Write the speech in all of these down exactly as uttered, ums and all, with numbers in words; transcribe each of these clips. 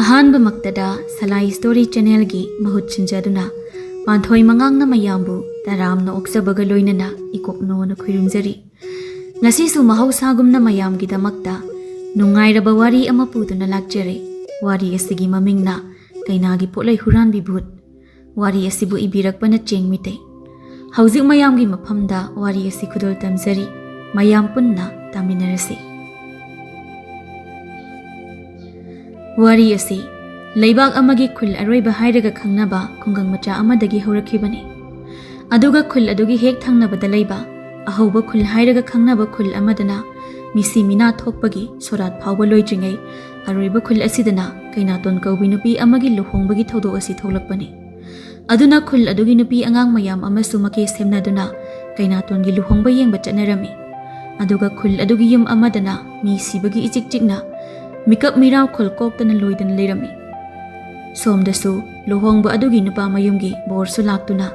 ꯑꯍꯥꯟꯕꯃꯛꯇꯗ ꯁꯂꯥꯏ story ꯆꯦꯅꯦꯜꯒꯤ ꯃꯍꯨꯠ ꯁꯤꯟꯖꯗꯨꯅ ꯄꯥꯟꯊꯣꯏ ꯃꯉꯥꯡꯅ ꯃꯌꯥꯝꯕꯨ ꯇꯔꯥꯝꯅ ꯑꯣꯛꯆꯕꯒ ꯂꯣꯏꯅꯅ ꯏꯀꯣꯛꯅꯣꯅ ꯈꯣꯏꯔꯨꯝꯖꯔꯤ꯫ ꯉꯁꯤꯁꯨ ꯃꯍꯧꯁꯥꯒꯨꯝꯅ ꯃꯌꯥꯝꯒꯤꯗꯃꯛꯇ ꯅꯨꯡꯉꯥꯏꯔꯕ ꯋꯥꯔꯤ ꯑꯃ ꯄꯨꯗꯨꯅ ꯂꯥꯛꯆꯔꯦ꯫ ꯋꯥꯔꯤ ꯑꯁꯤꯒꯤ ꯃꯃꯤꯡꯅ ꯀꯩꯅꯥꯒꯤ ꯄꯣꯠꯂꯩ ꯍꯨꯔꯥꯟꯕꯤ ꯚꯨꯠ꯫ ꯋꯥꯔꯤ ꯑꯁꯤꯕꯨ ꯏꯕꯤꯔꯛꯄꯅ ꯆꯦꯡ ꯃꯤꯇꯩ꯫ ꯍꯧꯖꯤꯛ ꯃꯌꯥꯝꯒꯤ ꯃꯐꯝꯗ ꯋꯥꯔꯤ ꯑꯁꯤ ꯈꯨꯗꯣꯜ ꯇꯝꯖꯔꯤ꯫ ꯃꯌꯥꯝ ꯄꯨꯟꯅ ꯇꯥꯃꯤꯟꯅꯔꯁꯤ꯫ ꯋꯥꯔꯤ ꯑꯁꯤ ꯂꯩꯕꯥꯛ ꯑꯃꯒꯤ ꯈꯨꯜ ꯑꯔꯣꯏꯕ ꯍꯥꯏꯔꯒ ꯈꯪꯅꯕ ꯈꯨꯡꯒꯪ ꯃꯆꯥ ꯑꯃꯗꯒꯤ ꯍꯧꯔꯛꯈꯤꯕꯅꯤ꯫ ꯑꯗꯨꯒ ꯈꯨꯜ ꯑꯗꯨꯒꯤ ꯍꯦꯛ ꯊꯪꯅꯕꯗ ꯂꯩꯕ ꯑꯍꯧꯕ ꯈꯨꯜ ꯍꯥꯏꯔꯒ ꯈꯪꯅꯕ ꯈꯨꯜ ꯑꯃꯗꯅ ꯃꯤꯁꯤ ꯃꯤꯅꯥ ꯊꯣꯛꯄꯒꯤ ꯁꯣꯔꯥꯠ ꯐꯥꯎꯕ ꯂꯣꯏꯗ꯭ꯔꯤꯉꯩ ꯑꯔꯣꯏꯕ ꯈꯨꯜ ꯑꯁꯤꯗꯅ ꯀꯩꯅꯥꯇꯣꯟ ꯀꯧꯕꯤ ꯅꯨꯄꯤ ꯑꯃꯒꯤ ꯂꯨꯍꯣꯡꯕꯒꯤ ꯊꯧꯗꯣꯛ ꯑꯁꯤ ꯊꯣꯛꯂꯛꯄꯅꯤ꯫ ꯑꯗꯨꯅ ꯈꯨꯜ ꯑꯗꯨꯒꯤ ꯅꯨꯄꯤ ꯑꯉꯥꯡ ꯃꯌꯥꯝ ꯑꯃꯁꯨ ꯃꯀꯦ ꯁꯦꯝꯅꯗꯨꯅ ꯀꯩꯅꯥꯇꯣꯟꯒꯤ ꯂꯨꯍꯣꯡꯕ ꯌꯦꯡꯕ ꯆꯠꯅꯔꯝꯃꯤ꯫ ꯑꯗꯨꯒ ꯈꯨꯜ ꯑꯗꯨꯒꯤ ꯌꯨꯝ ꯑꯃꯗꯅ ꯃꯤ ꯁꯤꯕꯒꯤ ꯏꯆꯤꯛ ꯆꯤꯛꯅ ꯃꯤꯀꯞ ꯃꯤꯔꯥꯎ ꯈꯣꯜ ꯀꯣꯛꯇꯅ ꯂꯣꯏꯗꯅ ꯂꯩꯔꯝꯃꯤ꯫ ꯁꯣꯝꯗꯁꯨ ꯂꯨꯍꯣꯡꯕ ꯑꯗꯨꯒꯤ ꯅꯨꯄꯥ ꯃꯌꯨꯝꯒꯤ ꯕꯣꯔꯁꯨ ꯂꯥꯛꯇꯨꯅ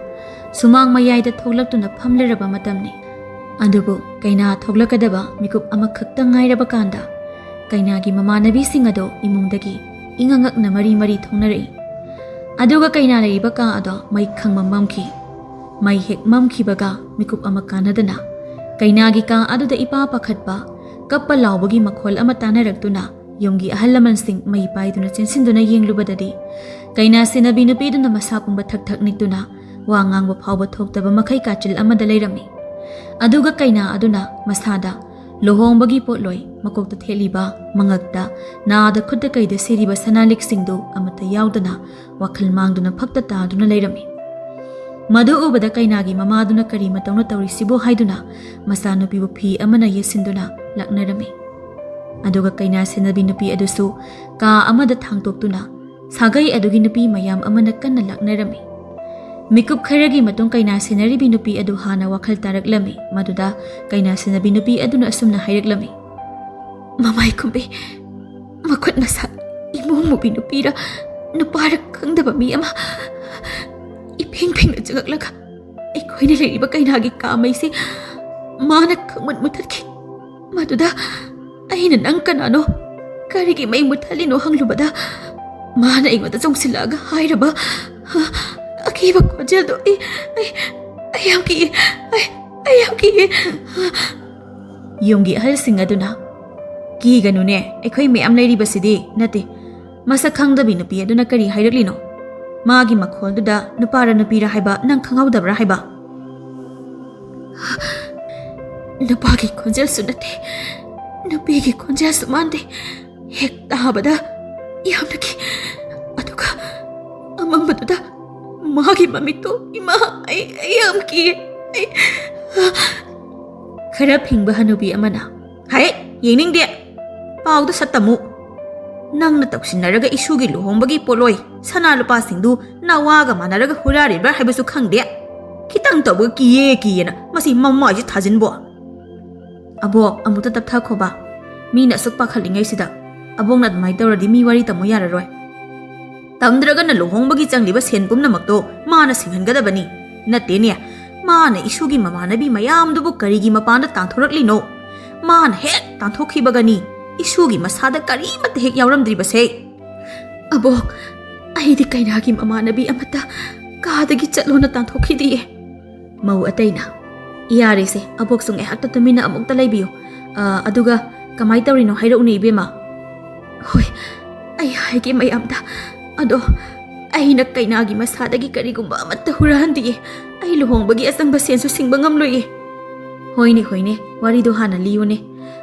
ꯁꯨꯃꯥꯡ ꯃꯌꯥꯏꯗ ꯊꯣꯛꯂꯛꯇꯨꯅ ꯐꯝꯂꯔꯕ ꯃꯇꯝꯅꯤ꯫ ꯑꯗꯨꯕꯨ ꯀꯩꯅꯥ ꯊꯣꯛꯂꯛꯀꯗꯕ ꯃꯤꯀꯨꯞ ꯑꯃꯈꯛꯇ ꯉꯥꯏꯔꯕ ꯀꯥꯟꯗ ꯀꯩꯅꯥꯒꯤ ꯃꯃꯥꯟꯅꯕꯤꯁꯤꯡ ꯑꯗꯣ ꯏꯃꯨꯡꯗꯒꯤ ꯏꯉꯛ ꯉꯛꯅ ꯃꯔꯤ ꯃꯔꯤ ꯊꯣꯛꯅꯔꯛꯏ꯫ ꯑꯗꯨꯒ ꯀꯩꯅꯥ ꯂꯩꯔꯤꯕ ꯀꯥ ꯑꯗꯣ ꯃꯩ ꯈꯪꯃꯝ ꯃꯝꯈꯤ꯫ ꯃꯩ ꯍꯦꯛ ꯃꯝꯈꯤꯕꯒ ꯃꯤꯀꯨꯞ ꯑꯃ ꯀꯥꯟꯅꯗꯅ ꯀꯩꯅꯥꯒꯤ ꯀꯥ ꯑꯗꯨꯗ ꯏꯄꯥ ꯄꯥꯈꯠꯄ, ꯀꯞꯄ ꯂꯥꯎꯕꯒꯤ ꯃꯈꯣꯜ ꯑꯃ ꯇꯥꯅꯔꯛꯇꯨꯅ ꯌꯨꯝꯒꯤ ꯑꯍꯜ ꯂꯃꯟꯁꯤꯡ ꯃꯩ ꯄꯥꯏꯗꯨꯅ ꯆꯦꯟꯁꯤꯟꯗꯨꯅ ꯌꯦꯡꯂꯨꯕꯗꯗꯤ ꯀꯩꯅꯥ ꯁꯦꯟꯅꯕꯤ ꯅꯨꯄꯤꯗꯨꯅ ꯃꯁꯥ ꯄꯨꯝꯕ ꯊꯛ ꯊꯛ ꯅꯤꯛꯇꯨꯅ ꯋꯥ ꯉꯥꯡꯕ ꯐꯥꯎꯕ ꯊꯣꯛꯇꯕ ꯃꯈꯩ ꯀꯥꯆꯤꯜ ꯑꯃꯗ ꯂꯩꯔꯝꯃꯤ꯫ ꯑꯗꯨꯒ ꯀꯩꯅꯥ ꯑꯗꯨꯅ ꯃꯁꯥꯗ ꯂꯨꯍꯣꯡꯕꯒꯤ ꯄꯣꯠꯂꯣꯏ, ꯃꯀꯣꯛꯇ ꯊꯦꯠꯂꯤꯕ, ꯃꯉꯛꯇ, ꯅꯥꯗ, ꯈꯨꯠꯇ ꯀꯩꯗ ꯁꯤꯔꯤꯕ ꯁꯅꯥ ꯂꯤꯛꯁꯤꯡꯗꯨ ꯑꯃꯠꯇ ꯌꯥꯎꯗꯅ ꯋꯥꯈꯜ ꯃꯥꯡꯗꯨꯅ ꯐꯛꯇ ꯇꯥꯗꯨꯅ ꯂꯩꯔꯝꯃꯤ꯫ ꯃꯗꯨ ꯎꯕꯗ ꯀꯩꯅꯥꯒꯤ ꯃꯃꯥꯗꯨꯅ ꯀꯔꯤ ꯃꯇꯧꯅ ꯇꯧꯔꯤꯁꯤꯕꯣ ꯍꯥꯏꯗꯨꯅ ꯃꯆꯥꯅꯨꯄꯤꯕꯨ ꯐꯤ ꯑꯃꯅ ꯌꯦꯠꯁꯤꯟꯗꯨꯅ ꯂꯛꯅꯔꯝꯃꯤ꯫ ꯑꯗꯨꯒ ꯀꯩꯅꯥ ꯁꯦꯟꯅꯕꯤ ꯅꯨꯄꯤ ꯑꯗꯨꯁꯨ ꯀꯥ ꯑꯃꯗ ꯊꯥꯡꯇꯣꯛꯇꯨꯅ ꯁꯥꯒꯩ ꯑꯗꯨꯒꯤ ꯅꯨꯄꯤ ꯃꯌꯥꯝ ꯑꯃꯅ ꯀꯟꯅ ꯂꯛꯅꯔꯝꯃꯤ꯫ ꯃꯤꯀꯨꯞ ꯈꯔꯒꯤ ꯃꯇꯨꯡ ꯀꯩꯅꯥ ꯁꯦꯟꯅꯔꯤꯕꯤ ꯅꯨꯄꯤ ꯑꯗꯨ ꯍꯥꯟꯅ ꯋꯥꯈꯜ ꯇꯥꯔꯛꯂꯝꯃꯤ꯫ ꯃꯗꯨꯗ ꯀꯩꯅꯥ ꯁꯦꯟꯅꯕꯤ ꯅꯨꯄꯤ ꯑꯗꯨꯅ ꯑꯁꯨꯝꯅ ꯍꯥꯏꯔꯛꯂꯝꯃꯤ, "ꯃꯃꯥꯏ ꯀꯨꯝꯕꯤ, ꯃꯈꯨꯠ ꯃꯁꯥ ꯏꯃꯨꯡ ꯃꯨꯕꯤ ꯅꯨꯄꯤꯔ ꯅꯨꯄꯥꯔ ꯈꯪꯗꯕ ꯃꯤ ꯑꯃ ꯏꯐꯤꯡ ꯐꯤꯡꯅ ꯆꯪꯉꯛꯂꯒ ꯑꯩꯈꯣꯏꯅ ꯂꯩꯔꯤꯕ ꯀꯩꯅꯥꯒꯤ ꯀꯥ ꯃꯩꯁꯤ ꯃꯥꯅ ꯈꯪꯃꯨꯠ ꯃꯨꯊꯠꯈꯤ꯫ ꯃꯗꯨꯗ ꯑꯩꯅ 'ꯅꯪ ꯀꯅꯥꯅꯣ? ꯀꯔꯤꯒꯤ ꯃꯩ ꯃꯨꯠꯊꯠꯂꯤꯅꯣ?' ꯍꯪꯂꯨꯕꯗ ꯃꯥꯅ ꯑꯩꯉꯣꯟꯗ ꯆꯣꯡꯁꯤꯜꯂꯛꯑꯒ ꯍꯥꯏꯔꯕ ꯑꯀꯤꯕ ꯈꯣꯟꯖꯦꯜꯗꯣ ꯑꯩ, ꯑꯩ, ꯑꯩ ꯌꯥꯝ ꯀꯤꯌꯦ꯫ ꯑꯩ, ꯑꯩ ꯌꯥꯝ ꯀꯤꯌꯦ꯫ ꯌꯨꯝꯒꯤ ꯑꯍꯜꯁꯤꯡ ꯑꯗꯨꯅ, "ꯀꯤꯒꯅꯨꯅꯦ, ꯑꯩꯈꯣꯏ ꯃꯌꯥꯝ ꯂꯩꯔꯤꯕꯁꯤꯗꯤ꯫ ꯅꯠꯇꯦ, ꯃꯁꯛ ꯈꯪꯗꯕꯤ ꯅꯨꯄꯤ ꯑꯗꯨꯅ ꯀꯔꯤ ꯍꯥꯏꯔꯛꯂꯤꯅꯣ? ꯃꯥꯒꯤ ꯃꯈꯣꯜꯗꯨꯗ ꯅꯨꯄꯥꯔ ꯅꯨꯄꯤꯔ ꯍꯥꯏꯕ ꯅꯪ ꯈꯪꯍꯧꯗꯕ꯭ꯔꯥ ꯍꯥꯏꯕ?" "ꯅꯨꯄꯥꯒꯤ ꯈꯣꯟꯖꯦꯜꯁꯨ ꯅꯠꯇꯦ, ꯅꯨꯄꯤꯒꯤ ꯈꯣꯟꯖꯦꯜꯁꯨ ꯃꯥꯟꯗꯦ꯫ ꯍꯦꯛ ꯇꯥꯕꯗ ꯌꯥꯝꯅ ꯀꯤ꯫ ꯑꯗꯨꯒ ꯑꯃꯝꯕꯗꯨꯗ ꯃꯥꯒꯤ ꯃꯃꯤꯠꯇꯣ, ꯏꯃꯥ, ꯑꯩ, ꯑꯩ ꯌꯥꯝ ꯀꯤꯌꯦ꯫ ꯑꯩ" ꯈꯔ ꯐꯤꯡꯕ ꯍꯅꯨꯕꯤ ꯑꯃꯅ, "ꯍꯩ, ꯌꯦꯡꯅꯤꯡꯗꯦ꯫ ꯄꯥꯎꯗ ꯁꯠ ꯇꯝꯃꯨ꯫ ꯅꯪꯅ ꯇꯧꯁꯤꯟꯅꯔꯒ ꯏꯁꯨꯒꯤ ꯂꯨꯍꯣꯡꯕꯒꯤ ꯄꯣꯠꯂꯣꯏ, ꯁꯅꯥ ꯂꯨꯄꯥꯁꯤꯡꯗꯨ ꯅꯋꯥꯒ ꯃꯥꯟꯅꯔꯒ ꯍꯨꯔꯥꯔꯤꯕ꯭ꯔꯥ ꯍꯥꯏꯕꯁꯨ ꯈꯪꯗꯦ꯫ ꯈꯤꯇꯪ ꯇꯧꯕꯒ ꯀꯤꯌꯦ ꯀꯤꯌꯦꯅ ꯃꯁꯤ ꯃꯃꯥꯏꯁꯤ ꯊꯥꯖꯤꯟꯕꯣ?" "ꯑꯕꯣꯛ, ꯑꯃꯨꯛꯇ ꯇꯞꯊꯈꯣꯕ꯫ ꯃꯤꯅ ꯑꯁꯨꯛ ꯄꯥꯈꯠꯂꯤꯉꯩꯁꯤꯗ ꯑꯕꯣꯛꯅ ꯑꯗꯨꯃꯥꯏꯅ ꯇꯧꯔꯗꯤ ꯃꯤ ꯋꯥꯔꯤ ꯇꯝꯃꯨ ꯌꯥꯔꯔꯣꯏ꯫ ꯇꯝꯗ꯭ꯔꯒꯅ ꯂꯨꯍꯣꯡꯕꯒꯤ ꯆꯪꯂꯤꯕ ꯁꯦꯟ ꯄꯨꯝꯅꯃꯛꯇꯣ ꯃꯥꯅ ꯁꯤꯡꯍꯟꯒꯗꯕꯅꯤ꯫ ꯅꯠꯇꯦꯅꯦ, ꯃꯥꯅ ꯏꯁꯨꯒꯤ ꯃꯃꯥꯟꯅꯕꯤ ꯃꯌꯥꯝꯗꯨꯕꯨ ꯀꯔꯤꯒꯤ ꯃꯄꯥꯟꯗ ꯇꯥꯟꯊꯣꯔꯛꯂꯤꯅꯣ? ꯃꯥꯅ ꯍꯦꯛ ꯇꯥꯟꯊꯣꯛꯈꯤꯕꯒꯅꯤ ꯏꯁꯨꯒꯤ ꯃꯁꯥꯗ ꯀꯔꯤꯃꯠꯇ ꯍꯦꯛ ꯌꯥꯎꯔꯝꯗ꯭ꯔꯤꯕꯁꯦ꯫" "ꯑꯕꯣꯛ, ꯑꯩꯗꯤ ꯀꯩꯅꯥꯒꯤ ꯃꯃꯥꯟꯅꯕꯤ ꯑꯃꯠꯇ ꯀꯥꯗꯒꯤ ꯆꯠꯂꯣꯅ ꯇꯥꯟꯊꯣꯛꯈꯤꯗꯤꯌꯦ꯫" ꯃꯧ ꯑꯇꯩꯅ, "ꯌꯥꯔꯦꯁꯦ, ꯑꯕꯣꯛꯁꯨ ꯉꯥꯏꯍꯥꯛꯇ ꯇꯨꯃꯤꯟꯅ ꯑꯃꯨꯛꯇ ꯂꯩꯕꯤꯌꯨ꯫ ꯑ, ꯑꯗꯨꯒ ꯀꯃꯥꯏ ꯇꯧꯔꯤꯅꯣ ꯍꯥꯏꯔꯛꯎꯅꯦ, ꯏꯕꯦꯝꯃ꯫" "ꯍꯣꯏ, ꯑꯩ ꯍꯥꯏꯒꯦ ꯃꯌꯥꯝꯗ꯫ ꯑꯗꯣ ꯑꯩꯅ ꯀꯩꯅꯥꯒꯤ ꯃꯁꯥꯗꯒꯤ ꯀꯔꯤꯒꯨꯝꯕ ꯑꯃꯠꯇ ꯍꯨꯔꯥꯟꯗꯤꯌꯦ꯫ ꯑꯩ ꯂꯨꯍꯣꯡꯕꯒꯤ ꯑꯆꯪꯕ ꯁꯦꯟꯁꯨ ꯁꯤꯡꯕ ꯉꯝꯂꯣꯏꯌꯦ꯫" "ꯍꯣꯏꯅꯦ, ꯍꯣꯏꯅꯦ, ꯋꯥꯔꯤꯗꯣ ꯍꯥꯟꯅ ꯂꯤꯌꯨꯅꯦ꯫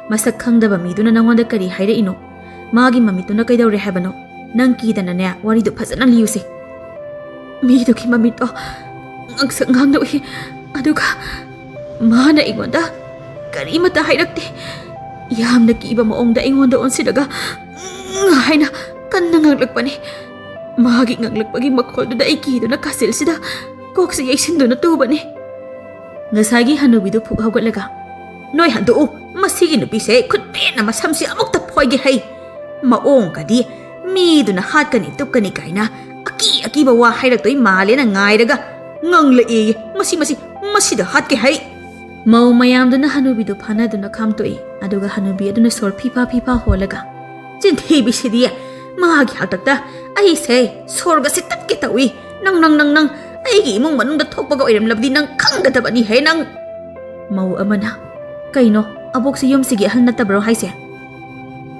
ꯃꯁꯛ ꯈꯪꯗꯕ ꯃꯤꯗꯨꯅ ꯅꯪꯉꯣꯟꯗ ꯀꯔꯤ ꯍꯥꯏꯔꯛꯏꯅꯣ? ꯃꯥꯒꯤ ꯃꯃꯤꯠꯇꯨꯅ ꯀꯩꯗꯧꯔꯦ ꯍꯥꯏꯕꯅꯣ? ꯅꯪ ꯀꯤꯗꯅꯅꯦ, ꯋꯥꯔꯤꯗꯣ ꯐꯖꯅ ꯂꯤꯌꯨꯁꯦ꯫" "ꯃꯤꯗꯨꯒꯤ ꯃꯃꯤꯠꯇꯣ ꯉꯥꯡꯁꯪ ꯉꯥꯡꯅ ꯎꯏ꯫ ꯑꯗꯨꯒ ꯃꯥꯅ ꯑꯩꯉꯣꯟꯗ ꯀꯔꯤꯃꯠꯇ ꯍꯥꯏꯔꯛꯇꯦ꯫ ꯌꯥꯝꯅ ꯀꯤꯕ ꯃꯑꯣꯡꯗ ꯑꯩꯉꯣꯟꯗ ꯑꯣꯟꯁꯤꯜꯂꯒ, 'ꯎꯝ' ꯍꯥꯏꯅ ꯀꯟꯅ ꯉꯥꯡꯂꯛꯄꯅꯤ꯫ ꯃꯥꯒꯤ ꯉꯥꯡꯂꯛꯄꯒꯤ ꯃꯈꯣꯜꯗꯨꯗ ꯑꯩ ꯀꯤꯗꯨꯅ ꯀꯥꯆꯤꯜꯁꯤꯗ ꯀꯣꯛꯁꯤ ꯌꯩꯁꯤꯟꯗꯨꯅ ꯇꯨꯕꯅꯤ꯫" ꯉꯁꯥꯏꯒꯤ ꯍꯅꯨꯕꯤꯗꯨ ꯐꯨꯛ ꯍꯧꯒꯠꯂꯒ, "ꯅꯣꯏ ꯍꯟꯗꯣꯛꯎ, ꯃꯁꯤꯒꯤ ꯅꯨꯄꯤꯁꯦ ꯈꯨꯠ ꯄꯦꯟꯅ ꯃꯁꯝꯁꯤ ꯑꯃꯨꯛꯇ ꯐꯣꯏꯒꯦ ꯍꯩ꯫ ꯃꯑꯣꯡꯒꯗꯤ ꯃꯤꯗꯨꯅ ꯍꯥꯠꯀꯅꯤ ꯇꯨꯞꯀꯅꯤ ꯀꯥꯏꯅ ꯑꯀꯤ ꯑꯀꯤꯕ ꯋꯥ ꯍꯥꯏꯔꯛꯇꯣꯏ ꯃꯥꯜꯂꯦꯅ ꯉꯥꯏꯔꯒ ꯉꯪꯂꯛꯑꯦꯌꯦ꯫ ꯃꯁꯤ, ꯃꯁꯤ, ꯃꯁꯤꯗ ꯍꯥꯠꯀꯦ ꯍꯩ꯫" ꯃꯧ ꯃꯌꯥꯝꯗꯨꯅ ꯍꯅꯨꯕꯤꯗꯨ ꯐꯥꯅꯗꯨꯅ ꯈꯥꯝꯇꯣꯛꯏ꯫ ꯑꯗꯨꯒ ꯍꯅꯨꯕꯤ ꯑꯗꯨꯅ ꯁꯣꯔ ꯐꯤꯐꯥ ꯐꯤꯐꯥ ꯍꯣꯜꯂꯒ, "ꯆꯤꯟꯊꯤꯕꯤꯁꯤꯗꯤ! ꯃꯥꯒꯤ ꯍꯥꯛꯇꯛꯇ ꯑꯩꯁꯦ ꯁꯣꯔꯒꯁꯦ ꯇꯠꯀꯦ ꯇꯧꯏ꯫ "ꯅꯪ, ꯅꯪ, ꯅꯪ, ꯅꯪ ꯑꯩꯒꯤ ꯏꯃꯨꯡ ꯃꯅꯨꯡꯗ ꯊꯣꯛꯄꯒ ꯑꯣꯏꯔꯝꯂꯕꯗꯤ ꯅꯪ ꯈꯪꯒꯗꯕꯅꯤ ꯍꯦ ꯅꯪ!" ꯃꯧ ꯑꯃꯅ, "ꯀꯩꯅꯣ, ꯑꯕꯣꯛꯁꯤ ꯌꯨꯝꯁꯤꯒꯤ ꯑꯍꯜ ꯅꯠꯇꯕ꯭ꯔꯣ ꯍꯥꯏꯁꯦ?"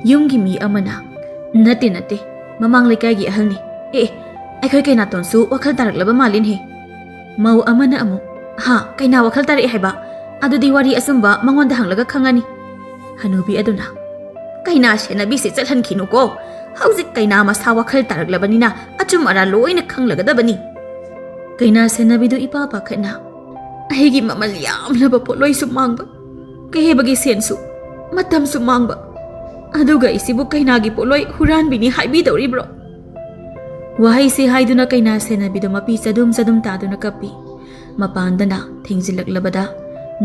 ꯌꯨꯝꯒꯤ ꯃꯤ ꯑꯃꯅ, "ꯅꯠꯇꯦ, ꯅꯠꯇꯦ, ꯃꯃꯥꯡ ꯂꯩꯀꯥꯏꯒꯤ ꯑꯍꯜꯅꯤ꯫ ꯑꯦ, ꯑꯦ, ꯑꯩꯈꯣꯏ ꯀꯩꯅꯥꯇꯣꯟꯁꯨ ꯋꯥꯈꯜ ꯇꯥꯔꯛꯂꯕ ꯃꯥꯜꯂꯤꯅꯦ꯫" ꯃꯧ ꯑꯃꯅ ꯑꯃꯨꯛ, "ꯍꯥ, ꯀꯩꯅꯥ ꯋꯥꯈꯜ ꯇꯥꯔꯛꯑꯦ ꯍꯥꯏꯕ? ꯑꯗꯨꯗꯤ ꯋꯥꯔꯤ ꯑꯆꯨꯝꯕ ꯃꯉꯣꯟꯗ ꯍꯪꯂꯒ ꯈꯪꯉꯅꯤ꯫" ꯍꯅꯨꯕꯤ ꯑꯗꯨꯅ, "ꯀꯩꯅꯥ ꯁꯦꯟꯅꯕꯤꯁꯦ ꯆꯠꯍꯟꯈꯤꯅꯨꯀꯣ꯫ ꯍꯧꯖꯤꯛ ꯀꯩꯅꯥ ꯃꯁꯥ ꯋꯥꯈꯜ ꯇꯥꯔꯛꯂꯕꯅꯤꯅ ꯑꯆꯨꯝ ꯑꯔꯥꯟ ꯂꯣꯏꯅ ꯈꯪꯂꯒꯗꯕꯅꯤ꯫" ꯀꯩꯅꯥ ꯁꯦꯟꯅꯕꯤꯗꯨ ꯏꯄꯥ ꯄꯥꯈꯠꯅ, "ꯑꯩꯒꯤ ꯃꯃꯜ ꯌꯥꯝꯂꯕ ꯄꯣꯠꯂꯣꯏꯁꯨ ꯃꯥꯡꯕ, ꯀꯦꯕꯒꯤ ꯁꯦꯟꯁꯨ, ꯃꯇꯝꯁꯨ ꯃꯥꯡꯕ, ꯑꯗꯨꯒ ꯑꯩꯁꯤꯕꯨ ꯀꯩꯅꯥꯒꯤ ꯄꯣꯠꯂꯣꯏ ꯍꯨꯔꯥꯟꯕꯤꯅꯤ ꯍꯥꯏꯕꯤꯗꯧꯔꯤꯕ꯭ꯔꯣ?" ꯋꯥꯍꯩꯁꯤ ꯍꯥꯏꯗꯨꯅ ꯀꯩꯅꯥ ꯁꯦꯟꯅꯕꯤꯗꯨ ꯃꯄꯤ ꯆꯗꯨꯝ ꯆꯗꯨꯝ ꯇꯥꯗꯨꯅ ꯀꯞꯄꯤ꯫ ꯃꯄꯥꯟꯗꯅ ꯊꯦꯡꯖꯤꯜꯂꯛꯂꯕꯗ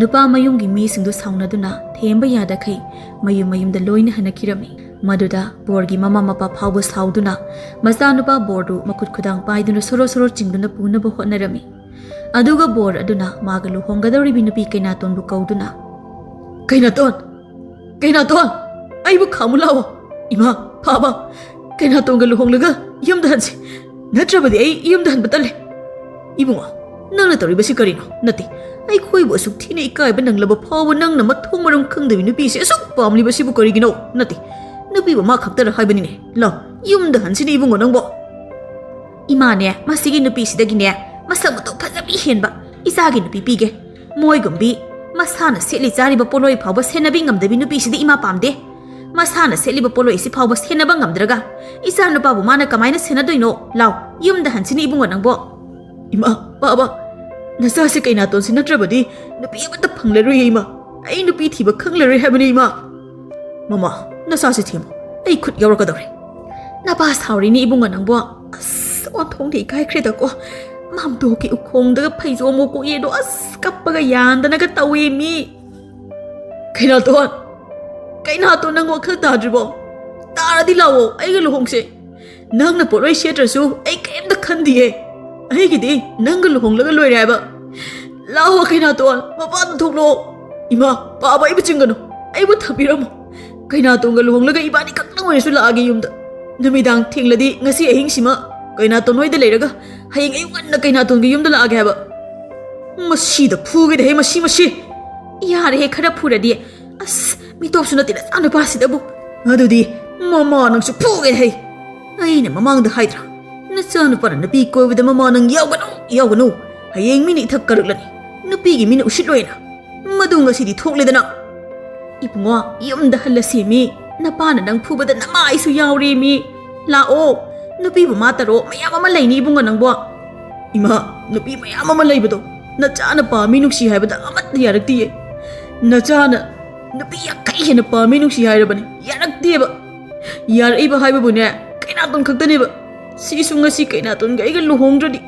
ꯅꯨꯄꯥ ꯃꯌꯨꯝꯒꯤ ꯃꯤꯁꯤꯡꯗꯨ ꯁꯥꯎꯅꯗꯨꯅ ꯊꯦꯝꯕ ꯌꯥꯗꯈꯩ ꯃꯌꯨꯝ ꯃꯌꯨꯝꯗ ꯂꯣꯏꯅ ꯍꯟꯅꯈꯤꯔꯝꯃꯤ꯫ ꯃꯗꯨꯗ ꯕꯣꯔꯒꯤ ꯃꯃꯥ ꯃꯄꯥ ꯐꯥꯎꯕ ꯁꯥꯎꯗꯨꯅ ꯃꯆꯥꯅꯨꯄꯥ ꯕꯣꯔꯗꯨ ꯃꯈꯨꯠ ꯈꯨꯗꯥꯡ ꯄꯥꯏꯗꯨꯅ ꯁꯣꯔꯣ ꯁꯣꯔꯣ ꯆꯤꯡꯗꯨꯅ ꯄꯨꯅꯕ ꯍꯣꯠꯅꯔꯝꯃꯤ꯫ ꯑꯗꯨꯒ ꯕꯣꯔ ꯑꯗꯨꯅ ꯃꯥꯒ ꯂꯨꯍꯣꯡꯒꯗꯧꯔꯤꯕꯤ ꯅꯨꯄꯤ ꯀꯩꯅꯥꯇꯣꯟꯕꯨ ꯀꯧꯗꯨꯅ, "ꯀꯩꯅꯥꯇꯣꯟ! ꯀꯩꯅꯥꯇꯣꯟ! ꯑꯩꯕꯨ ꯈꯥꯝꯃꯨ ꯂꯥꯛꯑꯣ꯫ ꯏꯃꯥ, ꯄꯥꯕ, ꯀꯩꯅꯥꯇꯣꯟꯒ ꯂꯨꯍꯣꯡꯂꯒ ꯌꯨꯝꯗ ꯍꯟꯁꯤ꯫ ꯅꯠꯇ꯭ꯔꯕꯗꯤ ꯑꯩ ꯌꯨꯝꯗ ꯍꯟꯕ ꯇꯜꯂꯦ꯫" "ꯏꯕꯨꯡꯉꯣ, ꯅꯪꯅ ꯇꯧꯔꯤꯕꯁꯤ ꯀꯔꯤꯅꯣ? ꯅꯠꯇꯦ, ꯑꯩꯈꯣꯏꯕꯨ ꯑꯁꯨꯛ ꯊꯤꯅ ꯏꯀꯥꯏꯕ ꯅꯪꯂꯕ ꯐꯥꯎꯕ ꯅꯪꯅ ꯃꯊꯣꯡ ꯃꯔꯝ ꯈꯪꯗꯕꯤ ꯅꯨꯄꯤꯁꯤ ꯑꯁꯨꯛ ꯄꯥꯝꯂꯤꯕꯁꯤꯕꯨ ꯀꯔꯤꯒꯤꯅꯣ? ꯅꯠꯇꯦ, ꯅꯨꯄꯤꯕꯨ ꯃꯥ ꯈꯛꯇꯔ ꯍꯥꯏꯕꯅꯤꯅꯦ꯫ ꯂꯥꯎ, ꯌꯨꯝꯗ ꯍꯟꯁꯤꯅꯦ ꯏꯕꯨꯡꯉꯣ ꯅꯪꯕꯣ꯫" "ꯏꯃꯥꯅꯦ, ꯃꯁꯤꯒꯤ ꯅꯨꯄꯤꯁꯤꯗꯒꯤꯅꯦ ꯃꯁꯛ ꯃꯇꯧ ꯐꯖꯕꯤ ꯍꯦꯟꯕ ꯏꯆꯥꯒꯤ ꯅꯨꯄꯤ ꯄꯤꯒꯦ꯫ ꯃꯣꯏꯒꯨꯝꯕꯤ ꯃꯁꯥꯅ ꯁꯦꯠꯂꯤ ꯆꯥꯔꯤꯕ ꯄꯣꯠꯂꯣꯏ ꯐꯥꯎꯕ ꯁꯦꯟꯅꯕꯤ ꯉꯝꯗꯕꯤ ꯅꯨꯄꯤꯁꯤꯗꯤ ꯏꯃꯥ ꯄꯥꯝꯗꯦ꯫ ꯃꯁꯥꯅ ꯁꯦꯠꯂꯤꯕ ꯄꯣꯠꯂꯣꯏꯁꯤ ꯐꯥꯎꯕ ꯁꯦꯟꯅꯕ ꯉꯝꯗ꯭ꯔꯒ ꯏꯆꯥ ꯅꯨꯄꯥꯕꯨ ꯃꯥꯅ ꯀꯃꯥꯏꯅ ꯁꯦꯟꯅꯗꯣꯏꯅꯣ? ꯂꯥꯎ, ꯌꯨꯝꯗ ꯍꯟꯁꯤꯅꯤ ꯏꯕꯨꯡꯉꯣ ꯅꯪꯕꯣ꯫" "ꯏꯃꯥ, ꯄꯥꯕ, ꯅꯆꯥꯁꯦ ꯀꯩꯅꯥꯇꯣꯟꯁꯤ ꯅꯠꯇ꯭ꯔꯕꯗꯤ ꯅꯨꯄꯤ ꯑꯃꯠꯇ ꯐꯪꯂꯔꯣꯏꯌꯦ ꯏꯃꯥ꯫ ꯑꯩ ꯅꯨꯄꯤ ꯊꯤꯕ ꯈꯪꯂꯔꯣꯏ ꯍꯥꯏꯕꯅꯤ ꯏꯃꯥ꯫" "ꯃꯃꯥ, ꯅꯆꯥꯁꯤ ꯊꯦꯝꯃꯨ, ꯑꯩ ꯈꯨꯠ ꯌꯥꯎꯔꯛꯀꯗꯧꯔꯦ꯫" "ꯅꯄꯥ ꯁꯥꯎꯔꯤꯅꯤ ꯏꯕꯨꯡꯉꯣ ꯅꯪꯕꯣ꯫ ꯑꯁ, ꯑꯣꯟꯊꯣꯛꯅ ꯏꯀꯥꯏꯈ꯭ꯔꯦꯗꯀꯣ꯫ ꯃꯥꯝꯇꯣꯛꯀꯤ ꯎꯈꯣꯡꯗꯒ ꯐꯩꯖꯣꯝ ꯃꯀꯣꯛ ꯌꯦꯗꯣ ꯑꯁ ꯀꯞꯄꯒ ꯌꯥꯟꯗꯅꯒ ꯇꯧꯏ ꯃꯤ꯫" "ꯀꯩꯅꯥꯇꯣꯟ, ꯀꯩꯅꯥꯇꯣꯟ, ꯅꯪ ꯋꯥꯈꯜ ꯇꯥꯗ꯭ꯔꯤꯕꯣ? ꯇꯥꯔꯗꯤ ꯂꯥꯛꯑꯣ, ꯑꯩꯒ ꯂꯨꯍꯣꯡꯁꯦ꯫ ꯅꯪꯅ ꯄꯣꯠꯂꯣꯏ ꯁꯦꯠꯇ꯭ꯔꯁꯨ ꯑꯩ ꯀꯔꯤꯝꯇ ꯈꯟꯗꯤꯌꯦ꯫ ꯑꯩꯒꯤꯗꯤ ꯅꯪꯒ ꯂꯨꯍꯣꯡꯂꯒ ꯂꯣꯏꯔꯦ ꯍꯥꯏꯕ꯫ ꯂꯥꯛꯑꯣ ꯀꯩꯅꯥꯇꯣꯟ, ꯃꯄꯥꯟ ꯊꯣꯛꯂꯛꯑꯣ꯫ ꯏꯃꯥ, ꯄꯥꯕ, ꯑꯩꯕꯨ ꯆꯤꯡꯒꯅꯨ, ꯑꯩꯕꯨ ꯊꯝꯕꯤꯔꯝꯃꯣ꯫ ꯀꯩꯅꯥꯇꯣꯟꯒ ꯂꯨꯍꯣꯡꯂꯒ ꯏꯕꯥꯅꯤ ꯈꯛꯇꯪ ꯑꯣꯏꯔꯁꯨ ꯂꯥꯛꯑꯒꯦ ꯌꯨꯝꯗ꯫" ꯅꯨꯃꯤꯗꯥꯡ ꯊꯦꯡꯂꯗꯤ ꯉꯁꯤ ꯑꯍꯤꯡꯁꯤꯃ ꯀꯩꯅꯥꯇꯣꯟ ꯍꯣꯏꯗ ꯂꯩꯔꯒ ꯍꯌꯦꯡ ꯑꯌꯨꯛ ꯉꯟꯅ ꯀꯩꯅꯥꯇꯣꯟꯒꯤ ꯌꯨꯝꯗ ꯂꯥꯛꯑꯒꯦ ꯍꯥꯏꯕ꯫ ꯃꯁꯤꯗ ꯐꯨꯒꯦꯗ ꯍꯦ, ꯃꯁꯤ, ꯃꯁꯤ꯫ ꯌꯥꯔꯦꯍꯦ, ꯈꯔ ꯐꯨꯔꯗꯤ꯫ ꯑꯁ, ꯃꯤꯇꯣꯞꯁꯨ ꯅꯠꯇꯦ ꯅꯆꯥꯅꯨꯄꯥꯁꯤꯗꯕꯨ꯫ ꯑꯗꯨꯗꯤ ꯃꯃꯥ ꯅꯪꯁꯨ ꯐꯨꯒꯦ ꯍꯩ꯫ ꯑꯩꯅ ꯃꯃꯥꯡꯗ ꯍꯥꯏꯗ꯭ꯔꯥ, ꯅꯆꯥꯅꯨꯄꯥꯅ ꯅꯨꯄꯤ ꯀꯣꯏꯕꯗ ꯃꯃꯥ ꯅꯪ ꯌꯥꯎꯒꯅꯨ, ꯌꯥꯎꯒꯅꯨ꯫ ꯍꯌꯦꯡ ꯃꯤꯅ ꯏꯊꯛ ꯀꯔꯛꯂꯅꯤ, ꯅꯨꯄꯤꯒꯤ ꯃꯤꯅ ꯎꯁꯤꯠꯂꯣꯏꯅ꯫ ꯃꯗꯨ ꯉꯁꯤꯗꯤ ꯊꯣꯛꯂꯦꯗꯅ꯫ ꯏꯕꯨꯡꯉꯣ, ꯌꯨꯝꯗ ꯍꯜꯂꯁꯤ ꯃꯤ꯫ ꯅꯄꯥꯅ ꯅꯪ ꯐꯨꯕꯗ ꯅꯃꯥꯏꯁꯨ ꯌꯥꯎꯔꯦ ꯃꯤ꯫ ꯂꯥꯛꯑꯣ, ꯅꯨꯄꯤꯕꯨ ꯃꯥ ꯇꯔꯣ ꯃꯌꯥꯝ ꯑꯃ ꯂꯩꯅꯤ ꯏꯕꯨꯡꯉꯣ ꯅꯪꯕꯣ꯫ ꯏꯃꯥ, ꯅꯨꯄꯤ ꯃꯌꯥꯝ ꯑꯃ ꯂꯩꯕꯗꯣ ꯅꯆꯥꯅ ꯄꯥꯝꯃꯤ ꯅꯨꯡꯁꯤ ꯍꯥꯏꯕꯗ ꯑꯃꯠꯇ ꯌꯥꯔꯛꯇꯤꯌꯦ꯫ ꯅꯆꯥꯅ ꯅꯨꯄꯤ ꯌꯥꯡꯈꯩ ꯍꯦꯟꯅ ꯄꯥꯝꯃꯤ ꯅꯨꯡꯁꯤ ꯍꯥꯏꯔꯕꯅꯤ, ꯌꯥꯔꯛꯇꯦꯕ꯫ ꯌꯥꯔꯛꯏꯕ ꯍꯥꯏꯕꯕꯨꯅꯦ, ꯀꯩꯅꯥꯇꯣꯟ ꯈꯛꯇꯅꯦꯕ꯫ ꯁꯤꯁꯨ ꯉꯁꯤ ꯀꯩꯅꯥꯇꯣꯟꯒ ꯑꯩꯒ ꯂꯨꯍꯣꯡꯗ꯭ꯔꯗꯤ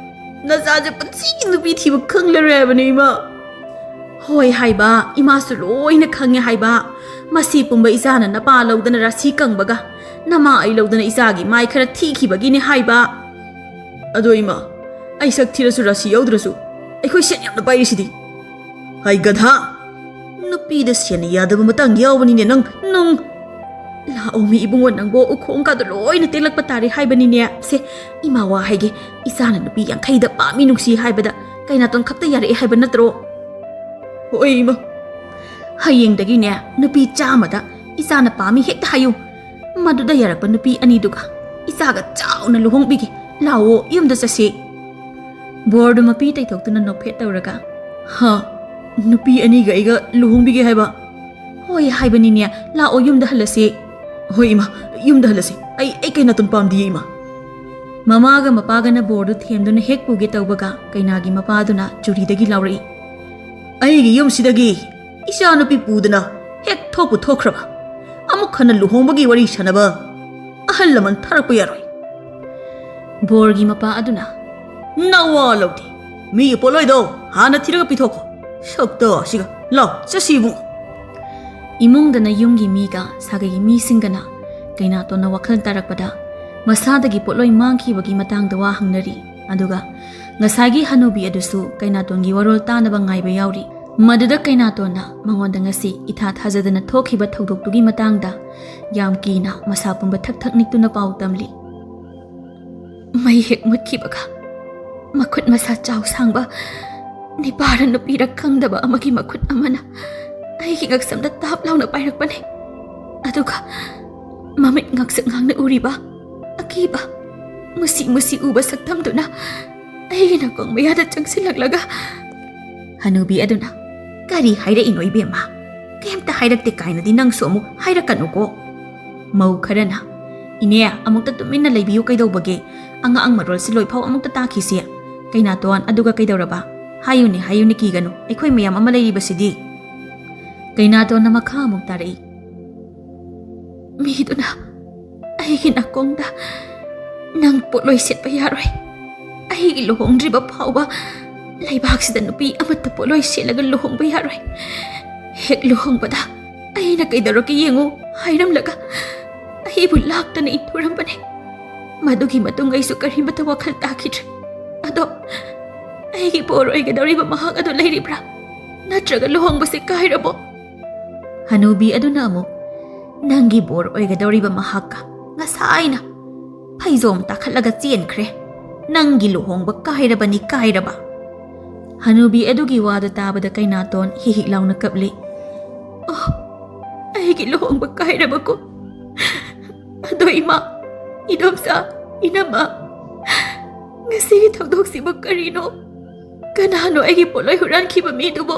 ꯅꯆꯥꯁꯦ ꯄꯨꯟꯁꯤꯒꯤ ꯅꯨꯄꯤ ꯊꯤꯕ ꯈꯪꯂꯔꯣꯏ ꯍꯥꯏꯕꯅꯤ ꯏꯃꯥ꯫ ꯍꯣꯏ ꯍꯥꯏꯕ, ꯏꯃꯥꯁꯨ ꯂꯣꯏꯅ ꯈꯪꯉꯦ ꯍꯥꯏꯕ꯫ ꯃꯁꯤ ꯄꯨꯝꯕ ꯏꯆꯥꯅ ꯅꯄꯥ ꯂꯧꯗꯅ ꯔꯥꯁꯤ ꯀꯪꯕꯒ ꯅꯃꯥ ꯑꯩ ꯂꯧꯗꯅ ꯏꯆꯥꯒꯤ ꯃꯥꯏ ꯈꯔ ꯊꯤꯈꯤꯕꯒꯤꯅꯦ ꯍꯥꯏꯕ꯫ ꯑꯗꯣ ꯏꯃꯥ, ꯑꯩ ꯁꯛ ꯊꯤꯔꯁꯨ ꯔꯥꯁꯤ ꯌꯥꯎꯗ꯭ꯔꯁꯨ ꯑꯩꯈꯣꯏ ꯁꯦꯟ ꯌꯥꯝꯅ ꯄꯥꯏꯔꯤꯁꯤꯗꯤ꯫ ꯍꯩ ꯒꯙꯥ! ꯅꯨꯄꯤꯗ ꯁꯦꯟꯅ ꯌꯥꯗꯕ ꯃꯇꯥꯡ ꯌꯥꯎꯕꯅꯤꯅꯦ ꯅꯪ, ꯅꯪ꯫ ꯂꯥꯛꯑꯣ ꯃꯤ ꯏꯕꯨꯡꯉꯣ ꯅꯪꯕꯣ, ꯎꯈꯣꯡꯒꯗꯣ ꯂꯣꯏꯅ ꯇꯦꯛꯂꯛꯄ ꯇꯥꯔꯦ ꯍꯥꯏꯕꯅꯤꯅꯦ꯫ ꯁꯦ, ꯏꯃꯥ ꯋꯥ ꯍꯥꯏꯒꯦ, ꯏꯆꯥꯅ ꯅꯨꯄꯤ ꯌꯥꯡꯈꯩꯗ ꯄꯥꯝꯃꯤ ꯅꯨꯡꯁꯤ ꯍꯥꯏꯕꯗ ꯀꯩꯅꯥꯇꯣꯟ ꯈꯛꯇ ꯌꯥꯔꯛꯑꯦ ꯍꯥꯏꯕ ꯅꯠꯇ꯭ꯔꯣ? ꯍꯣꯏ ꯏꯃꯥ꯫ ꯍꯌꯦꯡꯗꯒꯤꯅꯦ ꯅꯨꯄꯤ ꯆꯥꯝꯃꯗ ꯏꯆꯥꯅ ꯄꯥꯝꯃꯤ ꯍꯦꯛꯇ ꯍꯥꯏꯌꯨ꯫ ꯃꯗꯨꯗ ꯌꯥꯔꯛꯄ ꯅꯨꯄꯤ ꯑꯅꯤꯗꯨꯒ ꯏꯆꯥꯒ ꯆꯥꯎꯅ ꯂꯨꯍꯣꯡꯕꯤꯒꯦ꯫ ꯂꯥꯛꯑꯣ, ꯌꯨꯝꯗ ꯆꯠꯁꯤ꯫ ꯕꯣꯔꯗꯨ ꯃꯄꯤ ꯇꯩꯊꯣꯛꯇꯨꯅ ꯅꯣꯛꯐꯦꯠ ꯇꯧꯔꯒ, ꯍꯥ? ꯅꯨꯄꯤ ꯑꯅꯤꯒ ꯑꯩꯒ ꯂꯨꯍꯣꯡꯕꯤꯒꯦ ꯍꯥꯏꯕ? ꯍꯣꯏ ꯍꯥꯏꯕꯅꯤꯅꯦ, ꯂꯥꯛꯑꯣ ꯌꯨꯝꯗ ꯍꯜꯂꯁꯤ꯫ ꯍꯣꯏ ꯏꯃꯥ, ꯌꯨꯝꯗ ꯍꯜꯂꯁꯤ꯫ ꯑꯩ, ꯑꯩ ꯀꯩꯅꯥꯇꯣꯟ ꯄꯥꯝꯗꯤꯌꯦ ꯏꯃꯥ꯫ ꯃꯃꯥꯒ ꯃꯄꯥꯒꯅ ꯕꯣꯔꯗꯨ ꯊꯦꯝꯗꯨꯅ ꯍꯦꯛ ꯄꯨꯒꯦ ꯇꯧꯕꯒ ꯀꯩꯅꯥꯒꯤ ꯃꯄꯥꯗꯨꯅ ꯆꯨꯔꯤꯗꯒꯤ ꯂꯥꯎꯔꯛꯏ, ꯑꯩꯒꯤ ꯌꯨꯝꯁꯤꯗꯒꯤ ꯏꯆꯥꯅꯨꯄꯤ ꯄꯨꯗꯅ ꯍꯦꯛ ꯊꯣꯛꯄꯨ ꯊꯣꯛꯈ꯭ꯔꯕ, ꯑꯃꯨꯛ ꯍꯟꯅ ꯂꯨꯍꯣꯡꯕꯒꯤ ꯋꯥꯔꯤ ꯁꯥꯟꯅꯕ ꯑꯍꯜ ꯂꯃꯟ ꯊꯥꯔꯛꯄ ꯌꯥꯔꯣꯏ꯫ ꯕꯣꯔꯒꯤ ꯃꯄꯥ ꯑꯗꯨꯅ, ꯅꯋꯥ ꯂꯧꯗꯦ, ꯃꯤꯒꯤ ꯄꯣꯠꯂꯣꯏꯗꯣ ꯍꯥꯟꯅ ꯊꯤꯔꯒ ꯄꯤꯊꯣꯛꯈꯣ꯫ ꯁꯛꯇ ꯑꯁꯤꯒ, ꯂꯥꯎ ꯆꯠꯁꯤ ꯏꯕꯨꯡ꯫ ꯏꯃꯨꯡꯗꯅ ꯌꯨꯝꯒꯤ ꯃꯤꯒ ꯁꯥꯒꯩꯒꯤ ꯃꯤꯁꯤꯡꯒꯅ ꯀꯩꯅꯥꯇꯣꯟꯅ ꯋꯥꯈꯜ ꯇꯥꯔꯛꯄꯗ ꯃꯁꯥꯗꯒꯤ ꯄꯣꯠꯂꯣꯏ ꯃꯥꯡꯈꯤꯕꯒꯤ ꯃꯇꯥꯡꯗ ꯋꯥ ꯍꯪꯅꯔꯤ꯫ ꯑꯗꯨꯒ ꯉꯁꯥꯏꯒꯤ ꯍꯅꯨꯕꯤ ꯑꯗꯨꯁꯨ ꯀꯩꯅꯥꯇꯣꯟꯒꯤ ꯋꯥꯔꯣꯜ ꯇꯥꯅꯕ ꯉꯥꯏꯕ ꯌꯥꯎꯔꯤ꯫ ꯃꯗꯨꯗ ꯀꯩꯅꯥꯇꯣꯟꯅ ꯃꯉꯣꯟꯗ ꯉꯁꯤ ꯏꯊꯥ ꯊꯥꯖꯗꯅ ꯊꯣꯛꯈꯤꯕ ꯊꯧꯗꯣꯛꯇꯨꯒꯤ ꯃꯇꯥꯡꯗ ꯌꯥꯝ ꯀꯤꯅ ꯃꯁꯥ ꯄꯨꯝꯕ ꯊꯛ ꯊꯛ ꯅꯤꯛꯇꯨꯅ ꯄꯥꯎ ꯇꯝꯂꯤ꯫ "ꯃꯩ ꯍꯦꯛ ꯃꯨꯠꯈꯤꯕꯒ ꯃꯈꯨꯠ ꯃꯁꯥ ꯆꯥꯎ ꯁꯥꯡꯕ ꯅꯤꯄꯥꯔ ꯅꯨꯄꯤꯔ ꯈꯪꯗꯕ ꯑꯃꯒꯤ ꯃꯈꯨꯠ ꯑꯃꯅ ꯑꯩꯒꯤ ꯉꯛꯁꯝꯗ ꯇꯥꯞ ꯂꯥꯎꯅ ꯄꯥꯏꯔꯛꯄꯅꯦ꯫ ꯑꯗꯨꯒ ꯃꯃꯤꯠ ꯉꯥꯡꯁꯛ ꯉꯥꯡꯅ ꯎꯔꯤꯕ ꯑꯀꯤꯕ ꯃꯨꯁꯤ ꯃꯨꯁꯤ ꯎꯕ ꯁꯛꯇꯝꯗꯨꯅ ꯑꯩꯒꯤ ꯅꯥꯀꯣꯡ ꯃꯌꯥꯗ ꯆꯪꯁꯤꯜꯂꯛꯂꯒ" ꯍꯅꯨꯕꯤ ꯑꯗꯨꯅ, "ꯀꯔꯤ ꯍꯥꯏꯔꯛꯏꯅꯣ ꯏꯕꯦꯝꯃ? ꯀꯩꯝꯇ ꯍꯥꯏꯔꯛꯇꯦ ꯀꯥꯏꯅꯗꯤ ꯅꯪꯁꯨ ꯑꯃꯨꯛ ꯍꯥꯏꯔꯛꯀꯅꯨꯀꯣ꯫" ꯃꯧ ꯈꯔꯅ, "ꯏꯅꯦ, ꯑꯃꯨꯛꯇ ꯇꯨꯃꯤꯟꯅ ꯂꯩꯕꯤꯌꯨ ꯀꯩꯗꯧꯕꯒꯦ? ꯑꯉꯥꯡ ꯃꯔꯣꯜꯁꯤ ꯂꯣꯏꯐꯥꯎ ꯑꯃꯨꯛꯇ ꯇꯥꯈꯤꯁꯤ꯫ ꯀꯩꯅꯥꯇꯣꯟ, ꯑꯗꯨꯒ ꯀꯩꯗꯧꯔꯕ? ꯍꯥꯏꯌꯨꯅꯦ, ꯍꯥꯏꯌꯨꯅꯦ, ꯀꯤꯒꯅꯨ, ꯑꯩꯈꯣꯏ ꯃꯌꯥꯝ ꯑꯃ ꯂꯩꯔꯤꯕꯁꯤꯗꯤ꯫" ꯀꯩꯅꯥꯇꯣꯟꯅ ꯃꯈꯥ ꯑꯃꯨꯛ ꯇꯥꯔꯛꯏ, "ꯃꯤꯗꯨꯅ ꯑꯩꯒꯤ ꯅꯥꯀꯣꯡꯗ, 'ꯅꯪ ꯄꯣꯠꯂꯣꯏ ꯁꯦꯠꯄ ꯌꯥꯔꯣꯏ꯫ ꯑꯩꯒꯤ ꯂꯨꯍꯣꯡꯗ꯭ꯔꯤꯕ ꯐꯥꯎꯕ ꯂꯩꯕꯥꯛꯁꯤꯗ ꯅꯨꯄꯤ ꯑꯃꯠꯇ ꯄꯣꯠꯂꯣꯏ ꯁꯦꯠꯂꯒ ꯂꯨꯍꯣꯡꯕ ꯌꯥꯔꯣꯏ꯫ ꯍꯦꯛ ꯂꯨꯍꯣꯡꯕꯗ ꯑꯩꯅ ꯀꯩꯗꯧꯔꯛꯀꯦ ꯌꯦꯡꯉꯨ' ꯍꯥꯏꯔꯝꯂꯒ ꯑꯩꯕꯨ ꯂꯥꯛꯇꯅ ꯏꯟꯊꯨꯔꯝꯕꯅꯦ꯫ ꯃꯗꯨꯒꯤ ꯃꯇꯨꯡ ꯑꯩꯁꯨ ꯀꯔꯤꯃꯠꯇ ꯋꯥꯈꯜ ꯇꯥꯈꯤꯗ꯭ꯔꯦ꯫ ꯑꯗꯣ ꯑꯩꯒꯤ ꯕꯣꯔ ꯑꯣꯏꯒꯗꯧꯔꯤꯕ ꯃꯍꯥꯛ ꯑꯗꯨ ꯂꯩꯔꯤꯕ꯭ꯔꯥ? ꯅꯠꯇ꯭ꯔꯒ ꯂꯨꯍꯣꯡꯕꯁꯦ ꯀꯥꯏꯔꯕꯣ?" ꯍꯅꯨꯕꯤ ꯑꯗꯨꯅ ꯑꯃꯨꯛ, "ꯅꯪꯒꯤ ꯕꯣꯔ ꯑꯣꯏꯒꯗꯧꯔꯤꯕ ꯃꯍꯥꯛꯀ ꯉꯁꯥꯏꯅ ꯐꯩꯖꯣꯝ ꯇꯥꯈꯠꯂꯒ ꯆꯦꯟꯈ꯭ꯔꯦ꯫ ꯅꯪꯒꯤ ꯂꯨꯍꯣꯡꯕ ꯀꯥꯏꯔꯕꯅꯤ, ꯀꯥꯏꯔꯕ꯫" ꯍꯅꯨꯕꯤ ꯑꯗꯨꯒꯤ ꯋꯥꯗꯨ ꯇꯥꯕꯗ ꯀꯩꯅꯥꯇꯣꯟ ꯍꯤꯛ ꯍꯤꯛ ꯂꯥꯎꯅ ꯀꯞꯂꯤ꯫ "ꯑꯣ, ꯑꯩꯒꯤ ꯂꯨꯍꯣꯡꯕ ꯀꯥꯏꯔꯕꯀꯣ꯫ ꯑꯗꯣ ꯏꯃꯥ, ꯏꯗꯣꯝꯆꯥ, ꯏꯅꯝꯃ, ꯉꯁꯤꯒꯤ ꯊꯧꯗꯣꯛꯁꯤꯕꯨ ꯀꯔꯤꯅꯣ? ꯀꯅꯥꯅꯣ ꯑꯩꯒꯤ ꯄꯣꯠꯂꯣꯏ ꯍꯨꯔꯥꯟꯈꯤꯕ ꯃꯤꯗꯨꯕꯣ?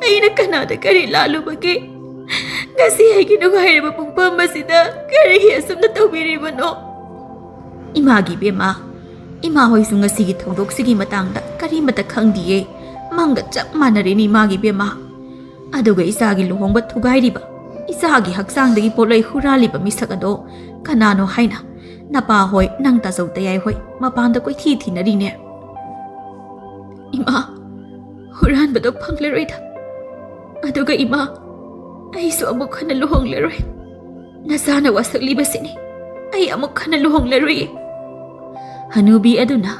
ꯑꯩꯅ ꯀꯅꯥꯗ ꯀꯔꯤ ꯂꯥꯜꯂꯨꯕꯒꯦ? ꯉꯁꯤ ꯑꯩꯒꯤ ꯅꯨꯡꯉꯥꯏꯔꯕ ꯄꯨꯡꯐꯝ ꯑꯁꯤꯗ ꯀꯔꯤꯒꯤ ꯑꯁꯨꯝꯅ ꯇꯧꯕꯤꯔꯤꯕꯅꯣ?" "ꯏꯃꯥꯒꯤ ꯏꯕꯦꯝꯃ, ꯏꯃꯥ ꯍꯣꯏꯁꯨ ꯉꯁꯤꯒꯤ ꯊꯧꯗꯣꯛꯁꯤꯒꯤ ꯃꯇꯥꯡꯗ ꯀꯔꯤꯃꯠꯇ ꯈꯪꯗꯤꯌꯦ꯫ ꯃꯪꯒ ꯆꯞ ꯃꯥꯟꯅꯔꯦꯅꯦ ꯏꯃꯥꯒꯤ ꯏꯕꯦꯝꯃ꯫ ꯑꯗꯨꯒ ꯏꯆꯥꯒꯤ ꯂꯨꯍꯣꯡꯕ ꯊꯨꯒꯥꯏꯔꯤꯕ, ꯏꯆꯥꯒꯤ ꯍꯛꯆꯥꯡꯗꯒꯤ ꯄꯣꯠꯂꯣꯏ ꯍꯨꯔꯥꯜꯂꯤꯕ ꯃꯤꯁꯛ ꯑꯗꯣ ꯀꯅꯥꯅꯣ ꯍꯥꯏꯅ ꯅꯄꯥ ꯍꯣꯏ, ꯅꯪ ꯇꯥꯖꯧ ꯇꯌꯥꯏ ꯍꯣꯏ ꯃꯄꯥꯟꯗ ꯀꯣꯏꯊꯤ ꯊꯤꯅꯔꯤꯅꯦ꯫" "ꯏꯃꯥ, ꯍꯨꯔꯥꯟꯕꯗꯣ ꯐꯪꯂꯔꯣꯏꯗ꯫ ꯑꯗꯨꯒ ꯏꯃꯥ, ꯑꯩꯁꯨ ꯑꯃꯨꯛ ꯍꯟꯅ ꯂꯨꯍꯣꯡꯂꯔꯣꯏ꯫ ꯅꯆꯥꯅ ꯋꯥꯁꯛꯂꯤꯕꯁꯤꯅꯤ꯫ ꯑꯩ ꯑꯃꯨꯛ ꯍꯟꯅ ꯂꯨꯍꯣꯡꯂꯔꯣꯏꯌꯦ꯫" ꯍꯅꯨꯕꯤ ꯑꯗꯨꯅ,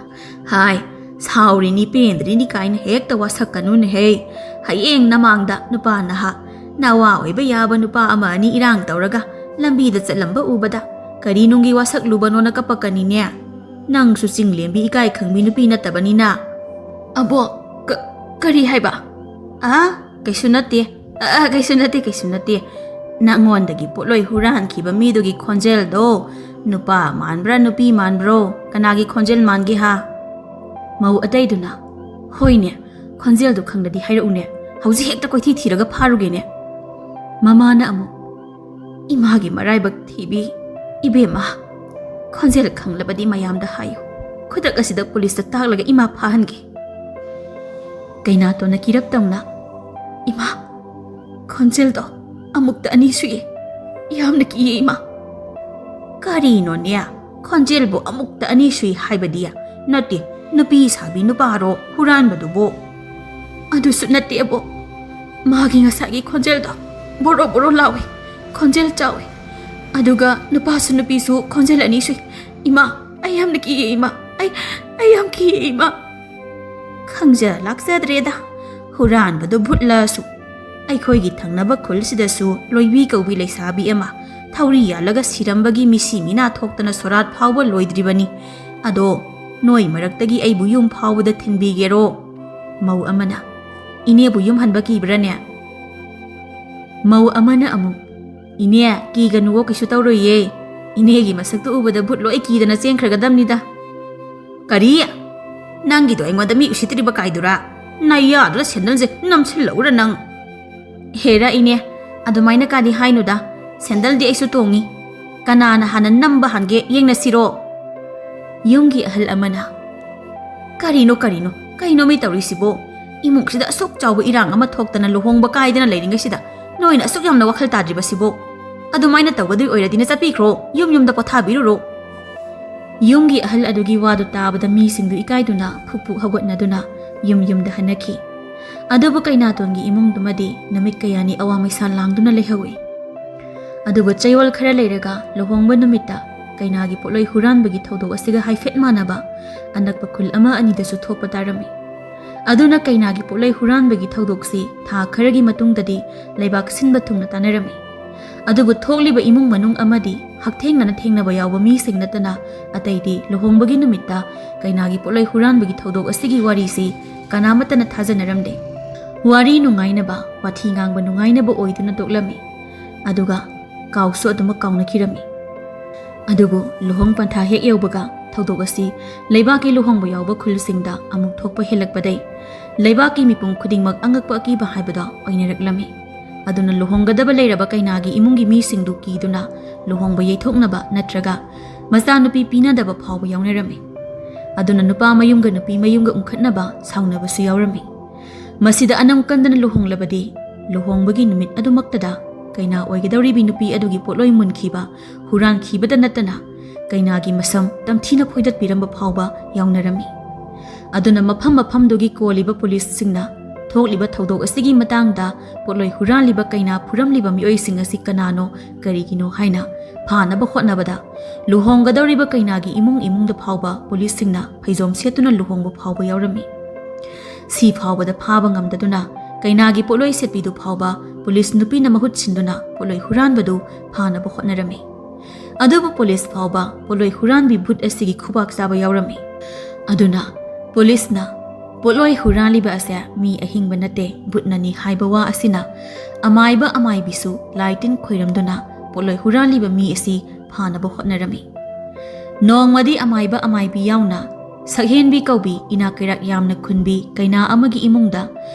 "ꯍꯥꯏ, "ꯁꯥꯎꯔꯤꯅꯤ, ꯄꯦꯟꯗ꯭ꯔꯤꯅꯤ" ꯀꯥꯏꯅ ꯍꯦꯛꯇ ꯋꯥꯁꯛꯀꯅꯨꯅꯦꯍꯦ꯫ ꯍꯌꯦꯡ ꯅꯃꯥꯡꯗ ꯅꯨꯄꯥ ꯅꯍꯥ, ꯅꯋꯥ ꯑꯣꯏꯕ ꯌꯥꯕ ꯅꯨꯄꯥ ꯑꯃ ꯑꯅꯤ ꯏꯔꯥꯡ ꯇꯧꯔꯒ ꯂꯝꯕꯤꯗ ꯆꯠꯂꯝꯕ ꯎꯕꯗ ꯀꯔꯤ ꯅꯨꯡꯒꯤ ꯋꯥꯁꯛꯂꯨꯕꯅꯣꯅ ꯀꯞꯄꯛꯀꯅꯤꯅꯦ꯫ ꯅꯪꯁꯨ ꯆꯤꯡꯂꯦꯝꯕꯤ ꯏꯀꯥꯏ ꯈꯪꯕꯤ ꯅꯨꯄꯤ ꯅꯠꯇꯕꯅꯤꯅ꯫ "ꯑꯕꯣ, ꯀ-, ꯀꯔꯤ ꯍꯥꯏꯕ?" "ꯑꯥ, ꯀꯩꯁꯨ ꯅꯠꯇꯦ꯫ ꯑ, ꯀꯩꯁꯨ ꯅꯠꯇꯦ, ꯀꯩꯁꯨ ꯅꯠꯇꯦ꯫ ꯅꯪꯉꯣꯟꯗꯒꯤ ꯄꯣꯠꯂꯣꯏ ꯍꯨꯔꯥꯟꯈꯤꯕ ꯃꯤꯗꯨꯒꯤ ꯈꯣꯟꯖꯦꯜꯗꯣ ꯅꯨꯄꯥ ꯃꯥꯟꯕ꯭ꯔꯥ, ꯅꯨꯄꯤ ꯃꯥꯟꯕ꯭ꯔꯣ? ꯀꯅꯥꯒꯤ ꯈꯣꯟꯖꯦꯜ ꯃꯥꯟꯒꯦ ꯍꯥ?" ꯃꯧ ꯑꯇꯩꯗꯨꯅ, "ꯍꯣꯏꯅꯦ, ꯈꯣꯟꯖꯦꯜꯗꯨ ꯈꯪꯂꯗꯤ ꯍꯥꯏꯔꯛꯎꯅꯦ꯫ ꯍꯧꯖꯤꯛ ꯍꯦꯛꯇ ꯀꯣꯏꯊꯤ ꯊꯤꯔꯒ ꯐꯥꯔꯨꯒꯦꯅꯦ꯫" ꯃꯃꯥꯅ ꯑꯃꯨꯛ, "ꯏꯃꯥꯒꯤ ꯃꯔꯥꯏꯕꯛ ꯊꯤꯕꯤ, ꯏꯕꯦꯝꯃ, ꯈꯣꯟꯖꯦꯜ ꯈꯪꯂꯕꯗꯤ ꯃꯌꯥꯝꯗ ꯍꯥꯏꯌꯨ꯫ ꯈꯨꯗꯛ ꯑꯁꯤꯗ ꯄꯨꯂꯤꯁꯇ ꯇꯥꯛꯂꯒ ꯏꯃꯥ ꯐꯥꯍꯟꯒꯦ꯫" ꯀꯩꯅꯥꯇꯣꯟꯅ ꯀꯤꯔꯞ ꯇꯧꯅ, "ꯏꯃꯥ, ꯈꯣꯟꯖꯦꯜꯗꯣ ꯑꯃꯨꯛꯇ ꯑꯅꯤ ꯁꯨꯏ꯫ ꯌꯥꯝꯅ ꯀꯤꯌꯦ, ꯏꯃꯥ꯫" "ꯀꯔꯤꯅꯣꯅꯦ? ꯈꯣꯟꯖꯦꯜꯕꯨ ꯑꯃꯨꯛꯇ ꯑꯅꯤ ꯁꯨꯏ ꯍꯥꯏꯕꯗꯤ? ꯅꯠꯇꯦ, ꯅꯨꯄꯤ ꯁꯥꯕꯤ ꯅꯨꯄꯥꯔꯣ ꯍꯨꯔꯥꯟꯕꯗꯨꯕꯨ?" "ꯑꯗꯨꯁꯨ ꯅꯠꯇꯦ, ꯑꯕꯣꯛ꯫ ꯃꯥꯒꯤ ꯉꯁꯥꯏꯒꯤ ꯈꯣꯟꯖꯦꯜꯗꯣ ꯕꯣꯔꯣ ꯕꯣꯔꯣ ꯂꯥꯎꯏ, ꯈꯣꯟꯖꯦꯜ ꯆꯥꯎꯏ꯫ ꯑꯗꯨꯒ ꯅꯨꯄꯥꯁꯨ ꯅꯨꯄꯤꯁꯨ ꯈꯣꯟꯖꯦꯜ ꯑꯅꯤ ꯁꯨꯏ꯫ ꯏꯃꯥ, ꯑꯩ ꯌꯥꯝꯅ ꯀꯤꯌꯦ, ꯏꯃꯥ꯫ ꯑꯩ, ꯑꯩ ꯌꯥꯝ ꯀꯤꯌꯦ, ꯏꯃꯥ꯫" ꯈꯪꯖ ꯂꯥꯛꯆꯗ꯭ꯔꯦꯗ, ꯍꯨꯔꯥꯟꯕꯗꯨ ꯚꯨꯠꯂꯁꯨ꯫ ꯑꯩꯈꯣꯏꯒꯤ ꯊꯪꯅꯕ ꯈꯨꯜꯁꯤꯗꯁꯨ ꯂꯣꯏꯕꯤ ꯀꯧꯕꯤ ꯂꯩꯁꯥꯕꯤ ꯑꯃ ꯊꯧꯔꯤ ꯌꯥꯜꯂꯒ ꯁꯤꯔꯝꯕꯒꯤ ꯃꯤꯁꯤ ꯃꯤꯅꯥ ꯊꯣꯛꯇꯅ ꯁꯣꯔꯥꯠ ꯐꯥꯎꯕ ꯂꯣꯏꯗ꯭ꯔꯤꯕꯅꯤ꯫ ꯑꯗꯣ ꯅꯣꯏ ꯃꯔꯛꯇꯒꯤ ꯑꯩꯕꯨ ꯌꯨꯝ ꯐꯥꯎꯕꯗ ꯊꯤꯟꯕꯤꯒꯦꯔꯣ? ꯃꯧ ꯑꯃꯅ, "ꯏꯅꯦꯕꯨ ꯌꯨꯝ ꯍꯟꯕ ꯀꯤꯕ꯭ꯔꯥꯅꯦ?" ꯃꯧ ꯑꯃꯅ ꯑꯃꯨꯛ, "ꯏꯅꯦ, ꯀꯤꯒꯅꯨꯋꯣ, ꯀꯩꯁꯨ ꯇꯧꯔꯣꯏꯌꯦ꯫ ꯏꯅꯦꯒꯤ ꯃꯁꯛꯇꯨ ꯎꯕꯗ ꯚꯨꯠ ꯂꯣꯏ ꯀꯤꯗꯅ ꯆꯦꯟꯈ꯭ꯔꯒꯗꯕꯅꯤꯗ꯫" "ꯀꯔꯤ? ꯅꯪꯒꯤꯗꯣ ꯑꯩꯉꯣꯟꯗ ꯃꯤ ꯎꯁꯤꯠꯇ꯭ꯔꯤꯕ ꯀꯥꯏꯗꯨꯔꯥ? ꯅꯌꯥꯗꯨꯗ ꯁꯦꯟꯗꯜꯁꯦ ꯅꯝꯁꯤꯜꯂꯛꯎꯔ ꯅꯪ?" "ꯍꯦꯔꯥ ꯏꯅꯦ, ꯑꯗꯨꯃꯥꯏꯅ ꯀꯥꯗꯤ ꯍꯥꯏꯅꯨꯗ꯫ ꯁꯦꯟꯗꯜꯗꯤ ꯑꯩꯁꯨ ꯇꯣꯡꯉꯤ꯫ ꯀꯅꯥꯅ ꯍꯥꯟꯅ ꯅꯝꯕ ꯍꯥꯟꯒꯦ ꯌꯦꯡꯅꯁꯤꯔꯣ?" ꯌꯨꯝꯒꯤ ꯑꯍꯜ ꯑꯃꯅ, "ꯀꯔꯤꯅꯣ, ꯀꯔꯤꯅꯣ, ꯀꯩꯅꯣ ꯃꯤ ꯇꯧꯔꯤꯁꯤꯕꯣ? ꯏꯃꯨꯡꯁꯤꯗ ꯑꯁꯨꯛ ꯆꯥꯎꯕ ꯏꯔꯥꯡ ꯑꯃ ꯊꯣꯛꯇꯅ ꯂꯨꯍꯣꯡꯕ ꯀꯥꯏꯗꯅ ꯂꯩꯔꯤꯉꯩꯁꯤꯗ ꯅꯣꯏꯅ ꯑꯁꯨꯛ ꯌꯥꯝꯅ ꯋꯥꯈꯜ ꯇꯥꯗ꯭ꯔꯤꯕꯁꯤꯕꯣ? ꯑꯗꯨꯃꯥꯏꯅ ꯇꯧꯒꯗꯣꯏ ꯑꯣꯏꯔꯗꯤꯅ ꯆꯠꯄꯤꯈ꯭ꯔꯣ, ꯌꯨꯝ ꯌꯨꯝꯗ ꯄꯣꯊꯥꯕꯤꯔꯨꯔꯣ꯫" ꯌꯨꯝꯒꯤ ꯑꯍꯜ ꯑꯗꯨꯒꯤ ꯋꯥꯗꯨ ꯇꯥꯕꯗ ꯃꯤꯁꯤꯡꯗꯨ ꯏꯀꯥꯏꯗꯨꯅ ꯐꯨꯛ ꯐꯨꯛ ꯍꯧꯒꯠꯅꯗꯨꯅ ꯌꯨꯝ ꯌꯨꯝꯗ ꯍꯟꯅꯈꯤ꯫ ꯑꯗꯨꯕꯨ ꯀꯩꯅꯥꯇꯣꯟꯒꯤ ꯏꯃꯨꯡꯗꯨꯃꯗꯤ ꯅꯨꯃꯤꯠ ꯀꯌꯥꯅꯤ ꯑꯋꯥ ꯃꯩꯁꯥ ꯂꯥꯡꯗꯨꯅ ꯂꯩꯍꯧꯏ꯫ ꯑꯗꯨꯕꯨ ꯆꯌꯣꯜ ꯈꯔ ꯂꯩꯔꯒ ꯂꯨꯍꯣꯡꯕ ꯅꯨꯃꯤꯠꯇ ꯀꯩꯅꯥꯒꯤ ꯄꯣꯠꯂꯣꯏ ꯍꯨꯔꯥꯟꯕꯒꯤ ꯊꯧꯗꯣꯛ ꯑꯁꯤꯒ ꯍꯥꯏꯐꯦꯠ ꯃꯥꯟꯅꯕ ꯑꯅꯛꯄ ꯈꯨꯜ ꯑꯃ ꯑꯅꯤꯗꯁꯨ ꯊꯣꯛꯄ ꯇꯥꯔꯝꯃꯤ꯫ ꯑꯗꯨꯅ ꯀꯩꯅꯥꯒꯤ ꯄꯣꯠꯂꯣꯏ ꯍꯨꯔꯥꯟꯕꯒꯤ ꯊꯧꯗꯣꯛꯁꯤ ꯊꯥ ꯈꯔꯒꯤ ꯃꯇꯨꯡꯗꯗꯤ ꯂꯩꯕꯥꯛ ꯁꯤꯟꯕ ꯊꯨꯡꯅ ꯇꯥꯟꯅꯔꯝꯃꯤ꯫ ꯑꯗꯨꯕꯨ ꯊꯣꯛꯂꯤꯕ ꯏꯃꯨꯡ ꯃꯅꯨꯡ ꯑꯃꯗꯤ ꯍꯛꯊꯦꯡꯅꯅ ꯊꯦꯡꯅꯕ ꯌꯥꯎꯕ ꯃꯤꯁꯤꯡ ꯅꯠꯇꯅ ꯑꯇꯩꯗꯤ ꯂꯨꯍꯣꯡꯕꯒꯤ ꯅꯨꯃꯤꯠꯇ ꯀꯩꯅꯥꯒꯤ ꯄꯣꯠꯂꯣꯏ ꯍꯨꯔꯥꯟꯕꯒꯤ ꯊꯧꯗꯣꯛ ꯑꯁꯤꯒꯤ ꯋꯥꯔꯤꯁꯤ ꯀꯅꯥꯃꯠꯇꯅ ꯊꯥꯖꯅꯔꯝꯗꯦ꯫ ꯋꯥꯔꯤ ꯅꯨꯡꯉꯥꯏꯅꯕ, ꯋꯥꯊꯤ ꯉꯥꯡꯕ ꯅꯨꯡꯉꯥꯏꯅꯕ ꯑꯣꯏꯗꯨꯅ ꯇꯣꯛꯂꯝꯃꯤ꯫ ꯑꯗꯨꯒ ꯀꯥꯎꯁꯨ ꯑꯗꯨꯃꯛ ꯀꯥꯎꯅꯈꯤꯔꯝꯃꯤ꯫ ꯑꯗꯨꯕꯨ ꯂꯨꯍꯣꯡ ꯄꯟꯊꯥ ꯍꯦꯛ ꯌꯧꯕꯒ ꯊꯧꯗꯣꯛ ꯑꯁꯤ ꯂꯩꯕꯥꯛꯀꯤ ꯂꯨꯍꯣꯡꯕ ꯌꯥꯎꯕ ꯈꯨꯜꯁꯤꯡꯗ ꯑꯃꯨꯛ ꯊꯣꯛꯄ ꯍꯦꯜꯂꯛꯄꯗꯩ ꯂꯩꯕꯥꯛꯀꯤ ꯃꯤꯄꯨꯝ ꯈꯨꯗꯤꯡꯃꯛ ꯑꯉꯛꯄ ꯑꯀꯤꯕ ꯍꯥꯏꯕꯗꯣ ꯑꯣꯏꯅꯔꯛꯂꯝꯃꯤ꯫ ꯑꯗꯨꯅ ꯂꯨꯍꯣꯡꯒꯗꯕ ꯂꯩꯔꯕ ꯀꯩꯅꯥꯒꯤ ꯏꯃꯨꯡꯒꯤ ꯃꯤꯁꯤꯡꯗꯨ ꯀꯤꯗꯨꯅ ꯂꯨꯍꯣꯡꯕ ꯌꯩꯊꯣꯛꯅꯕ ꯅꯠꯇ꯭ꯔꯒ ꯃꯆꯥꯅꯨꯄꯤ ꯄꯤꯅꯗꯕ ꯐꯥꯎꯕ ꯌꯥꯎꯅꯔꯝꯃꯤ꯫ ꯑꯗꯨꯅ ꯅꯨꯄꯥ ꯃꯌꯨꯝꯒ ꯅꯨꯄꯤ ꯃꯌꯨꯝꯒ ꯎꯪꯈꯠꯅꯕ ꯁꯥꯎꯅꯕꯁꯨ ꯌꯥꯎꯔꯝꯃꯤ꯫ ꯃꯁꯤꯗ ꯑꯅꯝ ꯀꯟꯗꯅ ꯂꯨꯍꯣꯡꯂꯕꯗꯤ ꯂꯨꯍꯣꯡꯕꯒꯤ ꯅꯨꯃꯤꯠ ꯑꯗꯨꯃꯛꯇꯗ ꯀꯩꯅꯥ ꯑꯣꯏꯒꯗꯧꯔꯤꯕꯤ ꯅꯨꯄꯤ ꯑꯗꯨꯒꯤ ꯄꯣꯠꯂꯣꯏ ꯃꯨꯟꯈꯤꯕ, ꯍꯨꯔꯥꯟꯈꯤꯕꯗ ꯅꯠꯇꯅ ꯀꯩꯅꯥꯒꯤ ꯃꯁꯝ ꯇꯝꯊꯤꯅ ꯐꯣꯏꯗꯠꯄꯤꯔꯝꯕ ꯐꯥꯎꯕ ꯌꯥꯎꯅꯔꯝꯃꯤ꯫ ꯑꯗꯨꯅ ꯃꯐꯝ ꯃꯐꯝꯗꯨꯒꯤ ꯀꯣꯜꯂꯤꯕ ꯄꯨꯂꯤꯁꯁꯤꯡꯅ ꯊꯣꯛꯂꯤꯕ ꯊꯧꯗꯣꯛ ꯑꯁꯤꯒꯤ ꯃꯇꯥꯡꯗ ꯄꯣꯠꯂꯣꯏ ꯍꯨꯔꯥꯜꯂꯤꯕ ꯀꯩꯅꯥ ꯐꯨꯔꯝꯂꯤꯕ ꯃꯤꯑꯣꯏꯁꯤꯡ ꯑꯁꯤ ꯀꯅꯥꯅꯣ, ꯀꯔꯤꯒꯤꯅꯣ ꯍꯥꯏꯅ ꯐꯥꯅꯕ ꯍꯣꯠꯅꯕꯗ ꯂꯨꯍꯣꯡꯒꯗꯧꯔꯤꯕ ꯀꯩꯅꯥꯒꯤ ꯏꯃꯨꯡ ꯏꯃꯨꯡꯗ ꯐꯥꯎꯕ ꯄꯨꯂꯤꯁꯁꯤꯡꯅ ꯐꯩꯖꯣꯝ ꯁꯦꯠꯇꯨꯅ ꯂꯨꯍꯣꯡꯕ ꯐꯥꯎꯕ ꯌꯥꯎꯔꯝꯃꯤ꯫ ꯁꯤ ꯐꯥꯎꯕꯗ ꯐꯥꯕ ꯉꯝꯗꯗꯨꯅ ꯀꯩꯅꯥꯒꯤ ꯄꯣꯠꯂꯣꯏ ꯁꯦꯠꯄꯤꯗꯨ ꯐꯥꯎꯕ ꯄꯨꯂꯤꯁ ꯅꯨꯄꯤꯅ ꯃꯍꯨꯠ ꯁꯤꯟꯗꯨꯅ ꯄꯣꯠꯂꯣꯏ ꯍꯨꯔꯥꯟꯕꯗꯨ ꯐꯥꯅꯕ ꯍꯣꯠꯅꯔꯝꯃꯤ꯫ ꯑꯗꯨꯕꯨ ꯄꯨꯂꯤꯁ ꯐꯥꯎꯕ ꯄꯣꯠꯂꯣꯏ ꯍꯨꯔꯥꯟꯕꯤ ꯚꯨꯠ ꯑꯁꯤꯒꯤ ꯈꯨꯕꯥꯛ ꯆꯥꯕ ꯌꯥꯎꯔꯝꯃꯤ꯫ ꯑꯗꯨꯅ ꯄꯨꯂꯤꯁꯅ ꯄꯣꯠꯂꯣꯏ ꯍꯨꯔꯥꯜꯂꯤꯕ ꯑꯁꯦ ꯃꯤ ꯑꯍꯤꯡꯕ ꯅꯠꯇꯦ, ꯚꯨꯠꯅꯅꯤ ꯍꯥꯏꯕ ꯋꯥ ꯑꯁꯤꯅ ꯑꯃꯥꯏꯕ ꯑꯃꯥꯏꯕꯤꯁꯨ ꯂꯥꯏ ꯇꯤꯟ ꯈꯣꯏꯔꯝꯗꯨꯅ ꯄꯣꯠꯂꯣꯏ ꯍꯨꯔꯥꯜꯂꯤꯕ ꯃꯤ ꯑꯁꯤ ꯐꯥꯅꯕ ꯍꯣꯠꯅꯔꯝꯃꯤ꯫ ꯅꯣꯡꯃꯗꯤ ꯑꯃꯥꯏꯕ ꯑꯃꯥꯏꯕꯤ ꯌꯥꯎꯅ ꯁꯛꯍꯦꯟꯕꯤ ꯀꯧꯕꯤ ꯏꯅꯥꯛ ꯀꯩꯔꯥꯛ ꯌꯥꯝꯅ ꯈꯨꯟꯕꯤ ꯀꯩꯅꯥ ꯑꯃꯒꯤ ꯏꯃꯨꯡꯗ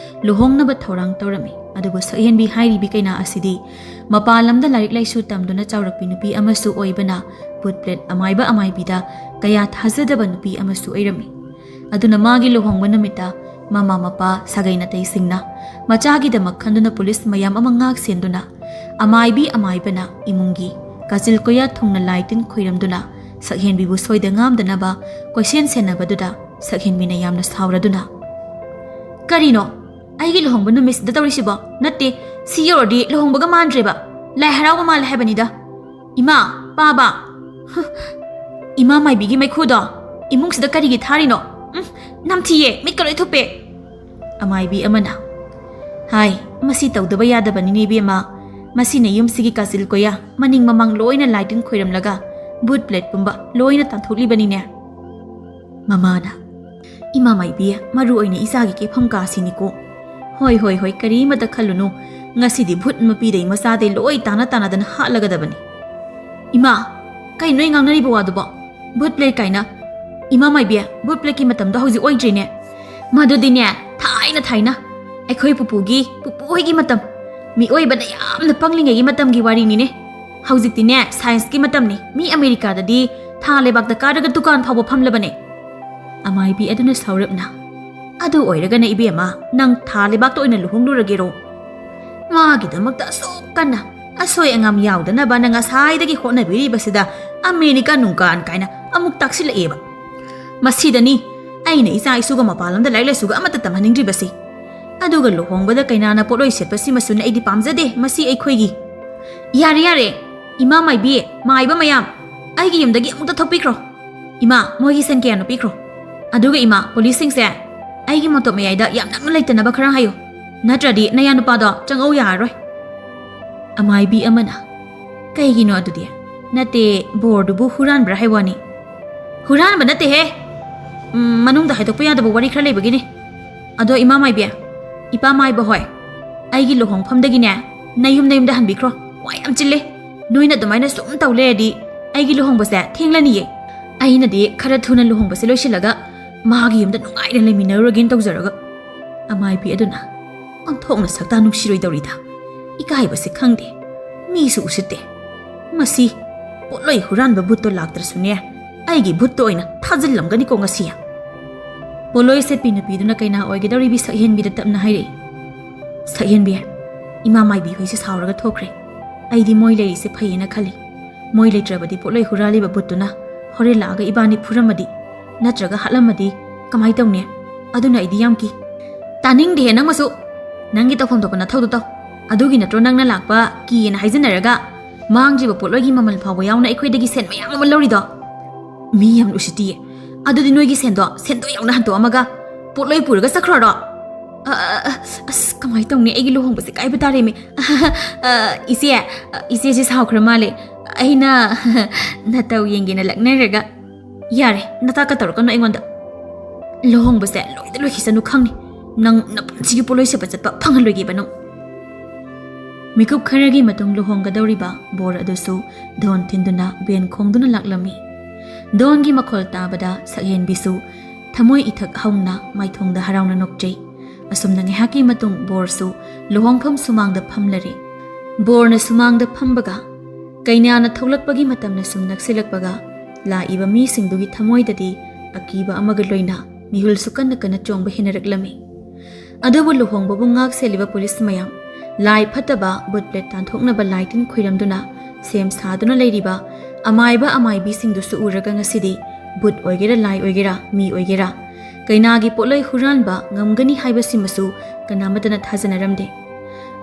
ꯂꯨꯍꯣꯡꯅꯕ ꯊꯧꯔꯥꯡ ꯇꯧꯔꯝꯃꯤ꯫ ꯑꯗꯨꯕꯨ ꯁꯛꯍꯦꯟꯕꯤ ꯍꯥꯏꯔꯤꯕꯤ ꯀꯩꯅꯥ ꯑꯁꯤꯗꯤ ꯃꯄꯥꯟ ꯂꯝꯗ ꯂꯥꯏꯔꯤꯛ ꯂꯥꯏꯁꯨ ꯇꯝꯗꯨꯅ ꯆꯥꯎꯔꯛꯄꯤ ꯅꯨꯄꯤ ꯑꯃꯁꯨ ꯑꯣꯏꯕꯅ ꯚꯨꯠ ꯄ꯭ꯔꯦꯠ ꯑꯃꯥꯏꯕ ꯑꯃꯥꯏꯕꯤꯗ ꯀꯌꯥ ꯊꯥꯖꯗꯕ ꯅꯨꯄꯤ ꯑꯃꯁꯨ ꯑꯣꯏꯔꯝꯃꯤ꯫ ꯑꯗꯨꯅ ꯃꯥꯒꯤ ꯂꯨꯍꯣꯡꯕ ꯅꯨꯃꯤꯠꯇ ꯃꯃꯥ ꯃꯄꯥ ꯁꯥꯒꯩ ꯅꯥꯇꯩꯁꯤꯡꯅ ꯃꯆꯥꯒꯤꯗꯃꯛ ꯈꯟꯗꯨꯅ ꯄꯨꯂꯤꯁ ꯃꯌꯥꯝ ꯑꯃ ꯉꯥꯛ ꯁꯦꯟꯗꯨꯅ ꯑꯃꯥꯏꯕꯤ ꯑꯃꯥꯏꯕꯅ ꯏꯃꯨꯡꯒꯤ ꯀꯥꯆꯤꯜ ꯀꯣꯌꯥ ꯊꯨꯡꯅ ꯂꯥꯏ ꯇꯤꯟ ꯈꯣꯏꯔꯝꯗꯨꯅ ꯁꯛꯍꯦꯟꯕꯤꯕꯨ ꯁꯣꯏꯗ ꯉꯥꯝꯗꯅꯕ ꯀꯣꯏꯁꯦꯟ ꯁꯦꯟꯅꯕꯗꯨꯗ ꯁꯛꯍꯦꯟꯕꯤꯅ ꯌꯥꯝꯅ ꯁꯥꯎꯔꯗꯨꯅ, "ꯀꯔꯤꯅꯣ ꯑꯩꯒꯤ ꯂꯨꯍꯣꯡꯕ ꯅꯨꯃꯤꯠꯁꯤꯗ ꯇꯧꯔꯤꯁꯤꯕꯣ? ꯅꯠꯇꯦ, ꯁꯤ ꯌꯧꯔꯗꯤ ꯂꯨꯍꯣꯡꯕꯒ ꯃꯥꯟꯗ꯭ꯔꯦꯕ, ꯂꯥꯏ ꯍꯔꯥꯎꯕ ꯃꯥꯜꯂꯦ ꯍꯥꯏꯕꯅꯤꯗ꯫ ꯏꯃꯥ, ꯄꯥꯕ, "ꯏꯃꯥ ꯃꯥꯏꯕꯤꯒꯤ ꯃꯩꯈꯨꯗꯣ ꯏꯃꯨꯡꯁꯤꯗ ꯀꯔꯤꯒꯤ ꯊꯥꯔꯤꯅꯣ? ꯎꯝ, ꯅꯝꯊꯤꯌꯦ, ꯃꯤꯠꯀ ꯂꯣꯏ ꯊꯨꯞꯄꯦ!" ꯑꯃꯥꯏꯕꯤ ꯑꯃꯅ, "ꯍꯥꯏ, ꯃꯁꯤ ꯇꯧꯗꯕ ꯌꯥꯗꯕꯅꯤꯅꯦ ꯏꯕꯦꯝꯃ꯫ ꯃꯁꯤꯅ ꯌꯨꯝꯁꯤꯒꯤ ꯀꯥꯆꯤꯜ ꯀꯣꯌꯥ, ꯃꯅꯤꯡ ꯃꯃꯥꯡ ꯂꯣꯏꯅ ꯂꯥꯏꯇꯤꯟ ꯈꯣꯏꯔꯝꯂꯒ ꯕꯨꯠ ꯄ꯭ꯂꯦꯠ ꯄꯨꯝꯕ ꯂꯣꯏꯅ ꯇꯥꯟꯊꯣꯛꯂꯤꯕꯅꯤꯅꯦ꯫" ꯃꯃꯥꯅ, "ꯏꯃꯥ ꯃꯥꯏꯕꯤ, ꯃꯔꯨ ꯑꯣꯏꯅ ꯏꯆꯥꯒꯤ ꯀꯦꯐꯝ ꯀꯥꯁꯤꯅꯤꯀꯣ꯫ ꯍꯣꯏ, ꯍꯣꯏ, ꯍꯣꯏ, ꯀꯔꯤꯃꯇ ꯈꯜꯂꯨꯅꯨ꯫ ꯉꯁꯤꯗꯤ ꯚꯨꯠ ꯃꯄꯤꯗꯩ ꯃꯆꯥꯗꯩ ꯂꯣꯏ ꯇꯥꯅ ꯇꯥꯅꯗꯅ ꯍꯥꯠꯂꯒꯗꯕꯅꯤ꯫" "ꯏꯃꯥ, ꯀꯩꯅꯣ ꯅꯣꯏ ꯉꯥꯡꯅꯔꯤꯕ ꯋꯥꯗꯨꯕꯣ? ꯚꯨꯠ ꯄ꯭ꯂꯦꯠ ꯀꯥꯏꯅ? ꯏꯃꯥ ꯃꯥꯏꯕꯤ, ꯚꯨꯠ ꯄ꯭ꯂꯦꯠꯀꯤ ꯃꯇꯝꯗꯣ ꯍꯧꯖꯤꯛ ꯑꯣꯏꯗ꯭ꯔꯤꯅꯦ꯫ ꯃꯗꯨꯗꯤꯅꯦ, ꯊꯥꯏꯅ ꯊꯥꯏꯅ ꯑꯩꯈꯣꯏ ꯄꯨꯄꯨꯒꯤ, ꯄꯨꯄꯨ ꯍꯣꯏꯒꯤ ꯃꯇꯝ, ꯃꯤꯑꯣꯏꯕꯅ ꯌꯥꯝꯅ ꯄꯪꯂꯤꯉꯩꯒꯤ ꯃꯇꯝꯒꯤ ꯋꯥꯔꯤꯅꯤꯅꯦ꯫ ꯍꯧꯖꯤꯛꯇꯤꯅꯦ, ꯁꯥꯏꯟꯁꯀꯤ ꯃꯇꯝꯅꯤ꯫ ꯃꯤ ꯑꯃꯦꯔꯤꯀꯥꯗꯗꯤ ꯊꯥ ꯂꯩꯕꯥꯛꯇ ꯀꯥꯔꯒ ꯗꯨꯀꯥꯟ ꯐꯥꯎꯕ ꯐꯝꯂꯕꯅꯦ꯫" ꯑꯃꯥꯏꯕꯤ ꯑꯗꯨꯅ ꯁꯥꯎꯔꯞꯅ, "ꯑꯗꯨ ꯑꯣꯏꯔꯒꯅ ꯏꯕꯦꯝꯃ, ꯅꯪ ꯊꯥ ꯂꯩꯕꯥꯛꯇ ꯑꯣꯏꯅ ꯂꯨꯍꯣꯡꯂꯨꯔꯒꯦꯔꯣ? ꯃꯥꯒꯤꯗꯃꯛꯇ ꯑꯁꯨꯛ ꯀꯟꯅ ꯑꯁꯣꯏ ꯑꯉꯥꯝ ꯌꯥꯎꯗꯅꯕꯅ ꯉꯁꯥꯏꯗꯒꯤ ꯍꯣꯠꯅꯕꯤꯔꯤꯕꯁꯤꯗ ꯑꯃꯦꯔꯤꯀꯥ ꯅꯨꯡꯀꯥꯟ ꯀꯥꯏꯅ ꯑꯃꯨꯛ ꯇꯥꯛꯁꯤꯜꯂꯛꯑꯦꯕ꯫ ꯃꯁꯤꯗꯅꯤ ꯑꯩꯅ ꯏꯆꯥ ꯏꯁꯨꯒ ꯃꯄꯥꯟ ꯂꯝꯗ ꯂꯥꯏꯔꯤꯛ ꯂꯥꯏꯁꯨꯒ ꯑꯃꯠꯇ ꯇꯝꯍꯟꯅꯤꯡꯗ꯭ꯔꯤꯕꯁꯤ꯫ ꯑꯗꯨꯒ ꯂꯨꯍꯣꯡꯕꯗ ꯀꯩꯅꯥꯅ ꯄꯣꯠꯂꯣꯏ ꯁꯦꯠꯄꯁꯤꯃꯁꯨꯅ ꯑꯩꯗꯤ ꯄꯥꯝꯖꯗꯦ꯫ ꯃꯁꯤ ꯑꯩꯈꯣꯏꯒꯤ"꯫ "ꯌꯥꯔꯦ, ꯌꯥꯔꯦ꯫ ꯏꯃꯥ ꯃꯥꯏꯕꯤ, ꯃꯥꯏꯕ ꯃꯌꯥꯝ, ꯑꯩꯒꯤ ꯌꯨꯝꯗꯒꯤ ꯑꯃꯨꯛꯇ ꯊꯣꯛꯄꯤꯈ꯭ꯔꯣ꯫ ꯏꯃꯥ, ꯃꯣꯏꯒꯤ ꯁꯦꯟ ꯀꯌꯥꯅꯣ ꯄꯤꯈ꯭ꯔꯣ꯫ ꯑꯗꯨꯒ ꯏꯃꯥ, ꯄꯨꯂꯤꯁꯁꯤꯡꯁꯦ ꯑꯩꯒꯤ ꯃꯇꯣꯞ ꯃꯌꯥꯏꯗ ꯌꯥꯝ ꯅꯛꯅ ꯂꯩꯇꯅꯕ ꯈꯔ ꯍꯥꯏꯌꯨ꯫ ꯅꯠꯇ꯭ꯔꯗꯤ ꯅꯌꯥ ꯅꯨꯄꯥꯗꯣ ꯆꯪꯉꯧ ꯌꯥꯔꯔꯣꯏ꯫" ꯑꯃꯥꯏꯕꯤ ꯑꯃꯅ, "ꯀꯩꯒꯤꯅꯣ ꯑꯗꯨꯗꯤ? ꯅꯠꯇꯦ, ꯕꯣꯔꯗꯨꯕꯨ ꯍꯨꯔꯥꯟꯕ꯭ꯔꯥ ꯍꯥꯏ ꯋꯥꯅꯤ꯫" "ꯍꯨꯔꯥꯟꯕ ꯅꯠꯇꯦꯍꯦ꯫ ꯎꯝ, ꯃꯅꯨꯡꯗ ꯍꯥꯏꯗꯣꯛꯄ ꯌꯥꯗꯕ ꯋꯥꯔꯤ ꯈꯔ ꯂꯩꯕꯒꯤꯅꯤ꯫ ꯑꯗꯣ ꯏꯃꯥ ꯃꯥꯏꯕꯤ, ꯏꯄꯥ ꯃꯥꯏꯕ ꯍꯣꯏ, ꯑꯩꯒꯤ ꯂꯨꯍꯣꯡꯐꯝꯗꯒꯤꯅꯦ ꯅꯌꯨꯝ ꯅꯌꯨꯝꯗ ꯍꯟꯕꯤꯈ꯭ꯔꯣ꯫ ꯋꯥ ꯌꯥꯝ ꯆꯤꯜꯂꯦ꯫ ꯅꯣꯏꯅ ꯑꯗꯨꯃꯥꯏꯅ ꯁꯨꯝ ꯇꯧ ꯂꯩꯔꯗꯤ ꯑꯩꯒꯤ ꯂꯨꯍꯣꯡꯕꯁꯦ ꯊꯦꯡꯂꯅꯤꯌꯦ꯫ ꯑꯩꯅꯗꯤ ꯈꯔ ꯊꯨꯅ ꯂꯨꯍꯣꯡꯕꯁꯦ ꯂꯣꯏꯁꯤꯜꯂꯒ ꯃꯥꯒꯤ ꯌꯨꯝꯗ ꯅꯨꯡꯉꯥꯏꯅ ꯂꯩꯃꯤꯟꯅꯔꯨꯔꯒꯦꯅ ꯇꯧꯖꯔꯒ꯫" ꯑꯃꯥꯏꯕꯤ ꯑꯗꯨꯅ, "ꯑꯣꯟꯊꯣꯛꯅ ꯁꯛꯇꯥ ꯅꯨꯡꯁꯤꯔꯣꯏꯗꯧꯔꯤꯗ꯫ ꯏꯀꯥꯏꯕꯁꯦ ꯈꯪꯗꯦ, ꯃꯤꯁꯨ ꯎꯁꯤꯠꯇꯦ꯫ ꯃꯁꯤ ꯄꯣꯠꯂꯣꯏ ꯍꯨꯔꯥꯟꯕ ꯕꯨꯠꯇꯣ ꯂꯥꯛꯇ꯭ꯔꯁꯨꯅꯦ, ꯑꯩꯒꯤ ꯕꯨꯠꯇꯣ ꯑꯣꯏꯅ ꯊꯥꯖꯤꯜꯂꯝꯒꯅꯤꯀꯣ ꯉꯁꯤ꯫" ꯄꯣꯠꯂꯣꯏ ꯁꯦꯠꯄꯤ ꯅꯨꯄꯤꯗꯨꯅ ꯀꯩꯅꯥ ꯑꯣꯏꯒꯗꯧꯔꯤꯕꯤ ꯁꯛꯍꯦꯟꯕꯤꯗ ꯇꯞꯅ ꯍꯥꯏꯔꯛꯏ, "ꯁꯛꯍꯦꯟꯕꯤ, ꯏꯃꯥ ꯃꯥꯏꯕꯤ ꯍꯣꯏꯁꯦ ꯁꯥꯎꯔꯒ ꯊꯣꯛꯈ꯭ꯔꯦ꯫ ꯑꯩꯗꯤ ꯃꯣꯏ ꯂꯩꯔꯤꯁꯦ ꯐꯩꯌꯦꯅ ꯈꯜꯂꯤ꯫ ꯃꯣꯏ ꯂꯩꯇ꯭ꯔꯕꯗꯤ ꯄꯣꯠꯂꯣꯏ ꯍꯨꯔꯥꯜꯂꯤꯕ ꯕꯨꯠꯇꯨꯅ ꯍꯣꯔꯦꯟ ꯂꯥꯛꯑꯒ ꯏꯕꯥꯅꯤ ꯐꯨꯔꯝꯃꯗꯤ, ꯅꯠꯇ꯭ꯔꯒ ꯍꯥꯠꯂꯝꯃꯗꯤ ꯀꯃꯥꯏ ꯇꯧꯅꯤ? ꯑꯗꯨꯅ ꯑꯩꯗꯤ ꯌꯥꯝ ꯀꯤ꯫" "ꯇꯥꯅꯤꯡꯗꯦꯍꯦ ꯅꯪꯃꯁꯨ꯫ ꯅꯪꯒꯤ ꯇꯧꯐꯝ ꯊꯣꯛꯄ ꯅꯊꯧꯗꯣ ꯇꯧ꯫ ꯑꯗꯨꯒꯤ ꯅꯠꯇ꯭ꯔꯣ ꯅꯪꯅ ꯂꯥꯛꯄ ꯀꯤꯌꯦꯅ ꯍꯥꯏꯖꯤꯟꯅꯔꯒ ꯃꯥꯡꯗ꯭ꯔꯤꯕ ꯄꯣꯠꯂꯣꯏꯒꯤ ꯃꯃꯜ ꯐꯥꯎꯕ ꯌꯥꯎꯅ ꯑꯩꯈꯣꯏꯗꯒꯤ ꯁꯦꯟ ꯃꯌꯥꯝ ꯑꯃ ꯂꯧꯔꯤꯗꯣ? ꯃꯤ ꯌꯥꯝ ꯎꯁꯤꯠꯇꯤꯌꯦ꯫ ꯑꯗꯨꯗꯤ ꯅꯣꯏꯒꯤ ꯁꯦꯟꯗꯣ ꯁꯦꯟꯗꯣꯏ ꯌꯥꯎꯅ ꯍꯟꯗꯣꯛꯑꯝꯃꯒ ꯄꯣꯠꯂꯣꯏ ꯄꯨꯔꯒ ꯆꯠꯈ꯭ꯔꯣꯔꯣ? ꯑ, ꯑ, ꯑ, ꯑꯁ, ꯀꯃꯥꯏꯅ ꯇꯧꯅꯤ? ꯑꯩꯒꯤ ꯂꯨꯍꯣꯡꯕꯁꯦ ꯀꯥꯏꯕ ꯇꯥꯔꯦꯃꯤ꯫ ꯑ, ꯏꯆꯦ, ꯑ, ꯏꯆꯦꯁꯦ ꯁꯥꯎꯈ꯭ꯔ ꯃꯥꯜꯂꯦ꯫ ꯑꯩꯅ ꯅꯇꯧ ꯌꯦꯡꯒꯦꯅ ꯂꯛꯅꯔꯒ꯫ ꯌꯥꯔꯦ, ꯅꯇꯥꯛꯀ ꯇꯧꯔꯛꯀꯅꯨ ꯑꯩꯉꯣꯟꯗ꯫ ꯂꯨꯍꯣꯡꯕꯁꯦ ꯂꯣꯏꯗ ꯂꯣꯏꯈꯤꯁꯅꯨ ꯈꯪꯅꯤ꯫ ꯅꯪ ꯅꯄꯨꯟꯁꯤꯒꯤ ꯄꯣꯠꯂꯣꯏ ꯁꯦꯠꯄ ꯆꯠꯄ ꯐꯪꯍꯜꯂꯣꯏꯒꯦꯕ ꯅꯪ꯫ ꯃꯤꯀꯨꯞ ꯈꯔꯒꯤ ꯃꯇꯨꯡ ꯂꯨꯍꯣꯡꯒꯗꯧꯔꯤꯕ ꯕꯣꯔ ꯑꯗꯨꯁꯨ ꯙꯣꯟ ꯊꯤꯟꯗꯨꯅ ꯕꯦꯟ ꯈꯣꯡꯗꯨꯅ ꯂꯥꯛꯂꯝꯃꯤ꯫ ꯙꯣꯟꯒꯤ ꯃꯈꯣꯜ ꯇꯥꯕꯗ ꯁꯛꯍꯦꯟꯕꯤꯁꯨ ꯊꯃꯣꯏ ꯏꯊꯛ ꯍꯧꯅ ꯃꯥꯏꯊꯣꯡꯗ ꯍꯔꯥꯎꯅ ꯅꯣꯛꯆꯩ꯫ ꯑꯁꯨꯝꯅ ꯉꯥꯏꯍꯥꯛꯀꯤ ꯃꯇꯨꯡ ꯕꯣꯔꯁꯨ ꯂꯨꯍꯣꯡꯐꯝ ꯁꯨꯃꯥꯡꯗ ꯐꯝꯂꯔꯦ꯫ ꯕꯣꯔꯅ ꯁꯨꯃꯥꯡꯗ ꯐꯝꯕꯒ ꯀꯩꯅꯥꯅ ꯊꯣꯛꯂꯛꯄꯒꯤ ꯃꯇꯝꯅ ꯁꯨꯝ ꯅꯛꯁꯤꯜꯂꯛꯄꯒ ꯂꯥꯛꯏꯕ ꯃꯤꯁꯤꯡꯗꯨꯒꯤ ꯊꯃꯣꯏꯗꯗꯤ ꯑꯀꯤꯕ ꯑꯃꯒ ꯂꯣꯏꯅ ꯃꯤꯍꯨꯜꯁꯨ ꯀꯟꯅ ꯀꯟꯅ ꯆꯣꯡꯕ ꯍꯦꯟꯅꯔꯛꯂꯝꯃꯤ꯫ ꯑꯗꯨꯕꯨ ꯂꯨꯍꯣꯡꯕꯕꯨ ꯉꯥꯛ ꯁꯦꯜꯂꯤꯕ ꯄꯨꯂꯤꯁ ꯃꯌꯥꯝ, ꯂꯥꯏ ꯐꯠꯇꯕ, ꯚꯨꯠ ꯄ꯭ꯔꯦꯠ ꯇꯥꯟꯊꯣꯛꯅꯕ ꯂꯥꯏ ꯇꯤꯟ ꯈꯣꯏꯔꯝꯗꯨꯅ ꯁꯦꯝ ꯁꯥꯗꯨꯅ ꯂꯩꯔꯤꯕ ꯑꯃꯥꯏꯕ ꯑꯃꯥꯏꯕꯤꯁꯤꯡꯗꯨꯁꯨ ꯎꯔꯒ ꯉꯁꯤꯗꯤ ꯚꯨꯠ ꯑꯣꯏꯒꯦꯔꯥ, ꯂꯥꯏ ꯑꯣꯏꯒꯦꯔꯥ, ꯃꯤ ꯑꯣꯏꯒꯦꯔꯥ, ꯀꯩꯅꯥꯒꯤ ꯄꯣꯠꯂꯣꯏ ꯍꯨꯔꯥꯟꯕ ꯉꯝꯒꯅꯤ ꯍꯥꯏꯕꯁꯤꯃꯁꯨ ꯀꯅꯥꯃꯠꯇꯅ ꯊꯥꯖꯅꯔꯝꯗꯦ꯫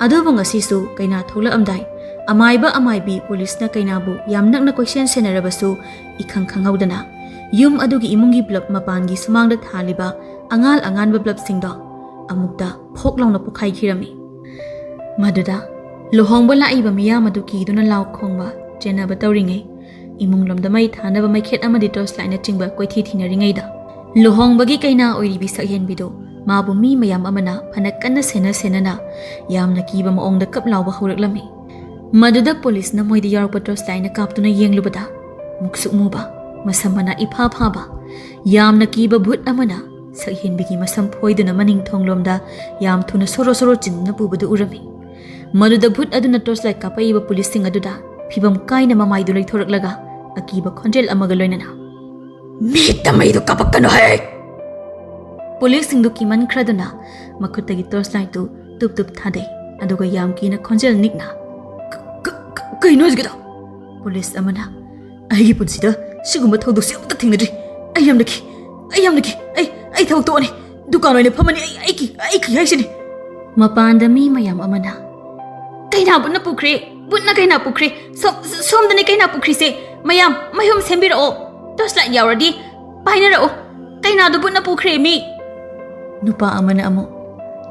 ꯑꯗꯨꯕꯨ ꯉꯁꯤꯁꯨ ꯀꯩꯅꯥ ꯊꯣꯛꯂꯛꯑꯝꯗꯥꯏ, ꯑꯃꯥꯏꯕ ꯑꯃꯥꯏꯕꯤ ꯄꯨꯂꯤꯁꯅ ꯀꯩꯅꯥꯕꯨ ꯌꯥꯝ ꯅꯛꯅ ꯀꯣꯏꯁꯦꯟ ꯁꯦꯟꯅꯔꯕꯁꯨ, ꯏꯈꯪ ꯈꯪꯍꯧꯗꯅ ꯌꯨꯝ ꯑꯗꯨꯒꯤ ꯏꯃꯨꯡꯒꯤ ꯕ꯭ꯂꯕ ꯃꯄꯥꯟꯒꯤ ꯁꯨꯃꯥꯡꯗ ꯊꯥꯜꯂꯤꯕ ꯑꯉꯥꯜ ꯑꯉꯥꯟꯕ ꯕ꯭ꯂꯕꯁꯤꯡꯗꯣ ꯑꯃꯨꯛꯇ ꯐꯣꯛ ꯂꯥꯎꯅ ꯄꯣꯈꯥꯏꯈꯤꯔꯝꯃꯤ꯫ ꯃꯗꯨꯗ ꯂꯨꯍꯣꯡꯕ ꯂꯥꯛꯏꯕ ꯃꯤꯌꯥꯝ ꯑꯗꯨ ꯀꯤꯗꯨꯅ ꯂꯥꯎ ꯈꯣꯡꯕ, ꯆꯦꯟꯅꯕ ꯇꯧꯔꯤꯉꯩ, ꯏꯃꯨꯡꯂꯣꯝꯗ ꯃꯩ ꯊꯥꯅꯕ ꯃꯩꯈꯦꯠ ꯑꯃꯗꯤ ꯇꯣꯔꯆ ꯂꯥꯏꯠꯅꯆꯤꯡꯕ ꯀꯣꯏꯊꯤ ꯊꯤꯅꯔꯤꯉꯩꯗ, ꯂꯨꯍꯣꯡꯕꯒꯤ ꯀꯩꯅꯥ ꯑꯣꯏꯔꯤꯕꯤ ꯁꯛꯍꯦꯟꯕꯤꯗꯨ ꯃꯥꯕꯨ ꯃꯤ ꯃꯌꯥꯝ ꯑꯃꯅ ꯐꯅ ꯀꯟꯅ ꯁꯦꯟꯅ ꯁꯦꯟꯅꯅ ꯌꯥꯝꯅ ꯀꯤꯕ ꯃꯑꯣꯡꯗ ꯀꯞ ꯂꯥꯎꯕ ꯍꯧꯔꯛꯂꯝꯃꯤ꯫ ꯃꯗꯨꯗ ꯄꯨꯂꯤꯁꯅ ꯃꯣꯏꯗ ꯌꯥꯎꯔꯛꯄ ꯇꯣꯔꯆ ꯂꯥꯏꯠꯅ ꯀꯥꯞꯇꯨꯅ ꯌꯦꯡꯂꯨꯕꯗ, ꯃꯨꯛꯁꯨꯛ ꯃꯨꯕ, ꯃꯁꯝ ꯃꯅꯥ ꯏꯐꯥ ꯐꯥꯕ, ꯌꯥꯝꯅ ꯀꯤꯕ ꯚꯨꯠ ꯑꯃꯅ ꯁꯛꯍꯦꯟꯕꯤꯒꯤ ꯃꯁꯝ ꯐꯣꯏꯗꯨꯅ ꯃꯅꯤꯡ ꯊꯣꯡꯂꯣꯝꯗ ꯌꯥꯝ ꯊꯨꯅ ꯁꯣꯔꯣ ꯁꯣꯔꯣ ꯆꯤꯡꯗꯨꯅ ꯄꯨꯕꯗꯨ ꯎꯔꯝꯃꯤ꯫ ꯃꯗꯨꯗ ꯚꯨꯠ ꯑꯗꯨꯅ ꯇꯣꯔꯆ ꯂꯥꯏꯠ ꯀꯥꯞꯄꯛꯏꯕ ꯄꯨꯂꯤꯁꯁꯤꯡ ꯑꯗꯨꯗ ꯐꯤꯕꯝ ꯀꯥꯏꯅ ꯃꯃꯥꯏꯗꯨ ꯂꯩꯊꯣꯔꯛꯂꯒ ꯑꯀꯤꯕ ꯈꯣꯟꯖꯦꯜ ꯑꯃꯒ ꯂꯣꯏꯅꯅ, "ꯃꯤꯠꯇ ꯃꯩꯗꯨ ꯀꯥꯞꯄꯛꯀꯅꯨ ꯍꯦ!" ꯄꯨꯂꯤꯁꯁꯤꯡꯗꯨ ꯀꯤꯃꯟꯈ꯭ꯔꯗꯨꯅ ꯃꯈꯨꯠꯇꯒꯤ ꯇꯣꯔꯆ ꯂꯥꯏꯠꯇꯨ ꯇꯨꯞ ꯇꯨꯞ ꯊꯥꯗꯩ, ꯑꯗꯨꯒ ꯌꯥꯝ ꯀꯤꯅ ꯈꯣꯟꯖꯦꯜ ꯅꯤꯛꯅ, "ꯀ-, ꯀ-, ꯀ-, ꯀꯩꯅꯣ ꯍꯧꯖꯤꯛꯀꯤꯗꯣ?" ꯄꯨꯂꯤꯁ ꯑꯃꯅ, "ꯑꯩꯒꯤ ꯄꯨꯟꯁꯤꯗ ꯁꯤꯒꯨꯝꯕ ꯊꯧꯗꯣꯛꯁꯤ ꯑꯃꯠꯇ ꯊꯦꯡꯅꯗ꯭ꯔꯤ꯫ ꯑꯩ ꯌꯥꯝꯅ ꯀꯤ, ꯑꯩ ꯌꯥꯝꯅ ꯀꯤ꯫ ꯑꯩ, ꯑꯩ ꯊꯕꯛ ꯇꯣꯛꯑꯅꯤ꯫ ꯗꯨꯀꯥꯟ ꯑꯣꯏꯅ ꯐꯝꯃꯅꯤ꯫ ꯑꯩ, ꯑꯩ ꯀꯤ, ꯑꯩ ꯀꯤ ꯍꯥꯏꯁꯤꯅꯤ꯫" ꯃꯄꯥꯟꯗ ꯃꯤ ꯃꯌꯥꯝ ꯑꯃꯅ, "ꯀꯩꯅꯥꯕꯨꯅ ꯄꯨꯈ꯭ꯔꯦ, ꯕꯨꯠꯅ ꯀꯩꯅꯥ ꯄꯨꯈ꯭ꯔꯤ꯫ ꯁꯣꯝ-, ꯁꯣꯝꯗꯅꯤ ꯀꯩꯅꯥ ꯄꯨꯈ꯭ꯔꯤꯁꯦ꯫ ꯃꯌꯥꯝ, ꯃꯩꯍꯨꯝ ꯁꯦꯝꯕꯤꯔꯛꯑꯣ꯫ Torch light ꯌꯥꯎꯔꯗꯤ ꯄꯥꯏꯅꯔꯛꯑꯣ꯫ ꯀꯩꯅꯥꯗꯨ ꯕꯨꯠꯅ ꯄꯨꯈ꯭ꯔꯦ ꯃꯤ꯫ ꯅꯨꯄꯥ ꯑꯃꯅ ꯑꯃꯨꯛ,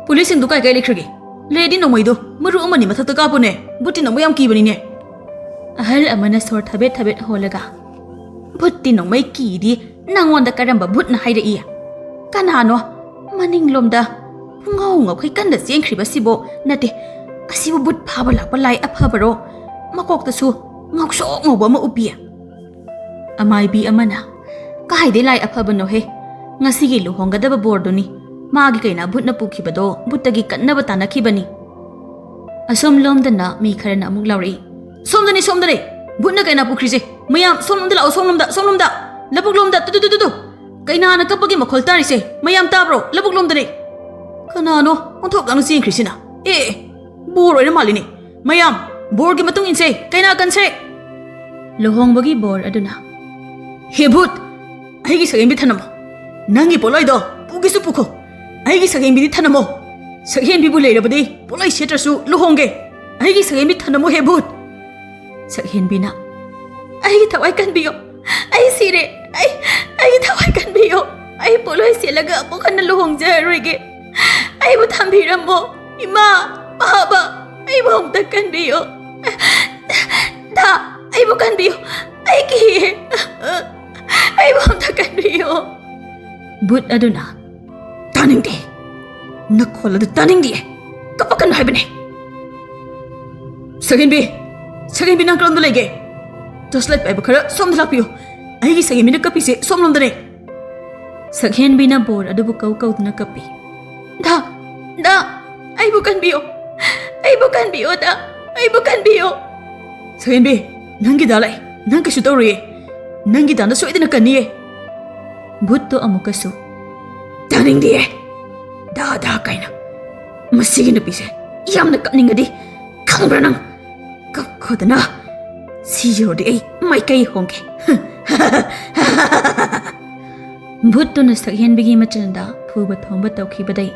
"ꯄꯨꯂꯤꯁꯁꯤꯡꯗꯨ ꯀꯥꯏ ꯀꯥꯏ ꯂꯩꯈ꯭ꯔꯒꯦ? ꯂꯩꯔꯗꯤ ꯅꯣꯡꯃꯩꯗꯣ ꯃꯔꯨ ꯑꯃꯅꯤ ꯃꯊꯛꯇ ꯀꯥꯞꯄꯨꯅꯦ꯫ ꯕꯨꯠꯇꯤ ꯅꯣꯡꯃꯩ ꯌꯥꯝ ꯀꯤꯕꯅꯤꯅꯦ꯫" ꯑꯍꯜ ꯑꯃꯅ ꯁꯣꯔ ꯊꯕꯦꯠ ꯊꯕꯦꯠ ꯍꯣꯜꯂꯒ, "ꯕꯨꯠꯇꯤ ꯅꯣꯡꯃꯩ ꯀꯤꯗꯤ ꯅꯪꯉꯣꯟꯗ ꯀꯔꯝꯕ ꯕꯨꯠꯅ ꯍꯥꯏꯔꯛꯏ? ꯀꯅꯥꯅꯣ ꯃꯅꯤꯡꯂꯣꯝꯗ ꯄꯨꯡꯉꯧ ꯉꯧꯈꯩ ꯀꯟꯅ ꯆꯦꯟꯈ꯭ꯔꯤꯕꯁꯤꯕꯣ? ꯅꯠꯇꯦ, ꯑꯁꯤꯕꯨ ꯕꯨꯠ ꯐꯥꯕ ꯂꯥꯛꯄ ꯂꯥꯏ ꯑꯐꯕꯔꯣ? ꯃꯀꯣꯛꯇꯁꯨ ꯉꯧꯁꯣꯛ ꯉꯧꯕ ꯑꯃ ꯎꯞꯄꯤ꯫" ꯑꯃꯥꯏꯕꯤ ꯑꯃꯅ, "ꯀꯥꯏꯗꯩ ꯂꯥꯏ ꯑꯐꯕꯅꯣꯍꯦ? ꯉꯁꯤꯒꯤ ꯂꯨꯍꯣꯡꯒꯗꯕ ꯕꯣꯔꯗꯨꯅꯤ꯫ ꯃꯥꯒꯤ ꯀꯩꯅꯥ ꯕꯨꯠꯅ ꯄꯨꯈꯤꯕꯗꯣ ꯕꯨꯠꯇꯒꯤ ꯀꯟꯅꯕ ꯇꯥꯟꯅꯈꯤꯕꯅꯤ꯫" ꯑꯁꯣꯝꯂꯣꯝꯗꯅ ꯃꯤ ꯈꯔꯅ ꯑꯃꯨꯛ ꯂꯥꯎꯔꯛꯏ, "ꯁꯣꯝꯗꯅꯤ, ꯁꯣꯝꯗꯅꯤ! ꯕꯨꯠꯅ ꯀꯩꯅꯥ ꯄꯨꯈ꯭ꯔꯤꯁꯦ! ꯃꯌꯥꯝ ꯁꯣꯝꯂꯣꯝꯗ ꯂꯥꯛꯑꯣ, ꯁꯣꯝꯂꯣꯝꯗ, ꯁꯣꯝꯂꯣꯝꯗ! ꯂꯧꯕꯨꯛꯂꯣꯝꯗ! ꯇꯨ, ꯇꯨ, ꯇꯨ, ꯇꯨ, ꯇꯨ! ꯀꯩꯅꯥꯅ ꯀꯞꯄꯒꯤ ꯃꯈꯣꯜ ꯇꯥꯔꯤꯁꯦ! ꯃꯌꯥꯝ ꯇꯥꯕ꯭ꯔꯣ? ꯂꯧꯕꯨꯛꯂꯣꯝꯗꯅꯤ!" ꯀꯅꯥꯅꯣ ꯑꯣꯟꯊꯣꯛ ꯂꯥꯡꯅ ꯆꯦꯟꯈ꯭ꯔꯤꯁꯤꯅ? ꯑꯦ, ꯑꯦ, ꯕꯣꯔ ꯑꯣꯏꯔ ꯃꯥꯜꯂꯤꯅꯦ! ꯃꯌꯥꯝ, ꯕꯣꯔꯒꯤ ꯃꯇꯨꯡ ꯏꯟꯁꯦ! ꯀꯩꯅꯥ ꯀꯟꯁꯦ! ꯂꯨꯍꯣꯡꯕꯒꯤ ꯕꯣꯔ ꯑꯗꯨꯅ, "ꯍꯦ ꯚꯨꯠ, ꯑꯩꯒꯤ ꯁꯛꯍꯦꯟꯕꯤ ꯊꯅꯝꯃꯣ꯫ ꯅꯪꯒꯤ ꯄꯣꯠꯂꯣꯏꯗꯣ ꯄꯨꯒꯦꯁꯨ ꯄꯨꯈꯣ꯫ ꯑꯩꯒꯤ ꯁꯛꯍꯦꯟꯕꯤꯗꯤ ꯊꯅꯝꯃꯣ꯫ ꯁꯛꯍꯦꯟꯕꯤꯕꯨ ꯂꯩꯔꯕꯗꯤ ꯄꯣꯠꯂꯣꯏ ꯁꯦꯠꯇ꯭ꯔꯁꯨ ꯂꯨꯍꯣꯡꯒꯦ꯫ ꯑꯩꯒꯤ ꯁꯛꯍꯦꯟꯕꯤ ꯊꯅꯝꯃꯣ ꯍꯦ ꯚꯨꯠ꯫" ꯁꯛꯍꯦꯟꯕꯤꯅ, "ꯑꯩꯒꯤ ꯊꯋꯥꯏ ꯀꯟꯕꯤꯌꯣ꯫ ꯑꯩ ꯁꯤꯔꯦ꯫ ꯑꯩ, ꯑꯩꯒꯤ ꯊꯋꯥꯏ ꯀꯟꯕꯤꯌꯣ꯫ ꯑꯩ ꯄꯣꯠꯂꯣꯏ ꯁꯦꯠꯂꯒ ꯑꯃꯨꯛ ꯍꯟꯅ ꯂꯨꯍꯣꯡꯖꯔꯔꯣꯏꯒꯦ꯫ ꯑꯩꯕꯨ ꯊꯝꯕꯤꯔꯝꯃꯣ꯫ ꯏꯃꯥ, ꯄꯥꯕ, ꯑꯩꯕꯨ ꯑꯃꯨꯛꯇ ꯀꯟꯕꯤꯌꯣ꯫ ꯗꯥ, ꯑꯩꯕꯨ ꯀꯟꯕꯤꯌꯨ꯫ ꯑꯩ ꯀꯤꯌꯦ꯫ ꯑꯩꯕꯨ ꯑꯝꯇ ꯀꯟꯕꯤꯌꯨ꯫" ꯚꯨꯠ ꯑꯗꯨꯅ, "ꯇꯥꯅꯤꯡꯗꯦ꯫ ꯅꯈꯣꯜ ꯑꯗꯨ ꯇꯥꯅꯤꯡꯗꯦ꯫ ꯀꯞꯄꯛꯀꯅꯨ ꯍꯥꯏꯕꯅꯦ꯫" "ꯁꯛꯍꯦꯟꯕꯤ, ꯁꯛꯍꯦꯟꯕꯤ, ꯅꯪ ꯀꯔꯣꯝꯗ ꯂꯩꯒꯦ? Torch light ꯄꯥꯏꯕ ꯈꯔ ꯁꯣꯝꯗ ꯂꯥꯛꯄꯤꯌꯨ꯫ ꯑꯩꯒꯤ ꯁꯛꯍꯦꯟꯕꯤꯅ ꯀꯞꯄꯤꯁꯦ ꯁꯣꯝꯂꯣꯝꯗꯅꯦ꯫" ꯁꯛꯍꯦꯟꯕꯤꯅ ꯕꯣꯔ ꯑꯗꯨꯕꯨ ꯀꯧ ꯀꯧꯗꯨꯅ ꯀꯞꯄꯤ꯫ "ꯗꯥ, ꯗꯥ, ꯑꯩꯕꯨ ꯀꯟꯕꯤꯌꯨ꯫ ꯑꯩꯕꯨ ꯀꯟꯕꯤꯌꯨ, ꯗꯥ꯫ ꯑꯩꯕꯨ ꯀꯟꯕꯤꯌꯨ꯫" "ꯁꯛꯍꯦꯟꯕꯤ, ꯅꯪꯒꯤ ꯗꯥ ꯂꯥꯛꯑꯦ꯫ ꯅꯪ ꯀꯩꯁꯨ ꯇꯧꯔꯣꯏꯌꯦ꯫ ꯅꯪꯒꯤ ꯗꯥꯅ ꯁꯣꯏꯗꯅ ꯀꯟꯅꯤꯌꯦ꯫" ꯚꯨꯠꯇꯣ ꯑꯃꯨꯛꯀꯁꯨ, "ꯇꯥꯅꯤꯡꯗꯤꯌꯦ꯫ ꯗꯥ, ꯗꯥ ꯀꯥꯏꯅ꯫ ꯃꯁꯤꯒꯤ ꯅꯨꯄꯤꯁꯦ ꯌꯥꯝꯅ ꯀꯞꯅꯤꯡꯉꯗꯤ ꯈꯪꯕ꯭ꯔꯥ ꯅꯪ? ꯀꯞꯈꯣꯗꯅ꯫ ꯁꯤ ꯌꯧꯔꯗꯤ ꯑꯩ ꯃꯥꯏꯀꯩ ꯍꯣꯡꯒꯦ꯫" ꯚꯨꯠꯇꯨꯅ ꯁꯛꯍꯦꯟꯕꯤꯒꯤ ꯃꯆꯤꯟꯗ ꯐꯨꯕ ꯊꯣꯝꯕ ꯇꯧꯈꯤꯕꯗꯩ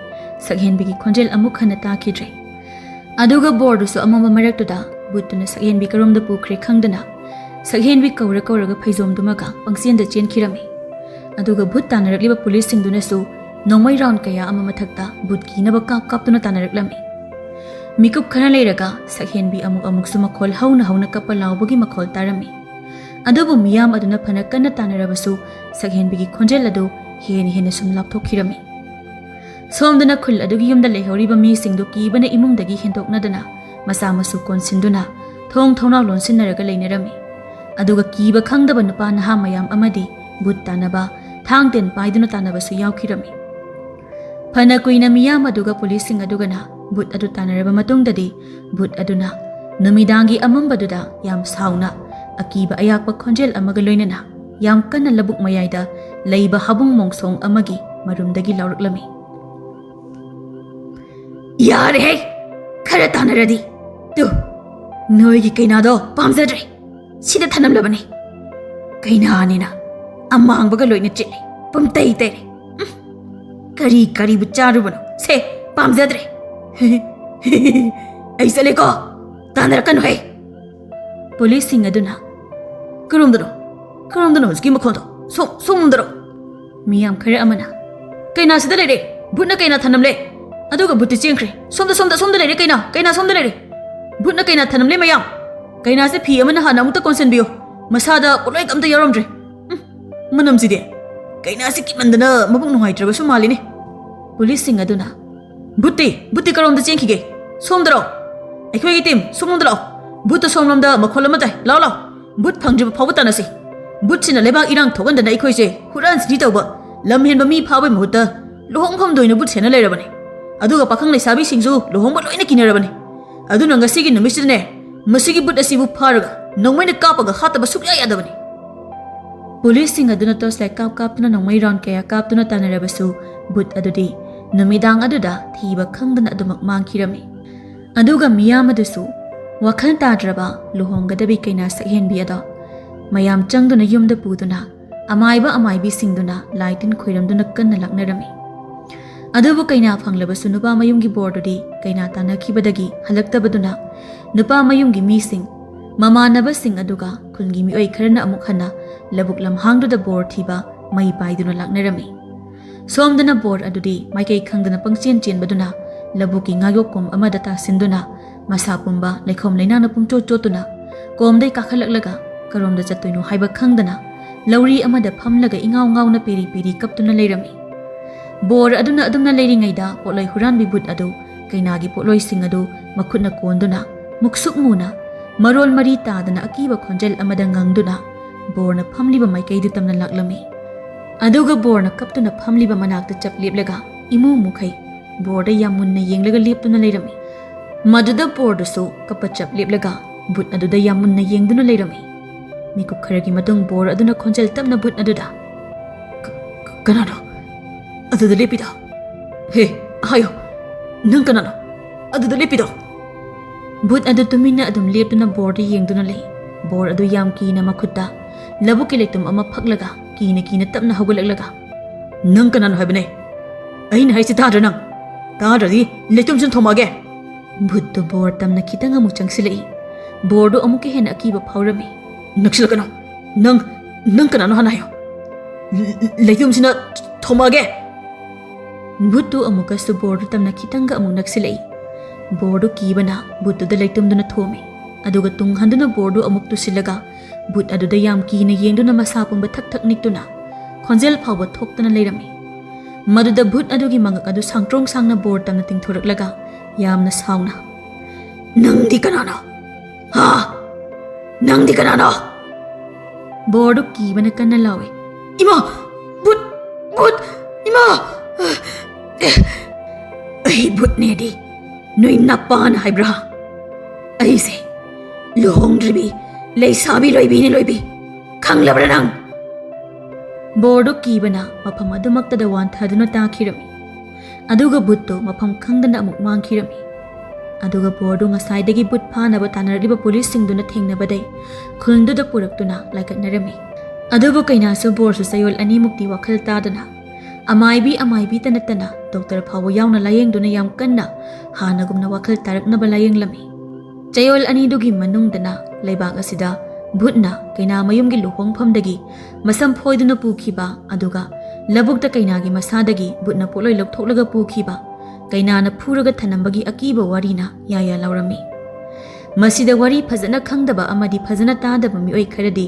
ꯁꯛꯍꯦꯟꯕꯤꯒꯤ ꯈꯣꯟꯖꯦꯜ ꯑꯃꯨꯛ ꯍꯟꯅ ꯇꯥꯈꯤꯗ꯭ꯔꯦ꯫ ꯑꯗꯨꯒ ꯕꯣꯔꯗꯨꯁꯨ ꯑꯃꯝꯕ ꯃꯔꯛꯇꯨꯗ ꯚꯨꯠꯇꯨꯅ ꯁꯛꯍꯦꯟꯕꯤ ꯀꯔꯣꯝꯗ ꯄꯨꯈ꯭ꯔꯦ ꯈꯪꯗꯅ, ꯁꯛꯍꯦꯟꯕꯤ ꯀꯧꯔ ꯀꯧꯔꯒ ꯐꯩꯖꯣꯝꯗꯨꯃꯒ ꯄꯪꯆꯦꯟꯗ ꯆꯦꯟꯈꯤꯔꯝꯃꯤ꯫ ꯑꯗꯨꯒ ꯚꯨꯠ ꯇꯥꯟꯅꯔꯛꯂꯤꯕ ꯄꯨꯂꯤꯁꯁꯤꯡꯗꯨꯅꯁꯨ ꯅꯣꯡꯃꯩ ꯔꯥꯎꯟ ꯀꯌꯥ ꯑꯃ ꯃꯊꯛꯇ ꯚꯨꯠ ꯀꯤꯅꯕ ꯀꯥꯞ ꯀꯥꯞꯇꯨꯅ ꯇꯥꯟꯅꯔꯛꯂꯝꯃꯤ꯫ ꯃꯤꯀꯨꯞ ꯈꯔ ꯂꯩꯔꯒ ꯁꯛꯍꯦꯟꯕꯤ ꯑꯃꯨꯛ ꯑꯃꯨꯛꯁꯨ ꯃꯈꯣꯜ ꯍꯧꯅ ꯍꯧꯅ ꯀꯞꯄ ꯂꯥꯎꯕꯒꯤ ꯃꯈꯣꯜ ꯇꯥꯔꯝꯃꯤ꯫ ꯑꯗꯨꯕꯨ ꯃꯤꯌꯥꯝ ꯑꯗꯨꯅ ꯐꯅ ꯀꯟꯅ ꯇꯥꯟꯅꯔꯕꯁꯨ, ꯁꯛꯍꯦꯟꯕꯤꯒꯤ ꯈꯣꯟꯖꯦꯜ ꯑꯗꯨ ꯍꯦꯟꯅ ꯍꯦꯟꯅ ꯁꯨꯝ ꯂꯥꯞꯊꯣꯛꯈꯤꯔꯝꯃꯤ꯫ ꯁꯣꯝꯗꯅ ꯈꯨꯜ ꯑꯗꯨꯒꯤ ꯌꯨꯝꯗ ꯂꯩꯍꯧꯔꯤꯕ ꯃꯤꯁꯤꯡꯗꯨ ꯀꯤꯕꯅ ꯏꯃꯨꯡꯗꯒꯤ ꯍꯦꯟꯗꯣꯛꯅꯗꯅ, ꯃꯆꯥ ꯃꯁꯨ ꯀꯣꯟꯁꯤꯟꯗꯨꯅ, ꯊꯣꯡ ꯊꯣꯡꯅꯥꯎ ꯂꯣꯟꯁꯤꯟꯅꯔꯒ ꯂꯩꯅꯔꯝꯃꯤ꯫ ꯑꯗꯨꯒ ꯀꯤꯕ ꯈꯪꯗꯕ ꯅꯨꯄꯥ ꯅꯍꯥ ꯃꯌꯥꯝ ꯑꯃꯗꯤ ꯚꯨꯠ ꯇꯥꯟꯅꯕ ꯊꯥꯡ ꯇꯦꯟ ꯄꯥꯏꯗꯨꯅ ꯇꯥꯟꯅꯕꯁꯨ ꯌꯥꯎꯈꯤꯔꯝꯃꯤ꯫ ꯐꯅ ꯀꯨꯏꯅ ꯃꯤꯌꯥꯝ ꯑꯗꯨꯒ ꯄꯨꯂꯤꯁꯁꯤꯡ ꯑꯗꯨꯒꯅ ꯚꯨꯠ ꯑꯗꯨ ꯇꯥꯟꯅꯔꯕ ꯃꯇꯨꯡꯗꯗꯤ, ꯚꯨꯠ ꯑꯗꯨꯅ ꯅꯨꯃꯤꯗꯥꯡꯒꯤ ꯑꯃꯝꯕꯗꯨꯗ ꯌꯥꯝ ꯁꯥꯎꯅ, ꯑꯀꯤꯕ ꯑꯌꯥꯛꯄ ꯈꯣꯟꯖꯦꯜ ꯑꯃꯒ ꯂꯣꯏꯅꯅ ꯌꯥꯝ ꯀꯟꯅ ꯂꯧꯕꯨꯛ ꯃꯌꯥꯏꯗ ꯂꯩꯕ ꯍꯥꯕꯨꯡ ꯃꯣꯡꯁꯣꯡ ꯑꯃꯒꯤ ꯃꯔꯨꯝꯗꯒꯤ ꯂꯥꯎꯔꯛꯂꯝꯃꯤ꯫ "ꯌꯥꯔꯦꯍꯦ! ꯈꯔ ꯇꯥꯟꯅꯔꯗꯤ꯫ ꯇꯨ, ꯅꯣꯏꯒꯤ ꯀꯩꯅꯥꯗꯣ ꯄꯥꯝꯖꯗ꯭ꯔꯦ꯫ ꯁꯤꯗ ꯊꯅꯝꯂꯕꯅꯤ꯫ ꯀꯩꯅꯥꯅꯤꯅ ꯑꯃꯥꯡꯕꯒ ꯂꯣꯏꯅ ꯆꯤꯠꯂꯦ, ꯄꯨꯝꯇꯩ ꯇꯩꯔꯦ꯫ ꯎꯝ, ꯀꯔꯤ ꯀꯔꯤꯕꯨ ꯆꯥꯔꯨꯕꯅꯣ? ꯁꯦ, ꯄꯥꯝꯖꯗ꯭ꯔꯦ꯫ ꯑꯩ ꯆꯠꯂꯦꯀꯣ, ꯇꯥꯟꯅꯔꯛꯀꯅꯨꯍꯦ!" ꯄꯨꯂꯤꯁꯁꯤꯡ ꯑꯗꯨꯅ, "ꯀꯔꯣꯝꯗꯅꯣ? ꯀꯔꯣꯝꯗꯅꯣ ꯍꯧꯖꯤꯛꯀꯤ ꯃꯈꯣꯜꯗꯣ? ꯁꯣꯝ, ꯁꯣꯝꯗꯔꯣ?" ꯃꯤꯌꯥꯝ ꯈꯔ ꯑꯃꯅ, "ꯀꯩꯅꯥꯁꯤꯗ ꯂꯩꯔꯦ! ꯚꯨꯠꯅ ꯀꯩꯅꯥ ꯊꯅꯝꯂꯦ! ꯑꯗꯨꯒ ꯚꯨꯠꯇꯤ ꯆꯦꯟꯈ꯭ꯔꯦ! ꯁꯣꯝꯗ, ꯁꯣꯝꯗ, ꯁꯣꯝꯗ ꯂꯩꯔꯦ ꯀꯩꯅꯥ! ꯀꯩꯅꯥ ꯁꯣꯝꯗ ꯂꯩꯔꯦ! ꯚꯨꯠꯅ ꯀꯩꯅꯥ ꯊꯅꯝꯂꯦ ꯃꯌꯥꯝ! ꯀꯩꯅꯥꯁꯦ ꯐꯤ ꯑꯃꯅ ꯍꯥꯟꯅ ꯑꯃꯨꯛꯇ ꯀꯣꯟꯁꯤꯟꯕꯤꯌꯨ! ꯃꯁꯥꯗ ꯄꯣꯠꯂꯣꯏ ꯑꯝꯇ ꯌꯥꯎꯔꯝꯗ꯭ꯔꯦ! ꯎꯝ, ꯃꯅꯝꯁꯤꯗꯤ! ꯀꯩꯅꯥꯁꯦ ꯀꯤꯃꯟꯗꯅ ꯃꯕꯨꯛ ꯅꯨꯡꯉꯥꯏꯇ꯭ꯔꯕꯁꯨ ꯃꯥꯜꯂꯤꯅꯦ!" ꯄꯨꯂꯤꯁꯁꯤꯡ ꯑꯗꯨꯅ, "ꯚꯨꯠꯇꯤ, ꯚꯨꯠꯇꯤ ꯀꯔꯣꯝꯗ ꯆꯦꯟꯈꯤꯒꯦ? ꯁꯣꯝꯗꯔꯣ? ꯑꯩꯈꯣꯏꯒꯤ ꯇꯤꯝ, ꯁꯣꯝꯂꯣꯝꯗ ꯂꯥꯛꯑꯣ! ꯚꯨꯠꯇ ꯁꯣꯝꯂꯣꯝꯗ ꯃꯈꯣꯜ ꯑꯃ ꯇꯥꯏ꯫ ꯂꯥꯛꯑꯣ, ꯂꯥꯛꯑꯣ! ꯚꯨꯠ ꯐꯪꯗ꯭ꯔꯤꯕ ꯐꯥꯎꯕ ꯇꯥꯟꯅꯁꯤ꯫ ꯚꯨꯠꯁꯤꯅ ꯂꯩꯕꯥꯛ ꯏꯔꯥꯡ ꯊꯣꯛꯍꯟꯗꯅ ꯑꯩꯈꯣꯏꯁꯦ ꯍꯨꯔꯥꯟ ꯆꯤꯟꯊꯤ ꯇꯧꯕ, ꯂꯝ ꯍꯦꯟꯕ ꯃꯤ ꯐꯥꯕꯒꯤ ꯃꯍꯨꯠꯇ ꯂꯨꯍꯣꯡꯐꯝꯗ ꯑꯣꯏꯅ ꯚꯨꯠ ꯁꯦꯟꯅ ꯂꯩꯔꯕꯅꯦ꯫ ꯑꯗꯨꯒ ꯄꯥꯈꯪ ꯂꯩꯁꯥꯕꯤꯁꯤꯡꯁꯨ ꯂꯨꯍꯣꯡꯕ ꯂꯣꯏꯅ ꯀꯤꯅꯔꯕꯅꯦ꯫ ꯑꯗꯨꯅ ꯉꯁꯤꯒꯤ ꯅꯨꯃꯤꯠꯁꯤꯗꯅꯦ, ꯃꯁꯤꯒꯤ ꯚꯨꯠ ꯑꯁꯤꯕꯨ ꯐꯥꯔꯒ ꯅꯣꯡꯃꯩꯅ ꯀꯥꯞꯄꯒ ꯍꯥꯠꯇꯕ ꯁꯨꯛꯌꯥ ꯌꯥꯗꯕꯅꯤ!" ꯄꯨꯂꯤꯁꯁꯤꯡ ꯑꯗꯨꯅ ꯇꯣꯔꯆ ꯂꯥꯏꯠ ꯀꯥꯞ ꯀꯥꯞꯇꯨꯅ ꯅꯣꯡꯃꯩ ꯔꯥꯎꯟ ꯀꯌꯥ ꯀꯥꯞꯇꯨꯅ ꯇꯥꯟꯅꯔꯕꯁꯨ, ꯚꯨꯠ ꯑꯗꯨꯗꯤ ꯅꯨꯃꯤꯗꯥꯡ ꯑꯗꯨꯗ ꯊꯤꯕ ꯈꯪꯗꯅ ꯑꯗꯨꯃꯛ ꯃꯥꯡꯈꯤꯔꯝꯃꯤ꯫ ꯑꯗꯨꯒ ꯃꯤꯌꯥꯝ ꯑꯗꯨꯁꯨ ꯋꯥꯈꯜ ꯇꯥꯗ꯭ꯔꯕ ꯂꯨꯍꯣꯡꯒꯗꯕꯤ ꯀꯩꯅꯥ ꯁꯛꯍꯦꯟꯕꯤ ꯑꯗꯣ ꯃꯌꯥꯝ ꯆꯪꯗꯨꯅ ꯌꯨꯝꯗ ꯄꯨꯗꯨꯅ ꯑꯃꯥꯏꯕ ꯑꯃꯥꯏꯕꯤꯁꯤꯡꯗꯨꯅ ꯂꯥꯏ ꯇꯤꯟ ꯈꯣꯏꯔꯝꯗꯨꯅ ꯀꯟꯅ ꯂꯥꯛꯅꯔꯝꯃꯤ꯫ ꯑꯗꯨꯕꯨ ꯀꯩꯅꯥ ꯐꯪꯂꯕꯁꯨ ꯅꯨꯄꯥ ꯃꯌꯨꯝꯒꯤ ꯕꯣꯔꯗꯨꯗꯤ ꯀꯩꯅꯥ ꯇꯥꯟꯅꯈꯤꯕꯗꯒꯤ ꯍꯜꯂꯛꯇꯕꯗꯨꯅ ꯅꯨꯄꯥ ꯃꯌꯨꯝꯒꯤ ꯃꯤꯁꯤꯡ, ꯃꯃꯥꯟꯅꯕꯁꯤꯡ ꯑꯗꯨꯒ ꯈꯨꯜꯒꯤ ꯃꯤꯑꯣꯏ ꯈꯔꯅ ꯑꯃꯨꯛ ꯍꯟꯅ ꯂꯧꯕꯨꯛ ꯂꯝꯍꯥꯡꯗꯨꯗ ꯕꯣꯔ ꯊꯤꯕ ꯃꯩ ꯄꯥꯏꯗꯨꯅ ꯂꯥꯛꯅꯔꯝꯃꯤ꯫ ꯁꯣꯝꯗꯅ ꯕꯣꯔ ꯑꯗꯨꯗꯤ ꯃꯥꯏꯀꯩ ꯈꯪꯗꯅ ꯄꯪꯆꯦꯟ ꯆꯦꯟꯕꯗꯨꯅ ꯂꯧꯕꯨꯛꯀꯤ ꯉꯥꯌꯣꯛꯀꯨꯝ ꯑꯃꯗ ꯇꯥꯁꯤꯟꯗꯨꯅ ꯃꯁꯥ ꯄꯨꯝꯕ ꯂꯩꯈꯣꯝ ꯂꯩꯅꯥꯡꯅ ꯄꯨꯡꯆꯣꯠ ꯆꯣꯠꯇꯨꯅ ꯀꯣꯝꯗꯩ ꯀꯥꯈꯠꯂꯛꯂꯒ ꯀꯔꯣꯝꯗ ꯆꯠꯇꯣꯏꯅꯣ ꯍꯥꯏꯕ ꯈꯪꯗꯅ ꯂꯧꯔꯤ ꯑꯃꯗ ꯐꯝꯂꯒ ꯏꯉꯥꯎ ꯉꯥꯎꯅ ꯄꯦꯔꯤ ꯄꯦꯔꯤ ꯀꯞꯇꯨꯅ ꯂꯩꯔꯝꯃꯤ꯫ ꯕꯣꯔ ꯑꯗꯨꯅ ꯑꯗꯨꯝꯅ ꯂꯩꯔꯤꯉꯩꯗ ꯄꯣꯠꯂꯣꯏ ꯍꯨꯔꯥꯟꯕꯤ ꯚꯨꯠ ꯑꯗꯨ ꯀꯩꯅꯥꯒꯤ ꯄꯣꯠꯂꯣꯏꯁꯤꯡ ꯑꯗꯨ ꯃꯈꯨꯠꯅ ꯀꯣꯟꯗꯨꯅ ꯃꯨꯛꯁꯨꯛ ꯃꯨꯅ ꯃꯔꯣꯜ ꯃꯔꯤ ꯇꯥꯗꯅ ꯑꯀꯤꯕ ꯈꯣꯟꯖꯦꯜ ꯑꯃꯗ ꯉꯪꯗꯨꯅ ꯕꯣꯔꯅ ꯐꯝꯂꯤꯕ ꯃꯥꯏꯀꯩꯗꯨ ꯇꯝꯅ ꯂꯥꯛꯂꯝꯃꯤ꯫ ꯑꯗꯨꯒ ꯕꯣꯔꯅ ꯀꯞꯇꯨꯅ ꯐꯝꯂꯤꯕ ꯃꯅꯥꯛꯇ ꯆꯞ ꯂꯦꯞꯂꯒ ꯏꯃꯨ ꯃꯨꯈꯩ ꯕꯣꯔꯗ ꯌꯥꯝ ꯃꯨꯟꯅ ꯌꯦꯡꯂꯒ ꯂꯦꯞꯇꯨꯅ ꯂꯩꯔꯝꯃꯤ꯫ ꯃꯗꯨꯗ ꯕꯣꯔꯗꯨꯁꯨ ꯀꯞꯄ ꯆꯞ ꯂꯦꯞꯂꯒ ꯚꯨꯠ ꯑꯗꯨꯗ ꯌꯥꯝ ꯃꯨꯟꯅ ꯌꯦꯡꯗꯨꯅ ꯂꯩꯔꯝꯃꯤ꯫ ꯃꯤꯀꯨꯞ ꯈꯔꯒꯤ ꯃꯇꯨꯡ ꯕꯣꯔ ꯑꯗꯨꯅ ꯈꯣꯟꯖꯦꯜ ꯇꯞꯅ ꯚꯨꯠ ꯑꯗꯨꯗ, "ꯀ-, ꯀ-, ꯀꯅꯥꯅꯣ ꯑꯗꯨꯗ ꯂꯦꯞꯄꯤꯗꯣ? ꯍꯦ, ꯍꯥꯏꯌꯣ, ꯅꯪ ꯀꯅꯥꯅꯣ ꯑꯗꯨꯗ ꯂꯦꯞꯄꯤꯗꯣ?" ꯚꯨꯠ ꯑꯗꯨ ꯇꯨꯃꯤꯟꯅ ꯑꯗꯨꯝ ꯂꯦꯞꯇꯨꯅ ꯕꯣꯔꯗ ꯌꯦꯡꯗꯨꯅ ꯂꯩ꯫ ꯕꯣꯔ ꯑꯗꯨ ꯌꯥꯝ ꯀꯤꯅ ꯃꯈꯨꯠꯇ ꯂꯧꯕꯨꯛꯀꯤ ꯂꯩꯇꯨꯝ ꯑꯃ ꯐꯛꯂꯒ ꯀꯤꯅ ꯀꯤꯅ ꯇꯞꯅ ꯍꯧꯒꯠꯂꯛꯂꯒ, "ꯅꯪ ꯀꯅꯥꯅꯣ ꯍꯥꯏꯕꯅꯦ? ꯑꯩꯅ ꯍꯥꯏꯁꯤ ꯇꯥꯗ꯭ꯔ ꯅꯪ? ꯇꯥꯗ꯭ꯔꯗꯤ ꯂꯩꯇꯨꯝꯁꯤꯅ ꯊꯣꯝꯃꯛꯑꯒꯦ!" ꯚꯨꯠꯇꯨ ꯕꯣꯔ ꯇꯝꯅ ꯈꯤꯇꯪ ꯑꯃꯨꯛ ꯆꯪꯁꯤꯜꯂꯛꯏ꯫ ꯕꯣꯔꯗꯨ ꯑꯃꯨꯛꯀ ꯍꯦꯟꯅ ꯑꯀꯤꯕ ꯐꯥꯎꯔꯝꯃꯤ꯫ "ꯅꯛꯁꯤꯜꯂꯛꯀꯅꯣ꯫ ꯅꯪ, ꯅꯪ ꯀꯅꯥꯅꯣ ꯍꯥꯟꯅ ꯍꯥꯏꯌꯣ꯫ ꯂ-, ꯂ-, ꯂꯩꯇꯨꯝꯁꯤꯅ ꯊꯣꯝꯃꯛꯑꯒꯦ!" ꯚꯨꯠꯇꯨ ꯑꯃꯨꯛꯀꯁꯨ ꯕꯣꯔꯗꯨ ꯇꯝꯅ ꯈꯤꯇꯪꯒ ꯑꯃꯨꯛ ꯅꯛꯁꯤꯜꯂꯛꯏ꯫ ꯕꯣꯔꯗꯨ ꯀꯤꯕꯅ ꯚꯨꯠꯇꯨꯗ ꯂꯩꯇꯨꯝꯗꯨꯅ ꯊꯣꯝꯃꯤ꯫ ꯑꯗꯨꯒ ꯇꯨꯡ ꯍꯟꯗꯨꯅ ꯕꯣꯔꯗꯨ ꯑꯃꯨꯛ ꯇꯨꯁꯤꯜꯂꯒ ꯚꯨꯠ ꯑꯗꯨꯗ ꯌꯥꯝ ꯀꯤꯅ ꯌꯦꯡꯗꯨꯅ ꯃꯁꯥ ꯄꯨꯝꯕ ꯊꯛ ꯊꯛ ꯅꯤꯛꯇꯨꯅ ꯈꯣꯟꯖꯦꯜ ꯐꯥꯎꯕ ꯊꯣꯛꯇꯅ ꯂꯩꯔꯝꯃꯤ꯫ ꯃꯗꯨꯗ ꯚꯨꯠ ꯑꯗꯨꯒꯤ ꯃꯉꯛ ꯑꯗꯨ ꯁꯥꯡꯇ꯭ꯔꯣꯡ ꯁꯥꯡꯅ ꯕꯣꯔ ꯇꯝꯅ ꯇꯤꯡꯊꯣꯔꯛꯂꯒ ꯌꯥꯝꯅ ꯁꯥꯎꯅ, "ꯅꯪꯗꯤ ꯀꯅꯥꯅꯣ? ꯍꯥ? ꯅꯪꯗꯤ ꯀꯅꯥꯅꯣ?" ꯕꯣꯔꯗꯨ ꯀꯤꯕꯅ ꯀꯟꯅ ꯂꯥꯎꯏ꯫ "ꯏꯃꯥ! ꯚꯨꯠ! ꯚꯨꯠ! ꯏꯃꯥ! ꯑꯦ, ꯑꯩ ꯚꯨꯠꯅꯦꯗꯤ ꯅꯣꯏ ꯅꯄꯥꯅ ꯍꯥꯏꯕ꯭ꯔꯥ? ꯑꯩꯁꯦ ꯂꯨꯍꯣꯡꯗ꯭ꯔꯤꯕꯤ ꯂꯩꯁꯥꯕꯤ ꯂꯣꯏꯕꯤꯅꯦ, ꯂꯣꯏꯕꯤ꯫ ꯈꯪꯂꯕ꯭ꯔꯥ ꯅꯪ?" ꯕꯣꯔꯗꯨ ꯀꯤꯕꯅ ꯃꯐꯝ ꯑꯗꯨꯃꯛꯇꯗ ꯋꯥꯟꯊꯗꯨꯅ ꯇꯥꯈꯤꯔꯝꯃꯤ꯫ ꯑꯗꯨꯒ ꯚꯨꯠꯇꯨ ꯃꯐꯝ ꯈꯪꯗꯅ ꯑꯃꯨꯛ ꯃꯥꯡꯈꯤꯔꯝꯃꯤ꯫ ꯑꯗꯨꯒ ꯕꯣꯔꯗꯨ ꯉꯁꯥꯏꯗꯒꯤ ꯚꯨꯠ ꯐꯥꯅꯕ ꯇꯥꯟꯅꯔꯛꯂꯤꯕ ꯄꯨꯂꯤꯁꯁꯤꯡꯗꯨꯅ ꯊꯦꯡꯅꯕꯗꯩ ꯈꯨꯜꯗꯨꯗ ꯄꯨꯔꯛꯇꯨꯅ ꯂꯥꯏꯀꯠꯅꯔꯝꯃꯤ꯫ ꯑꯗꯨꯕꯨ ꯀꯩꯅꯥꯁꯨ ꯕꯣꯔꯁꯨ ꯆꯌꯣꯜ ꯑꯅꯤꯃꯨꯛꯇꯤ ꯋꯥꯈꯜ ꯇꯥꯗꯅ ꯑꯃꯥꯏꯕꯤ ꯑꯃꯥꯏꯕꯤꯇ ꯅꯠꯇꯅ ꯗꯣꯛꯇꯔ ꯐꯥꯎꯕ ꯌꯥꯎꯅ ꯂꯥꯌꯦꯡꯗꯨꯅ ꯌꯥꯝ ꯀꯟꯅ ꯍꯥꯟꯅꯒꯨꯝꯅ ꯋꯥꯈꯜ ꯇꯥꯔꯛꯅꯕ ꯂꯥꯌꯦꯡꯂꯝꯃꯤ꯫ ꯆꯌꯣꯜ ꯑꯅꯤꯗꯨꯒꯤ ꯃꯅꯨꯡꯗꯅ ꯂꯩꯕꯥꯛ ꯑꯁꯤꯗ ꯚꯨꯠꯅ ꯀꯩꯅꯥꯃꯌꯨꯝꯒꯤ ꯂꯨꯍꯣꯡꯐꯝꯗꯒꯤ ꯃꯁꯝ ꯐꯣꯏꯗꯨꯅ ꯄꯨꯈꯤꯕ, ꯑꯗꯨꯒ ꯂꯧꯕꯨꯛꯇ ꯀꯩꯅꯥꯒꯤ ꯃꯁꯥꯗꯒꯤ ꯚꯨꯠꯅ ꯄꯣꯠꯂꯣꯏ ꯂꯧꯊꯣꯛꯂꯒ ꯄꯨꯈꯤꯕ, ꯀꯩꯅꯥꯅ ꯐꯨꯔꯒ ꯊꯅꯝꯕꯒꯤ ꯑꯀꯤꯕ ꯋꯥꯔꯤꯅ ꯌꯥꯌꯥ ꯂꯥꯎꯔꯝꯃꯤ꯫ ꯃꯁꯤꯗ ꯋꯥꯔꯤ ꯐꯖꯅ ꯈꯪꯗꯕ ꯑꯃꯗꯤ ꯐꯖꯅ ꯇꯥꯗꯕ ꯃꯤꯑꯣꯏ ꯈꯔꯗꯤ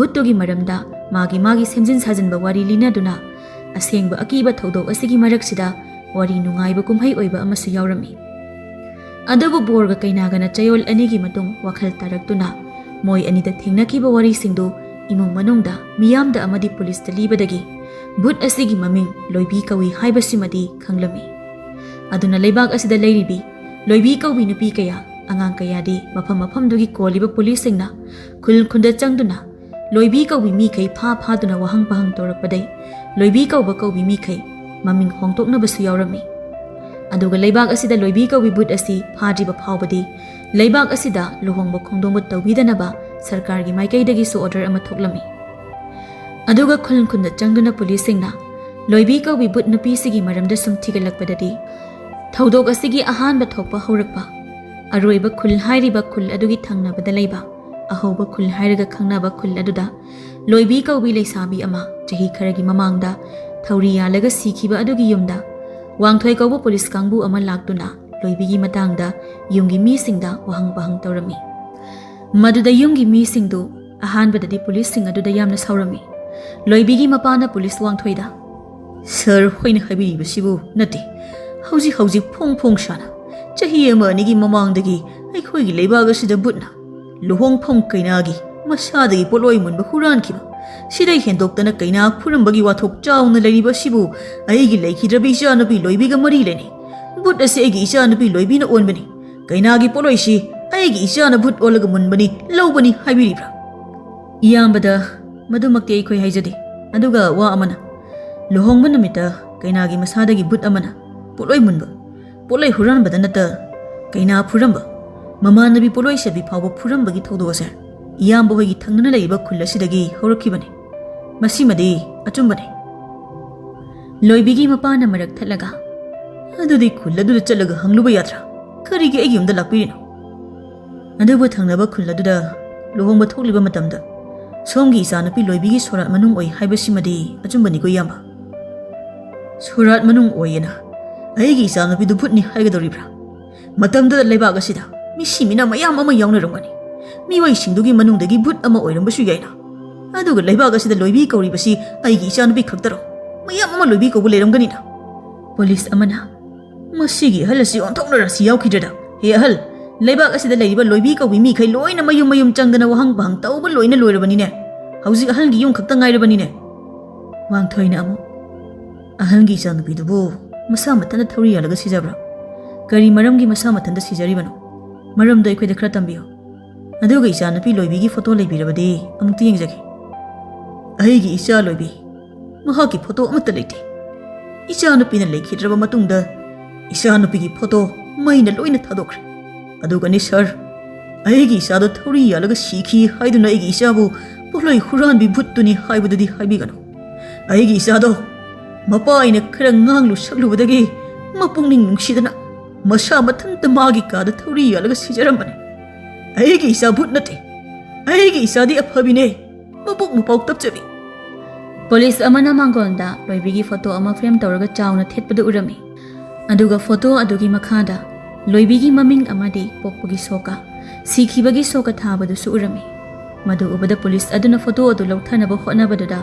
ꯚꯨꯠꯇꯨꯒꯤ ꯃꯔꯝꯗ ꯃꯥꯒꯤ ꯃꯥꯒꯤ ꯁꯦꯝꯖꯤꯟ ꯁꯥꯖꯤꯟꯕ ꯋꯥꯔꯤ ꯂꯤꯅꯗꯨꯅ ꯑꯁꯦꯡꯕ ꯑꯀꯤꯕ ꯊꯧꯗꯣꯛ ꯑꯁꯤꯒꯤ ꯃꯔꯛꯁꯤꯗ ꯋꯥꯔꯤ ꯅꯨꯡꯉꯥꯏꯕ ꯀꯨꯝꯍꯩ ꯑꯣꯏꯕ ꯑꯃꯁꯨ ꯌꯥꯎꯔꯝꯃꯤ꯫ ꯑꯗꯨꯕꯨ ꯕꯣꯔꯒ ꯀꯩꯅꯥꯒꯅ ꯆꯌꯣꯜ ꯑꯅꯤꯒꯤ ꯃꯇꯨꯡ ꯋꯥꯈꯜ ꯇꯥꯔꯛꯇꯨꯅ ꯃꯣꯏ ꯑꯅꯤꯗ ꯊꯦꯡꯅꯈꯤꯕ ꯋꯥꯔꯤꯁꯤꯡꯗꯨ ꯏꯃꯨꯡ ꯃꯅꯨꯡꯗ, ꯃꯤꯌꯥꯝꯗ ꯑꯃꯗꯤ ꯄꯨꯂꯤꯁꯇ ꯂꯤꯕꯗꯒꯤ ꯚꯨꯠ ꯑꯁꯤꯒꯤ ꯃꯃꯤꯡ ꯂꯣꯏꯕꯤ ꯀꯧꯏ ꯍꯥꯏꯕꯁꯤꯃꯗꯤ ꯈꯪꯂꯝꯃꯤ꯫ ꯑꯗꯨꯅ ꯂꯩꯕꯥꯛ ꯑꯁꯤꯗ ꯂꯩꯔꯤꯕꯤ ꯂꯣꯏꯕꯤ ꯀꯧꯕꯤ ꯅꯨꯄꯤ ꯀꯌꯥ, ꯑꯉꯥꯡ ꯀꯌꯥꯗꯤ ꯃꯐꯝ ꯃꯐꯝꯗꯨꯒꯤ ꯀꯣꯜꯂꯤꯕ ꯄꯨꯂꯤꯁꯁꯤꯡꯅ ꯈꯨꯜ ꯈꯨꯟꯗ ꯆꯪꯗꯨꯅ ꯂꯣꯏꯕꯤ ꯀꯧꯕꯤ ꯃꯤꯈꯩ ꯐꯥ ꯐꯥꯗꯨꯅ ꯋꯥꯍꯪ ꯄꯥꯍꯪ ꯇꯧꯔꯛꯄꯗꯩ ꯂꯣꯏꯕꯤ ꯀꯧꯕ ꯀꯧꯕꯤ ꯃꯤꯈꯩ ꯃꯃꯤꯡ ꯍꯣꯡꯗꯣꯛꯅꯕꯁꯨ ꯌꯥꯎꯔꯝꯃꯤ꯫ ꯑꯗꯨꯒ ꯂꯩꯕꯥꯛ ꯑꯁꯤꯗ ꯂꯣꯏꯕꯤ ꯀꯧꯕꯤ ꯚꯨꯠ ꯑꯁꯤ ꯐꯥꯗ꯭ꯔꯤꯕ ꯐꯥꯎꯕꯗꯤ ꯂꯩꯕꯥꯛ ꯑꯁꯤꯗ ꯂꯨꯍꯣꯡꯕ ꯈꯣꯡꯗꯣꯡꯕ ꯇꯧꯕꯤꯗꯅꯕ ꯁꯔꯀꯥꯔꯒꯤ ꯃꯥꯏꯀꯩꯗꯒꯤꯁꯨ ꯑꯣꯔꯗꯔ ꯑꯃ ꯊꯣꯛꯂꯝꯃꯤ꯫ ꯑꯗꯨꯒ ꯈꯨꯟ ꯈꯨꯟꯗ ꯆꯪꯗꯨꯅ ꯄꯨꯂꯤꯁꯁꯤꯡꯅ ꯂꯣꯏꯕꯤ ꯀꯧꯕꯤ ꯚꯨꯠ ꯅꯨꯄꯤꯁꯤꯒꯤ ꯃꯔꯝꯗ ꯁꯨꯝ ꯊꯤꯒꯠꯂꯛꯄꯗꯗꯤ, ꯊꯧꯗꯣꯛ ꯑꯁꯤꯒꯤ ꯑꯍꯥꯟꯕ ꯊꯣꯛꯄ ꯍꯧꯔꯛꯄ, ꯑꯔꯣꯏꯕ ꯈꯨꯜ ꯍꯥꯏꯔꯤꯕ ꯈꯨꯜ ꯑꯗꯨꯒꯤ ꯊꯪꯅꯕꯗ ꯂꯩꯕ ꯑꯍꯧꯕ ꯈꯨꯜ ꯍꯥꯏꯔꯒ ꯈꯪꯅꯕ ꯈꯨꯜ ꯑꯗꯨꯗ ꯂꯣꯏꯕꯤ ꯀꯧꯕꯤ ꯂꯩꯁꯥꯕꯤ ꯑꯃ ꯆꯍꯤ ꯈꯔꯒꯤ ꯃꯃꯥꯡꯗ ꯊꯧꯔꯤ ꯌꯥꯜꯂꯒ ꯁꯤꯈꯤꯕ ꯑꯗꯨꯒꯤ ꯌꯨꯝꯗ ꯋꯥꯡꯊꯣꯏ ꯀꯧꯕ ꯄꯨꯂꯤꯁ ꯀꯥꯡꯕꯨ ꯑꯃ ꯂꯥꯛꯇꯨꯅ ꯂꯣꯏꯕꯤꯒꯤ ꯃꯇꯥꯡꯗ ꯌꯨꯝꯒꯤ ꯃꯤꯁꯤꯡꯗ ꯋꯥꯍꯪ ꯄꯥꯍꯪ ꯇꯧꯔꯝꯃꯤ꯫ ꯃꯗꯨꯗ ꯌꯨꯝꯒꯤ ꯃꯤꯁꯤꯡꯗꯨ ꯑꯍꯥꯟꯕꯗꯗꯤ ꯄꯨꯂꯤꯁꯁꯤꯡ ꯑꯗꯨꯗ ꯌꯥꯝꯅ ꯁꯥꯎꯔꯝꯃꯤ꯫ ꯂꯣꯏꯕꯤꯒꯤ ꯃꯄꯥꯅ ꯄꯨꯂꯤꯁ ꯋꯥꯡꯊꯣꯏꯗ, "ꯁꯔ ꯍꯣꯏꯅ ꯍꯥꯏꯕꯤꯔꯤꯕꯁꯤꯕꯨ ꯅꯠꯇꯦ, ꯍꯧꯖꯤꯛ ꯍꯧꯖꯤꯛ ꯐꯣꯡ ꯐꯣꯡ ꯁꯥꯅ ꯆꯍꯤ ꯑꯃ ꯑꯅꯤꯒꯤ ꯃꯃꯥꯡꯗꯒꯤ ꯑꯩꯈꯣꯏꯒꯤ ꯂꯩꯕꯥꯛ ꯑꯁꯤꯗ ꯚꯨꯠꯅ ꯂꯨꯍꯣꯡꯐꯝ ꯀꯩꯅꯥꯒꯤ ꯃꯁꯥꯗꯒꯤ ꯄꯣꯠꯂꯣꯏ ꯃꯨꯟꯕ ꯍꯨꯔꯥꯟꯈꯤꯕ, ꯁꯤꯗꯩ ꯍꯦꯟꯗꯣꯛꯇꯅ ꯀꯩꯅꯥ ꯐꯨꯔꯝꯕꯒꯤ ꯋꯥꯊꯣꯛ ꯆꯥꯎꯅ ꯂꯩꯔꯤꯕ ꯑꯁꯤꯕꯨ ꯑꯩꯒꯤ ꯂꯩꯈꯤꯗ꯭ꯔꯕ ꯏꯆꯥꯅꯨꯄꯤ ꯂꯣꯏꯕꯤꯒ ꯃꯔꯤ ꯂꯩꯅꯩ꯫ ꯚꯨꯠ ꯑꯁꯤ ꯑꯩꯒꯤ ꯏꯆꯥꯅꯨꯄꯤ ꯂꯣꯏꯕꯤꯅ ꯑꯣꯟꯕꯅꯤ꯫ ꯀꯩꯅꯥꯒꯤ ꯄꯣꯠꯂꯣꯏꯁꯤ ꯑꯩꯒꯤ ꯏꯆꯥꯅ ꯚꯨꯠ ꯑꯣꯜꯂꯒ ꯃꯨꯟꯕꯅꯤ, ꯂꯧꯕꯅꯤ ꯍꯥꯏꯕꯤꯔꯤꯕ꯭ꯔꯥ?" "ꯏꯌꯥꯝꯕꯗ ꯃꯗꯨꯃꯛꯇꯤ ꯑꯩꯈꯣꯏ ꯍꯥꯏꯖꯗꯦ꯫ ꯑꯗꯨꯒ ꯋꯥ ꯑꯃꯅ, ꯂꯨꯍꯣꯡꯕ ꯅꯨꯃꯤꯠꯇ ꯀꯩꯅꯥꯒꯤ ꯃꯁꯥꯗꯒꯤ ꯚꯨꯠ ꯑꯃꯅ ꯄꯣꯠꯂꯣꯏ ꯃꯨꯟꯕ, ꯄꯣꯠꯂꯣꯏ ꯍꯨꯔꯥꯟꯕꯗ ꯅꯠꯇ ꯀꯩꯅꯥ ꯐꯨꯔꯝꯕ, ꯃꯃꯥꯟꯅꯕꯤ ꯄꯣꯠꯂꯣꯏ ꯁꯦꯠꯄꯤ ꯐꯥꯎꯕ ꯐꯨꯔꯝꯕꯒꯤ ꯊꯧꯗꯣꯛ ꯑꯁꯦ ꯏꯌꯥꯝꯕ ꯍꯣꯏꯒꯤ ꯊꯪꯅꯅ ꯂꯩꯔꯤꯕ ꯈꯨꯜ ꯑꯁꯤꯗꯒꯤ ꯍꯧꯔꯛꯈꯤꯕꯅꯤ꯫ ꯃꯁꯤꯃꯗꯤ ꯑꯆꯨꯝꯕꯅꯤ꯫" ꯂꯣꯏꯕꯤꯒꯤ ꯃꯄꯥꯅ ꯃꯔꯛ ꯊꯠꯂꯒ, "ꯑꯗꯨꯗꯤ ꯈꯨꯜ ꯑꯗꯨꯗ ꯆꯠꯂꯒ ꯍꯪꯂꯨꯕ ꯌꯥꯗ꯭ꯔꯥ? ꯀꯔꯤꯒꯤ ꯑꯩꯒꯤ ꯌꯨꯝꯗ ꯂꯥꯛꯄꯤꯔꯤꯅꯣ?" ꯑꯗꯨꯕꯨ ꯊꯪꯅꯕ ꯈꯨꯜ ꯑꯗꯨꯗ ꯂꯨꯍꯣꯡꯕ ꯊꯣꯛꯂꯤꯕ ꯃꯇꯝꯗ ꯁꯣꯝꯒꯤ ꯏꯆꯥꯅꯨꯄꯤ ꯂꯣꯏꯕꯤꯒꯤ ꯁꯣꯔꯥꯠ ꯃꯅꯨꯡ ꯑꯣꯏ ꯍꯥꯏꯕꯁꯤꯃꯗꯤ ꯑꯆꯨꯝꯕꯅꯤꯀꯣ, ꯏꯌꯥꯝꯕ? ꯁꯣꯔꯥꯠ ꯃꯅꯨꯡ ꯑꯣꯏꯌꯦꯅ ꯑꯩꯒꯤ ꯏꯆꯥꯅꯨꯄꯤꯗꯨ ꯚꯨꯠꯅꯤ ꯍꯥꯏꯒꯗꯧꯔꯤꯕ꯭ꯔꯥ? ꯃꯇꯝꯗꯨꯗ ꯂꯩꯕꯥꯛ ꯑꯁꯤꯗ ꯃꯤꯁꯤ ꯃꯤꯅꯥ ꯃꯌꯥꯝ ꯑꯃ ꯌꯥꯎꯅꯔꯝꯒꯅꯤ꯫ ꯃꯤꯑꯣꯏꯁꯤꯡꯗꯨꯒꯤ ꯃꯅꯨꯡꯗꯒꯤ ꯚꯨꯠ ꯑꯃ ꯑꯣꯏꯔꯝꯕꯁꯨ ꯌꯥꯏꯅ꯫ ꯑꯗꯨꯒ ꯂꯩꯕꯥꯛ ꯑꯁꯤꯗ ꯂꯣꯏꯕꯤ ꯀꯧꯔꯤꯕꯁꯤ ꯑꯩꯒꯤ ꯏꯆꯥꯅꯨꯄꯤ ꯈꯛꯇꯔꯣ? ꯃꯌꯥꯝ ꯑꯃ ꯂꯣꯏꯕꯤ ꯀꯧꯕ ꯂꯩꯔꯝꯒꯅꯤꯅ꯫ ꯄꯨꯂꯤꯁ ꯑꯃꯅ, "ꯃꯁꯤꯒꯤ ꯑꯍꯜ ꯑꯁꯤ ꯑꯣꯟꯊꯣꯛꯅ ꯔꯥꯁꯤ ꯌꯥꯎꯈꯤꯗ꯭ꯔꯦꯗ꯫ ꯍꯦ ꯑꯍꯜ, ꯂꯩꯕꯥꯛ ꯑꯁꯤꯗ ꯂꯩꯔꯤꯕ ꯂꯣꯏꯕꯤ ꯀꯧꯕꯤ ꯃꯤꯈꯩ ꯂꯣꯏꯅ ꯃꯌꯨꯝ ꯃꯌꯨꯝ ꯆꯪꯗꯅ ꯋꯥꯍꯪ ꯄꯥꯍꯪ ꯇꯧꯕ ꯂꯣꯏꯅ ꯂꯣꯏꯔꯕꯅꯤꯅꯦ꯫ ꯍꯧꯖꯤꯛ ꯑꯍꯜꯒꯤ ꯌꯨꯝ ꯈꯛꯇ ꯉꯥꯏꯔꯕꯅꯤꯅꯦ꯫" ꯋꯥꯡꯊꯣꯏꯅ ꯑꯃꯨꯛ, "ꯑꯍꯜꯒꯤ ꯏꯆꯥꯅꯨꯄꯤꯗꯨꯕꯨ ꯃꯁꯥ ꯃꯊꯟꯇ ꯊꯧꯔꯤ ꯌꯥꯜꯂꯒ ꯁꯤꯖꯕ꯭ꯔꯥ? ꯀꯔꯤ ꯃꯔꯝꯒꯤ ꯃꯁꯥ ꯃꯊꯟꯇ ꯁꯤꯖꯔꯤꯕꯅꯣ? ꯃꯔꯝꯗꯣ ꯑꯩꯈꯣꯏꯗ ꯈꯔ ꯇꯝꯕꯤꯌꯨ꯫ ꯑꯗꯨꯒ ꯏꯆꯥꯅꯨꯄꯤ ꯂꯣꯏꯕꯤꯒꯤ ꯐꯣꯇꯣ ꯂꯩꯕꯤꯔꯕꯗꯤ ꯑꯃꯨꯛꯇ ꯌꯦꯡꯖꯒꯦ꯫" "ꯑꯩꯒꯤ ꯏꯆꯥ ꯂꯣꯏꯕꯤ, ꯃꯍꯥꯛꯀꯤ ꯐꯣꯇꯣ ꯑꯃꯠꯇ ꯂꯩꯇꯦ꯫ ꯏꯆꯥꯅꯨꯄꯤꯅ ꯂꯩꯈꯤꯗ꯭ꯔꯕ ꯃꯇꯨꯡꯗ ꯏꯆꯥꯅꯨꯄꯤꯒꯤ ꯐꯣꯇꯣ ꯃꯩꯅ ꯂꯣꯏꯅ ꯊꯥꯗꯣꯛꯈ꯭ꯔꯦ꯫ ꯑꯗꯨꯒꯅꯤ ꯁꯥꯔ, ꯑꯩꯒꯤ ꯏꯆꯥꯗꯣ ꯊꯧꯔꯤ ꯌꯥꯜꯂꯒ ꯁꯤꯈꯤ ꯍꯥꯏꯗꯨꯅ ꯑꯩꯒꯤ ꯏꯆꯥꯕꯨ ꯄꯣꯠꯂꯣꯏ ꯍꯨꯔꯥꯟꯕꯤ ꯚꯨꯠꯇꯨꯅꯤ ꯍꯥꯏꯕꯗꯨꯗꯤ ꯍꯥꯏꯕꯤꯒꯅꯨ꯫ ꯑꯩꯒꯤ ꯏꯆꯥꯗꯣ ꯃꯄꯥ ꯑꯩꯅ ꯈꯔ ꯉꯥꯡꯂꯨ ꯁꯛꯂꯨꯕꯗꯒꯤ ꯃꯄꯨꯛꯅꯤꯡ ꯅꯨꯡꯁꯤꯗꯅ ꯃꯁꯥ ꯃꯊꯟꯇ ꯃꯥꯒꯤ ꯀꯥꯗ ꯊꯧꯔꯤ ꯌꯥꯜꯂꯒ ꯁꯤꯖꯔꯝꯕꯅꯤ꯫ ꯑꯩꯒꯤ ꯏꯆꯥ ꯚꯨꯠ ꯅꯠꯇꯦ꯫ ꯑꯩꯒꯤ ꯏꯆꯥꯗꯤ ꯑꯐꯕꯤꯅꯦ꯫ ꯃꯕꯨꯛ ꯃꯄꯥꯎ ꯇꯞꯆꯕꯤ꯫" ꯄꯨꯂꯤꯁ ꯑꯃꯅ ꯃꯥꯡꯒꯣꯜꯗ ꯂꯣꯏꯕꯤꯒꯤ ꯐꯣꯇꯣ ꯑꯃ ꯐ꯭ꯔꯦꯝ ꯇꯧꯔꯒ ꯆꯥꯎꯅ ꯊꯦꯠꯄꯗꯨ ꯎꯔꯝꯃꯤ꯫ ꯑꯗꯨꯒ ꯐꯣꯇꯣ ꯑꯗꯨꯒꯤ ꯃꯈꯥꯗ ꯂꯣꯏꯕꯤꯒꯤ ꯃꯃꯤꯡ ꯑꯃꯗꯤ ꯄꯣꯛꯄꯒꯤ ꯁꯣꯛꯀ, ꯁꯤꯈꯤꯕꯒꯤ ꯁꯣꯛꯀ ꯊꯥꯕꯗꯨꯁꯨ ꯎꯔꯝꯃꯤ꯫ ꯃꯗꯨ ꯎꯕꯗ ꯄꯨꯂꯤꯁ ꯑꯗꯨꯅ ꯐꯣꯇꯣ ꯑꯗꯨ ꯂꯧꯊꯅꯕ ꯍꯣꯠꯅꯕꯗꯨꯗ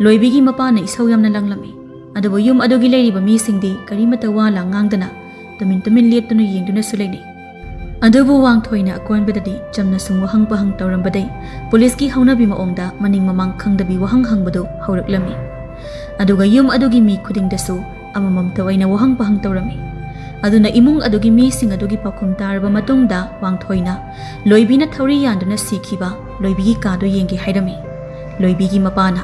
ꯂꯣꯏꯕꯤꯒꯤ ꯃꯄꯥꯅ ꯏꯁꯧ ꯌꯥꯝꯅ ꯂꯪꯂꯝꯃꯤ꯫ ꯑꯗꯨꯕꯨ ꯌꯨꯝ ꯑꯗꯨꯒꯤ ꯂꯩꯔꯤꯕ ꯃꯤꯁꯤꯡꯗꯤ ꯀꯔꯤꯃꯠꯇ ꯋꯥ ꯂꯥꯡ ꯉꯥꯡꯗꯅ ꯇꯨꯃꯤꯟ ꯇꯨꯃꯤꯟ ꯂꯦꯞꯇꯨꯅ ꯌꯦꯡꯗꯨꯅꯁꯨ ꯂꯩꯅꯩ꯫ ꯑꯗꯨꯕꯨ ꯋꯥꯡꯊꯣꯏꯅ ꯑꯀꯣꯟꯕꯗꯗꯤ ꯆꯝꯅ ꯁꯨꯝ ꯋꯥꯍꯪ ꯄꯥꯍꯪ ꯇꯧꯔꯝꯕꯗꯩ ꯄꯨꯂꯤꯁꯀꯤ ꯍꯧꯅꯕꯤ ꯃꯑꯣꯡꯗ ꯃꯅꯤꯡ ꯃꯃꯥꯡ ꯈꯪꯗꯕꯤ ꯋꯥꯍꯪ ꯍꯪꯕꯗꯨ ꯍꯧꯔꯛꯂꯝꯃꯤ꯫ ꯑꯗꯨꯒ ꯌꯨꯝ ꯑꯗꯨꯒꯤ ꯃꯤ ꯈꯨꯗꯤꯡꯗꯁꯨ ꯑꯃꯃꯝꯇ ꯑꯣꯏꯅ ꯋꯥꯍꯪ ꯄꯥꯍꯪ ꯇꯧꯔꯝꯃꯤ꯫ ꯑꯗꯨꯅ ꯏꯃꯨꯡ ꯑꯗꯨꯒꯤ ꯃꯤꯁꯤꯡ ꯑꯗꯨꯒꯤ ꯄꯥꯎꯈꯨꯝ ꯇꯥꯔꯕ ꯃꯇꯨꯡꯗ ꯋꯥꯡꯊꯣꯏꯅ ꯂꯣꯏꯕꯤꯅ ꯊꯧꯔꯤ ꯌꯥꯟꯗꯨꯅ ꯁꯤꯈꯤꯕ ꯂꯣꯏꯕꯤꯒꯤ ꯀꯥꯗꯨ ꯌꯦꯡꯒꯦ ꯍꯥꯏꯔꯝꯃꯤ꯫ ꯂꯣꯏꯕꯤꯒꯤ ꯃꯄꯥꯅ,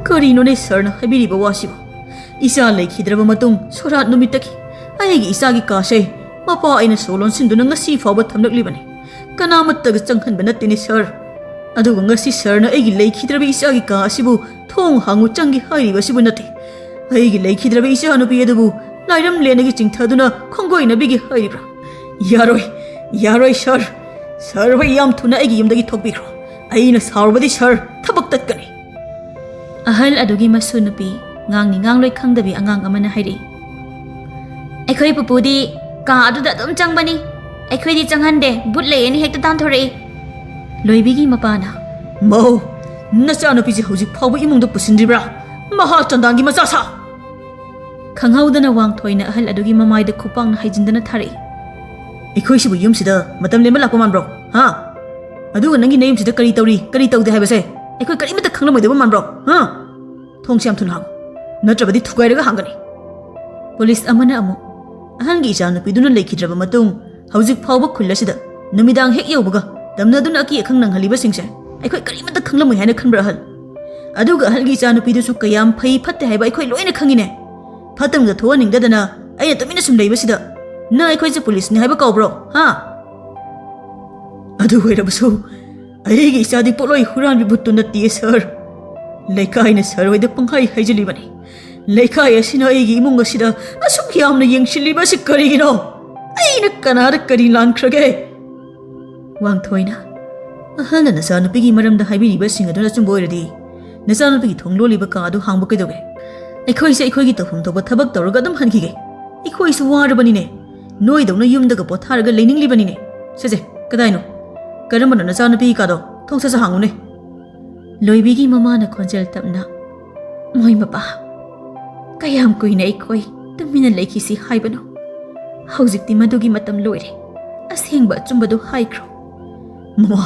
"ꯀꯔꯤꯅꯣꯅꯦ ꯁꯥꯔꯅ ꯍꯥꯏꯕꯤꯔꯤꯕ ꯋꯥꯁꯤꯕꯨ? ꯏꯆꯥ ꯂꯩꯈꯤꯗ꯭ꯔꯕ ꯃꯇꯨꯡ ꯁꯣꯔꯥꯠ ꯅꯨꯃꯤꯠꯇꯒꯤ ꯑꯩꯒꯤ ꯏꯆꯥꯒꯤ ꯀꯥꯁꯦ ꯃꯄꯥ ꯑꯩꯅ ꯁꯣ ꯂꯣꯟꯁꯤꯟꯗꯨꯅ ꯉꯁꯤ ꯐꯥꯎꯕ ꯊꯝꯂꯛꯂꯤꯕꯅꯤ꯫ ꯀꯅꯥꯃꯠꯇꯒ ꯆꯪꯍꯟꯕ ꯅꯠꯇꯦꯅꯦ ꯁꯥꯔ꯫ ꯑꯗꯨꯒ ꯉꯁꯤ ꯁꯥꯔꯅ ꯑꯩꯒꯤ ꯂꯩꯈꯤꯗ꯭ꯔꯕ ꯏꯆꯥꯒꯤ ꯀꯥ ꯑꯁꯤꯕꯨ ꯊꯣꯡ ꯍꯥꯡꯉꯨ ꯆꯪꯒꯦ ꯍꯥꯏꯔꯤꯕ ꯑꯁꯤꯕꯨ ꯅꯠꯇꯦ꯫ ꯑꯩꯒꯤ ꯂꯩꯈꯤꯗ꯭ꯔꯕ ꯏꯆꯥꯅꯨꯄꯤ ꯑꯗꯨꯕꯨ ꯂꯥꯏꯔꯝꯂꯦꯟꯗꯒꯤ ꯆꯤꯡꯊꯗꯨꯅ ꯈꯣꯡꯒꯣꯏꯅꯕꯤꯒꯦ ꯍꯥꯏꯔꯤꯕ꯭ꯔꯥ? ꯌꯥꯔꯣꯏ, ꯌꯥꯔꯣꯏ ꯁꯥꯔ꯫ ꯁꯥꯔ ꯍꯣꯏ, ꯌꯥꯝ ꯊꯨꯅ ꯑꯩꯒꯤ ꯌꯨꯝꯗꯒꯤ ꯊꯣꯛꯄꯤꯈ꯭ꯔꯣ꯫ ꯑꯩꯅ ꯁꯥꯎꯔꯕꯗꯤ ꯁꯥꯔ, ꯊꯕꯛ ꯇꯠꯀꯅꯤ꯫ ꯑꯍꯜ ꯑꯗꯨꯒꯤ ꯃꯁꯨ ꯅꯨꯄꯤ, ꯉꯥꯡꯅꯤ ꯉꯥꯡꯂꯣꯏ ꯈꯪꯗꯕꯤ ꯑꯉꯥꯡ ꯑꯃꯅ ꯍꯥꯏꯔꯛꯏ, "ꯑꯩꯈꯣꯏ ꯄꯨꯄꯨꯗꯤ ꯀꯥ ꯑꯗꯨꯗ ꯑꯗꯨꯝ ꯆꯪꯕꯅꯤ꯫ ꯑꯩꯈꯣꯏꯗꯤ ꯆꯪꯍꯟꯗꯦ, ꯚꯨꯠ ꯂꯩꯌꯦꯅ ꯍꯦꯛꯇ ꯇꯥꯟꯊꯣꯔꯛꯏ꯫" ꯂꯣꯏꯕꯤꯒꯤ ꯃꯄꯥꯅ, "ꯃꯧ, ꯅꯆꯥꯅꯨꯄꯤꯁꯦ ꯍꯧꯖꯤꯛ ꯐꯥꯎꯕ ꯏꯃꯨꯡꯗ ꯄꯨꯁꯤꯟꯗ꯭ꯔꯤꯕ꯭ꯔꯥ? ꯃꯍꯥ ꯆꯟꯗꯥꯟꯒꯤ ꯃꯆꯥ ꯁꯥ!" ꯈꯪꯍꯧꯗꯅ ꯋꯥꯡꯊꯣꯏꯅ ꯑꯍꯜ ꯑꯗꯨꯒꯤ ꯃꯃꯥꯏꯗ ꯈꯨꯄꯥꯛꯅ ꯍꯩꯖꯤꯟꯗꯅ ꯊꯥꯔꯛꯏ꯫ "ꯑꯩꯈꯣꯏꯁꯤꯕꯨ ꯌꯨꯝꯁꯤꯗ ꯃꯇꯝ ꯂꯦꯟꯕ ꯂꯥꯛꯄ ꯃꯥꯟꯕ꯭ꯔꯣ? ꯍꯥ? ꯑꯗꯨꯒ ꯅꯪꯒꯤ ꯅꯌꯨꯝꯁꯤꯗ ꯀꯔꯤ ꯇꯧꯔꯤ, ꯀꯔꯤ ꯇꯧꯗꯦ ꯍꯥꯏꯕꯁꯦ ꯑꯩꯈꯣꯏ ꯀꯔꯤꯃꯠꯇ ꯈꯪꯂꯝꯃꯣꯏꯗꯕ ꯃꯥꯟꯕ꯭ꯔꯣ? ꯍꯥ? ꯊꯣꯡꯁꯦ ꯌꯥꯝ ꯊꯨꯅ ꯍꯥꯡꯉꯨ, ꯅꯠꯇ꯭ꯔꯕꯗꯤ ꯊꯨꯒꯥꯏꯔꯒ ꯍꯥꯡꯒꯅꯤ꯫" ꯄꯨꯂꯤꯁ ꯑꯃꯅ ꯑꯃꯨꯛ, "ꯑꯍꯜꯒꯤ ꯏꯆꯥꯅꯨꯄꯤꯗꯨꯅ ꯂꯩꯈꯤꯗ꯭ꯔꯕ ꯃꯇꯨꯡ ꯍꯧꯖꯤꯛ ꯐꯥꯎꯕ ꯈꯨꯜ ꯑꯁꯤꯗ ꯅꯨꯃꯤꯗꯥꯡ ꯍꯦꯛ ꯌꯧꯕꯒ ꯇꯝꯅꯗꯨꯅ ꯑꯀꯤ ꯑꯈꯪ ꯅꯪꯍꯜꯂꯤꯕꯁꯤꯡꯁꯦ ꯑꯩꯈꯣꯏ ꯀꯔꯤꯃꯠꯇ ꯈꯪꯂꯝꯃꯣꯏ ꯍꯥꯏꯅ ꯈꯟꯕ꯭ꯔꯥ ꯑꯍꯜ? ꯑꯗꯨꯒ ꯑꯍꯜꯒꯤ ꯏꯆꯥꯅꯨꯄꯤꯗꯨꯁꯨ ꯀꯌꯥꯝ ꯐꯩ ꯐꯠꯇꯦ ꯍꯥꯏꯕ ꯑꯩꯈꯣꯏ ꯂꯣꯏꯅ ꯈꯪꯉꯤꯅꯦ꯫ ꯐꯠꯇꯕꯗ ꯊꯣꯛꯍꯟꯅꯤꯡꯗꯗꯅ ꯑꯩꯅ ꯇꯨꯃꯤꯟꯅ ꯁꯨꯝ ꯂꯩꯕꯁꯤꯗ ꯅꯪ ꯑꯩꯈꯣꯏꯁꯦ ꯄꯨꯂꯤꯁꯅꯤ ꯍꯥꯏꯕ ꯀꯥꯎꯕ꯭ꯔꯣ? ꯍꯥ? ꯑꯗꯨ ꯑꯣꯏꯔꯕꯁꯨ ꯑꯩꯒꯤ ꯏꯆꯥꯗꯤ ꯄꯣꯠꯂꯣꯏ ꯍꯨꯔꯥꯟꯕꯤ ꯚꯨꯠꯇꯨ ꯅꯠꯇꯤꯌꯦ ꯁꯥꯔ꯫ ꯂꯩꯀꯥꯏꯅ ꯁꯥꯔ ꯍꯣꯏꯗ ꯄꯪꯍꯥꯏ ꯍꯥꯏꯖꯤꯜꯂꯤꯕꯅꯤ꯫ ꯂꯩꯀꯥꯏ ꯑꯁꯤꯅ ꯑꯩꯒꯤ ꯏꯃꯨꯡ ꯑꯁꯤꯗ ꯑꯁꯨꯛ ꯌꯥꯝꯅ ꯌꯦꯡꯁꯤꯜꯂꯤꯕ ꯑꯁꯤ ꯀꯔꯤꯒꯤꯅꯣ? ꯑꯩꯅ ꯀꯅꯥꯗ ꯀꯔꯤ ꯂꯥꯟꯈ꯭ꯔꯒꯦ?" ꯋꯥꯡꯊꯣꯏꯅ, "ꯑꯍꯜꯅ ꯅꯆꯥꯅꯨꯄꯤꯒꯤ ꯃꯔꯝꯗ ꯍꯥꯏꯕꯤꯔꯤꯕꯁꯤꯡ ꯑꯗꯨꯅ ꯑꯆꯨꯝꯕ ꯑꯣꯏꯔꯗꯤ ꯅꯆꯥꯅꯨꯄꯤꯒꯤ ꯊꯣꯡ ꯂꯣꯜꯂꯤꯕ ꯀꯥ ꯑꯗꯨ ꯍꯥꯡꯕ ꯀꯩꯗꯧꯒꯦ? ꯑꯩꯈꯣꯏꯁꯦ ꯑꯩꯈꯣꯏꯒꯤ ꯇꯧꯐꯝ ꯊꯣꯛꯄ ꯊꯕꯛ ꯇꯧꯔꯒ ꯑꯗꯨꯝ ꯍꯟꯈꯤꯒꯦ꯫ ꯑꯩꯈꯣꯏꯁꯨ ꯋꯥꯔꯕꯅꯤꯅꯦ꯫ ꯅꯣꯏꯗꯧꯅ ꯌꯨꯝꯗꯒ ꯄꯣꯊꯥꯔꯒ ꯂꯩꯅꯤꯡꯂꯤꯕꯅꯤꯅꯦ꯫ ꯁꯦ ꯁꯦ, ꯀꯗꯥꯏꯅꯣ? ꯀꯔꯝꯕꯅꯣ ꯅꯆꯥꯅꯨꯄꯤꯒꯤ ꯀꯥꯗꯣ? ꯊꯣꯡ ꯁꯠ ꯁꯠ ꯍꯥꯡꯉꯨꯅꯦ꯫" ꯂꯣꯏꯕꯤꯒꯤ ꯃꯃꯥꯅ ꯈꯣꯟꯖꯦꯜ ꯇꯞꯅ, "ꯃꯣꯏ ꯃꯄꯥ, ꯀꯌꯥꯝ ꯀꯨꯏꯅ ꯑꯩꯈꯣꯏ ꯇꯨꯃꯤꯟꯅ ꯂꯩꯈꯤꯁꯤ ꯍꯥꯏꯕꯅꯣ? ꯍꯧꯖꯤꯛꯇꯤ ꯃꯗꯨꯒꯤ ꯃꯇꯝ ꯂꯣꯏꯔꯦ꯫ ꯑꯁꯦꯡꯕ ꯑꯆꯨꯝꯕꯗꯨ ꯍꯥꯏꯈ꯭ꯔꯣ꯫" "ꯃꯃꯥ,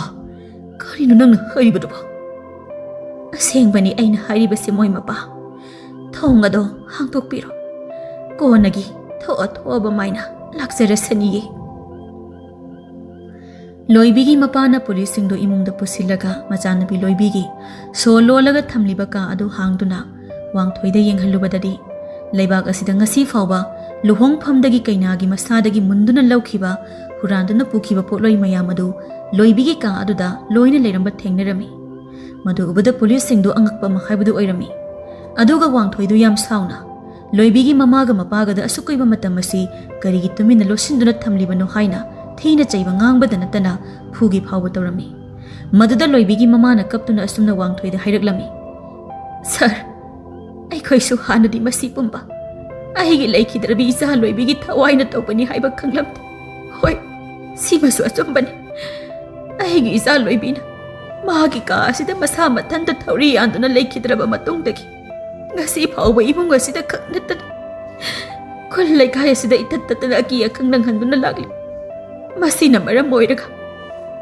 ꯀꯔꯤꯅꯣ ꯅꯪꯅ ꯍꯥꯏꯔꯤꯕꯗꯨꯕꯣ?" "ꯑꯁꯦꯡꯕꯅꯤ ꯑꯩꯅ ꯍꯥꯏꯔꯤꯕꯁꯦ, ꯃꯣꯏ ꯃꯄꯥ꯫ ꯊꯣꯡ ꯑꯗꯣ ꯍꯥꯡꯗꯣꯛꯄꯤꯔꯣ꯫ ꯀꯣꯟꯅꯒꯤ ꯊꯣꯛꯑ ꯊꯣꯛꯑꯕ ꯃꯥꯏꯅ ꯂꯥꯛꯆꯔꯁꯅꯤꯌꯦ꯫" ꯂꯣꯏꯕꯤꯒꯤ ꯃꯄꯥꯅ ꯄꯨꯂꯤꯁꯁꯤꯡꯗꯨ ꯏꯃꯨꯡꯗ ꯄꯨꯁꯤꯜꯂꯒ ꯃꯆꯥꯅꯨꯄꯤ ꯂꯣꯏꯕꯤꯒꯤ ꯁꯣ ꯂꯣꯜꯂꯒ ꯊꯝꯂꯤꯕ ꯀꯥ ꯑꯗꯨ ꯍꯥꯡꯗꯨꯅ ꯋꯥꯡꯊꯣꯏꯗ ꯌꯦꯡꯍꯜꯂꯨꯕꯗꯗꯤ, ꯂꯩꯕꯥꯛ ꯑꯁꯤꯗ ꯉꯁꯤ ꯐꯥꯎꯕ ꯂꯨꯍꯣꯡꯐꯝꯗꯒꯤ ꯀꯩꯅꯥꯒꯤ ꯃꯁꯥꯗꯒꯤ ꯃꯨꯟꯗꯨꯅ ꯂꯧꯈꯤꯕ, ꯍꯨꯔꯥꯟꯗꯨꯅ ꯄꯨꯈꯤꯕ ꯄꯣꯠꯂꯣꯏ ꯃꯌꯥꯝ ꯑꯗꯨ ꯂꯣꯏꯕꯤꯒꯤ ꯀꯥ ꯑꯗꯨꯗ ꯂꯣꯏꯅ ꯂꯩꯔꯝꯕ ꯊꯦꯡꯅꯔꯝꯃꯤ꯫ ꯃꯗꯨ ꯎꯕꯗ ꯄꯨꯂꯤꯁꯁꯤꯡꯗꯨ ꯑꯉꯛꯄ ꯑꯃ ꯍꯥꯏꯕꯗꯨ ꯑꯣꯏꯔꯝꯃꯤ꯫ ꯑꯗꯨꯒ ꯋꯥꯡꯊꯣꯏꯗꯨ ꯌꯥꯝ ꯁꯥꯎꯅ ꯂꯣꯏꯕꯤꯒꯤ ꯃꯃꯥꯒ ꯃꯄꯥꯒꯗ ꯑꯁꯨꯛ ꯀꯨꯏꯕ ꯃꯇꯝ ꯑꯁꯤ ꯀꯔꯤꯒꯤ ꯇꯨꯃꯤꯟꯅ ꯂꯣꯠꯁꯤꯟꯗꯨꯅ ꯊꯝꯂꯤꯕꯅꯣ ꯍꯥꯏꯅ ꯊꯤꯅ ꯆꯩꯕ ꯉꯥꯡꯕꯗ ꯅꯠꯇꯅ ꯐꯨꯒꯦ ꯐꯥꯎꯕ ꯇꯧꯔꯝꯃꯤ꯫ ꯃꯗꯨꯗ ꯂꯣꯏꯕꯤꯒꯤ ꯃꯃꯥꯅ ꯀꯞꯇꯨꯅ ꯑꯁꯨꯝꯅ ꯋꯥꯡꯊꯣꯏꯗ ꯍꯥꯏꯔꯛꯂꯝꯃꯤ, "ꯁꯥꯔ, ꯑꯩꯈꯣꯏꯁꯨ ꯍꯥꯟꯅꯗꯤ ꯃꯁꯤ ꯄꯨꯝꯕ ꯑꯩꯒꯤ ꯂꯩꯈꯤꯗ꯭ꯔꯕꯤ ꯏꯆꯥ ꯂꯣꯏꯕꯤꯒꯤ ꯊꯋꯥꯏꯅ ꯇꯧꯕꯅꯤ ꯍꯥꯏꯕ ꯈꯪꯂꯝꯗꯦ꯫ ꯍꯣꯏ, ꯁꯤꯃꯁꯨ ꯑꯆꯨꯝꯕꯅꯤ꯫ ꯑꯩꯒꯤ ꯏꯆꯥ ꯂꯣꯏꯕꯤꯅ ꯃꯥꯒꯤ ꯀꯥ ꯑꯁꯤꯗ ꯃꯁꯥ ꯃꯊꯟꯇ ꯊꯧꯔꯤ ꯌꯥꯟꯗꯨꯅ ꯂꯩꯈꯤꯗ꯭ꯔꯕ ꯃꯇꯨꯡꯗꯒꯤ ꯉꯁꯤ ꯐꯥꯎꯕ ꯏꯃꯨꯡ ꯑꯁꯤꯗ ꯈꯛ ꯅꯠꯇꯅ ꯈꯨꯜ ꯂꯩꯀꯥꯏ ꯑꯁꯤꯗ ꯏꯇꯠ ꯇꯠꯇꯅ ꯑꯀꯤ ꯑꯈꯪ ꯅꯪꯍꯟꯗꯨꯅ ꯂꯥꯛꯂꯤ꯫ ꯃꯁꯤꯅ ꯃꯔꯝ ꯑꯣꯏꯔꯒ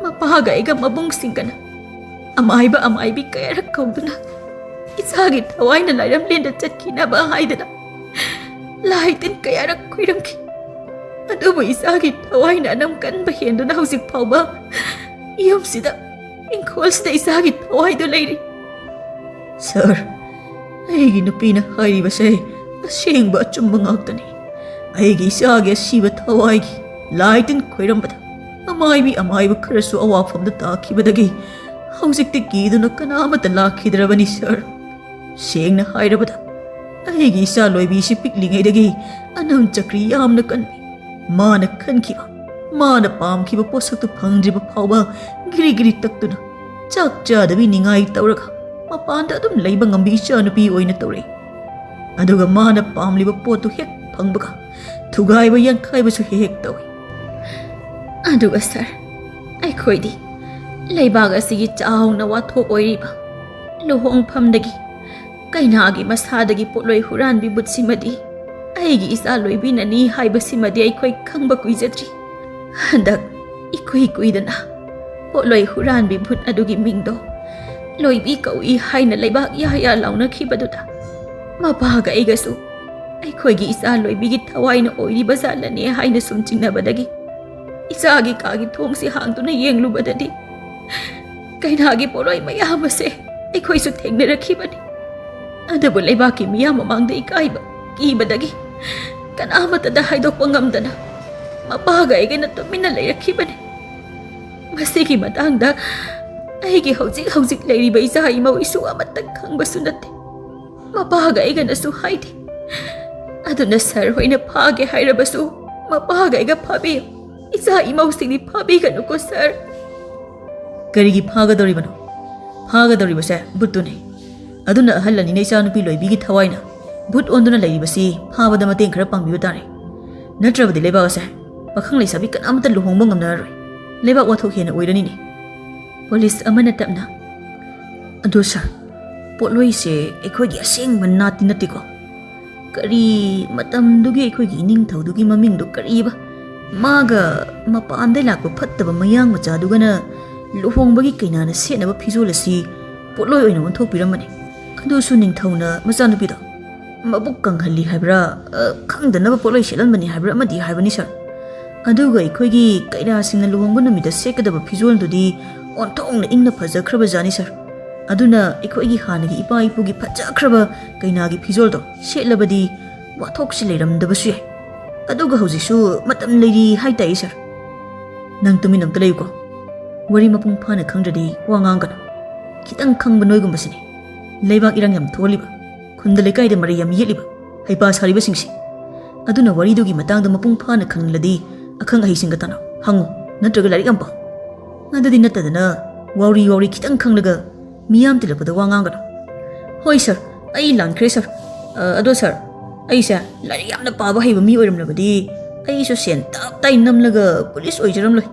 ꯃꯄꯥꯒ ꯑꯩꯒ ꯃꯕꯨꯡꯁꯤꯡꯒꯅ ꯑꯃꯥꯏꯕ ꯑꯃꯥꯏꯕꯤ ꯀꯌꯥꯔꯛ ꯀꯧꯗꯨꯅ ꯏꯆꯥꯒꯤ ꯊꯋꯥꯏꯅ ꯂꯥꯏꯔꯝꯂꯦꯟꯗ ꯆꯠꯈꯤꯅꯕ ꯍꯥꯏꯗꯅ ꯂꯥꯏ ꯇꯤꯟ ꯀꯌꯥꯔꯛ ꯈꯨꯏꯔꯝꯈꯤ꯫ ꯑꯗꯨꯕꯨ ꯏꯆꯥꯒꯤ ꯊꯋꯥꯏꯅ ꯑꯅꯝ ꯀꯟꯕ ꯍꯦꯟꯗꯨꯅ ꯍꯧꯖꯤꯛ ꯐꯥꯎꯕ ꯌꯨꯝꯁꯤꯗ, ꯏꯪꯈꯣꯜꯁꯤꯗ ꯏꯆꯥꯒꯤ ꯊꯋꯥꯏꯗꯨ ꯂꯩꯔꯤ꯫ ꯁꯥꯔ, ꯑꯩꯒꯤ ꯅꯨꯄꯤꯅ ꯍꯥꯏꯔꯤꯕꯁꯦ ꯑꯁꯦꯡꯕ ꯑꯆꯨꯝꯕ ꯉꯥꯛꯇꯅꯤ꯫ ꯑꯩꯒꯤ ꯏꯆꯥꯒꯤ ꯑꯁꯤꯕ ꯊꯋꯥꯏꯒꯤ ꯂꯥꯏ ꯇꯤꯟ ꯈꯣꯏꯔꯝꯕꯗ ꯑꯃꯥꯏꯕꯤ ꯑꯃꯥꯏꯕ ꯈꯔꯁꯨ ꯑꯋꯥꯐꯝꯗ ꯇꯥꯈꯤꯕꯗꯒꯤ ꯍꯧꯖꯤꯛꯇꯤ ꯀꯤꯗꯨꯅ ꯀꯅꯥꯃꯠꯇ ꯂꯥꯛꯈꯤꯗ꯭ꯔꯕꯅꯤ, ꯁꯥꯔ꯫ ꯁꯦꯡꯅ ꯍꯥꯏꯔꯕꯗ, ꯑꯩꯒꯤ ꯏꯆꯥ ꯂꯣꯏꯕꯤꯁꯤ ꯄꯤꯛꯂꯤꯉꯩꯗꯒꯤ ꯑꯅꯝ ꯆꯀ꯭ꯔꯤ ꯌꯥꯝꯅ ꯀꯟꯕꯤ꯫ ꯃꯥꯅ ꯈꯟꯈꯤꯕ, ꯃꯥꯅ ꯄꯥꯝꯈꯤꯕ ꯄꯣꯠꯁꯛꯇꯨ ꯐꯪꯗ꯭ꯔꯤꯕ ꯐꯥꯎꯕ ꯒꯤꯔꯤ ꯒꯤꯔꯤ ꯇꯛꯇꯨꯅ, ꯆꯥꯛ ꯆꯥꯗꯕꯤ ꯅꯤꯡꯉꯥꯏ ꯇꯧꯔꯒ ꯃꯄꯥꯟꯗ ꯑꯗꯨꯝ ꯂꯩꯕ ꯉꯝꯕꯤ ꯏꯆꯥꯅꯨꯄꯤ ꯑꯣꯏꯅ ꯇꯧꯔꯛꯏ꯫ ꯑꯗꯨꯒ ꯃꯥꯅ ꯄꯥꯝꯂꯤꯕ ꯄꯣꯠꯇꯨ ꯍꯦꯛ ꯐꯪꯕꯒ ꯊꯨꯒꯥꯏꯕ ꯌꯥꯡꯈꯥꯏꯕꯁꯨ ꯍꯦꯛ ꯍꯦꯛ ꯇꯧꯏ꯫ ꯑꯗꯨꯒ ꯁꯥꯔ, ꯑꯩꯈꯣꯏꯗꯤ ꯂꯩꯕꯥꯛ ꯑꯁꯤꯒꯤ ꯆꯥꯎꯅ ꯋꯥꯊꯣꯛ ꯑꯣꯏꯔꯤꯕ ꯂꯨꯍꯣꯡꯐꯝꯗꯒꯤ ꯀꯩꯅꯥꯒꯤ ꯃꯁꯥꯗꯒꯤ ꯄꯣꯠꯂꯣꯏ ꯍꯨꯔꯥꯟꯕꯤ ꯕꯨꯠꯁꯤꯃꯗꯤ ꯑꯩꯒꯤ ꯏꯆꯥ ꯂꯣꯏꯕꯤꯅꯅꯤ ꯍꯥꯏꯕꯁꯤꯃꯗꯤ ꯑꯩꯈꯣꯏ ꯈꯪꯕ ꯀꯨꯏꯖꯗ꯭ꯔꯤ꯫ ꯍꯟꯗꯛ ꯏꯀꯨꯏ ꯀꯨꯏꯗꯅ ꯄꯣꯠꯂꯣꯏ ꯍꯨꯔꯥꯟꯕꯤ ꯕꯨꯠ ꯑꯗꯨꯒꯤ ꯃꯤꯡꯗꯣ ꯂꯣꯏꯕꯤ ꯀꯧꯏ ꯍꯥꯏꯅ ꯂꯩꯕꯥꯛ ꯌꯥ ꯌꯥ ꯂꯥꯎꯅꯈꯤꯕꯗꯨꯗ ꯃꯄꯥꯒ ꯑꯩꯒꯁꯨ ꯑꯩꯈꯣꯏꯒꯤ ꯏꯆꯥ ꯂꯣꯏꯕꯤꯒꯤ ꯊꯋꯥꯏꯅ ꯑꯣꯏꯔꯤꯕ ꯖꯥꯠꯂꯅꯦ ꯍꯥꯏꯅ ꯁꯨꯝ ꯆꯤꯡꯅꯕꯗꯒꯤ ꯏꯆꯥꯒꯤ ꯀꯥꯒꯤ ꯊꯣꯡꯁꯤ ꯍꯥꯡꯗꯨꯅ ꯌꯦꯡꯂꯨꯕꯗꯗꯤ ꯀꯩꯅꯥꯒꯤ ꯄꯣꯠꯂꯣꯏ ꯃꯌꯥꯝ ꯑꯁꯦ ꯑꯩꯈꯣꯏꯁꯨ ꯊꯦꯡꯅꯔꯛꯈꯤꯕꯅꯤ꯫ ꯑꯗꯨꯕꯨ ꯂꯩꯕꯥꯛꯀꯤ ꯃꯤꯌꯥꯝ ꯃꯃꯥꯡꯗ ꯏꯀꯥꯏꯕ, ꯀꯤꯕꯗꯒꯤ ꯀꯅꯥꯃꯠꯇꯗ ꯍꯥꯏꯗꯣꯛꯄ ꯉꯝꯗꯅ ꯃꯄꯥꯒ ꯑꯩꯒꯅ ꯇꯨꯃꯤꯟꯅ ꯂꯩꯔꯛꯈꯤꯕꯅꯤ꯫ ꯃꯁꯤꯒꯤ ꯃꯇꯥꯡꯗ ꯑꯩꯒꯤ ꯍꯧꯖꯤꯛ ꯍꯧꯖꯤꯛ ꯂꯩꯔꯤꯕ ꯏꯆꯥ ꯏꯃꯧ ꯏꯁꯨ ꯑꯃꯠꯇ ꯈꯪꯕꯁꯨ ꯅꯠꯇꯦ꯫ ꯃꯄꯥꯒ ꯑꯩꯒꯅꯁꯨ ꯍꯥꯏꯗꯦ꯫ ꯑꯗꯨꯅ ꯁꯥꯔ ꯍꯣꯏꯅ ꯐꯥꯒꯦ ꯍꯥꯏꯔꯕꯁꯨ ꯃꯄꯥꯒ ꯑꯩꯒ ꯐꯥꯕꯤꯌꯨ꯫ ꯏꯆꯥ ꯏꯃꯧꯁꯤꯡꯗꯤ ꯐꯥꯕꯤꯒꯅꯨꯀꯣ ꯁꯥꯔ꯫ ꯀꯔꯤꯒꯤ ꯐꯥꯒꯗꯧꯔꯤꯕꯅꯣ? ꯐꯥꯒꯗꯧꯔꯤꯕꯁꯦ ꯚꯨꯠꯇꯨꯅꯤ꯫ ꯑꯗꯨꯅ ꯑꯍꯜ ꯑꯅꯤꯅ ꯏꯆꯥꯅꯨꯄꯤ ꯂꯣꯏꯕꯤꯒꯤ ꯊꯋꯥꯏꯅ ꯚꯨꯠ ꯑꯣꯟꯗꯨꯅ ꯂꯩꯔꯤꯕꯁꯤ ꯐꯥꯕꯗ ꯃꯇꯦꯡ ꯈꯔ ꯄꯥꯡꯕꯤꯕ ꯇꯥꯔꯦ꯫ ꯅꯠꯇ꯭ꯔꯕꯗꯤ ꯂꯩꯕꯥꯛ ꯑꯁꯦ ꯄꯥꯈꯪ ꯂꯩꯁꯥꯕꯤ ꯀꯅꯥꯃꯠꯇ ꯂꯨꯍꯣꯡꯕ ꯉꯝꯅꯔꯔꯣꯏ꯫ ꯂꯩꯕꯥꯛ ꯋꯥꯊꯣꯛ ꯍꯦꯟꯅ ꯑꯣꯏꯔꯅꯤꯅꯦ꯫ ꯄꯨꯂꯤꯁ ꯑꯃꯅ ꯇꯞꯅ, "ꯑꯗꯣ ꯁꯥꯔ, ꯄꯣꯠꯂꯣꯏꯁꯦ ꯑꯩꯈꯣꯏꯒꯤ ꯑꯁꯦꯡꯕ ꯅꯥꯠꯇꯤ ꯅꯠꯇꯦꯀꯣ? ꯀꯔꯤ ꯃꯇꯝꯗꯨꯒꯤ ꯑꯩꯈꯣꯏꯒꯤ ꯏꯅꯤꯡꯊꯧꯗꯨꯒꯤ ꯃꯃꯤꯡꯗꯣ ꯀꯔꯤꯕ? ꯃꯥꯒ ꯃꯄꯥꯟꯗꯩ ꯂꯥꯛꯄ ꯐꯠꯇꯕ ꯃꯌꯥꯡ ꯃꯆꯥꯗꯨꯒꯅ ꯂꯨꯍꯣꯡꯕꯒꯤ ꯀꯩꯅꯥꯅ ꯁꯦꯠꯅꯕ ꯐꯤꯖꯣꯜ ꯑꯁꯤ ꯄꯣꯠꯂꯣꯏ ꯑꯣꯏꯅ ꯑꯣꯟꯊꯣꯛꯄꯤꯔꯝꯕꯅꯤ꯫ ꯑꯗꯨꯁꯨ ꯅꯤꯡꯊꯧꯅ ꯃꯆꯥꯅꯨꯄꯤꯗꯣ ꯃꯕꯨꯛ ꯀꯪꯍꯜꯂꯤ ꯍꯥꯏꯕ꯭ꯔꯥ, ꯑ, ꯈꯪꯗꯅꯕ ꯄꯣꯠꯂꯣꯏ ꯁꯦꯠꯍꯟꯕꯅꯤ ꯍꯥꯏꯕ꯭ꯔꯥ ꯑꯃꯗꯤ ꯍꯥꯏꯕꯅꯤ ꯁꯥꯔ꯫ ꯑꯗꯨꯒ ꯑꯩꯈꯣꯏꯒꯤ ꯀꯩꯅꯥꯁꯤꯡꯅ ꯂꯨꯍꯣꯡꯕ ꯅꯨꯃꯤꯠꯇ ꯁꯦꯠꯀꯗꯕ ꯐꯤꯖꯣꯜꯗꯨꯗꯤ ꯑꯣꯟꯊꯣꯛꯅ ꯏꯪꯅ ꯐꯖꯈ꯭ꯔꯕ ꯖꯥꯠꯅꯤ ꯁꯥꯔ꯫ ꯑꯗꯨꯅ ꯑꯩꯈꯣꯏꯒꯤ ꯍꯥꯟꯅꯒꯤ ꯏꯄꯥ ꯏꯄꯨꯒꯤ ꯐꯖꯈ꯭ꯔꯕ ꯀꯩꯅꯥꯒꯤ ꯐꯤꯖꯣꯜꯗꯣ ꯁꯦꯠꯂꯕꯗꯤ ꯋꯥꯊꯣꯛꯁꯤ ꯂꯩꯔꯝꯗꯕꯁꯨ ꯌꯥꯏ꯫ ꯑꯗꯨꯒ ꯍꯧꯖꯤꯛꯁꯨ ꯃꯇꯝ ꯂꯩꯔꯤ ꯍꯥꯏꯇꯥꯏ ꯁꯥꯔ꯫ ꯅꯪ ꯇꯨꯃꯤꯟ ꯑꯝꯇ ꯂꯩꯌꯨꯀꯣ꯫ ꯋꯥꯔꯤ ꯃꯄꯨꯡ ꯐꯥꯅ ꯈꯪꯗ꯭ꯔꯗꯤ ꯋꯥ ꯉꯥꯡꯒꯅꯨ꯫ ꯈꯤꯇꯪ ꯈꯪꯕ ꯅꯣꯏꯒꯨꯝꯕꯁꯤꯅꯤ ꯂꯩꯕꯥꯛ ꯏꯔꯥꯡ ꯌꯥꯝ ꯊꯣꯛꯍꯜꯂꯤꯕ, ꯈꯨꯟꯗ ꯂꯩꯀꯥꯏꯗ ꯃꯔꯩ ꯌꯥꯝ ꯌꯦꯠꯂꯤꯕ, ꯍꯩꯄꯥ ꯁꯥꯔꯤꯕꯁꯤꯡꯁꯦ꯫ ꯑꯗꯨꯅ ꯋꯥꯔꯤꯗꯨꯒꯤ ꯃꯇꯥꯡꯗ ꯃꯄꯨꯡ ꯐꯥꯅ ꯈꯪꯂꯗꯤ ꯑꯈꯪ ꯑꯍꯩꯁꯤꯡꯒ ꯇꯥꯟꯅꯧ, ꯍꯪꯉꯨ, ꯅꯠꯇ꯭ꯔꯒ ꯂꯥꯏꯔꯤꯛ ꯌꯥꯝ ꯄꯥꯎ꯫ ꯑꯗꯨꯗꯤ ꯅꯠꯇꯗꯅ ꯋꯥꯎꯔꯤ ꯋꯥꯎꯔꯤ ꯈꯤꯇꯪ ꯈꯪꯂꯒ ꯃꯤꯌꯥꯝ ꯇꯤꯜꯂꯛꯄꯗ ꯋꯥ ꯉꯥꯡꯒꯅꯨ꯫ ꯍꯣꯏ ꯁꯥꯔ, ꯑꯩ ꯂꯥꯟꯈ꯭ꯔꯦ ꯁꯥꯔ꯫ ꯑ, ꯑꯗꯣ ꯁꯥꯔ, ꯑꯩꯁꯦ ꯂꯥꯏꯔꯤꯛ ꯌꯥꯝꯅ ꯄꯥꯕ ꯍꯩꯕ ꯃꯤ ꯑꯣꯏꯔꯝꯂꯕꯗꯤ ꯑꯩꯁꯨ ꯁꯦꯟ ꯇꯞ ꯇꯥꯏ ꯅꯝꯂꯒ ꯄꯨꯂꯤꯁ ꯑꯣꯏꯖꯔꯝꯂꯣꯏ꯫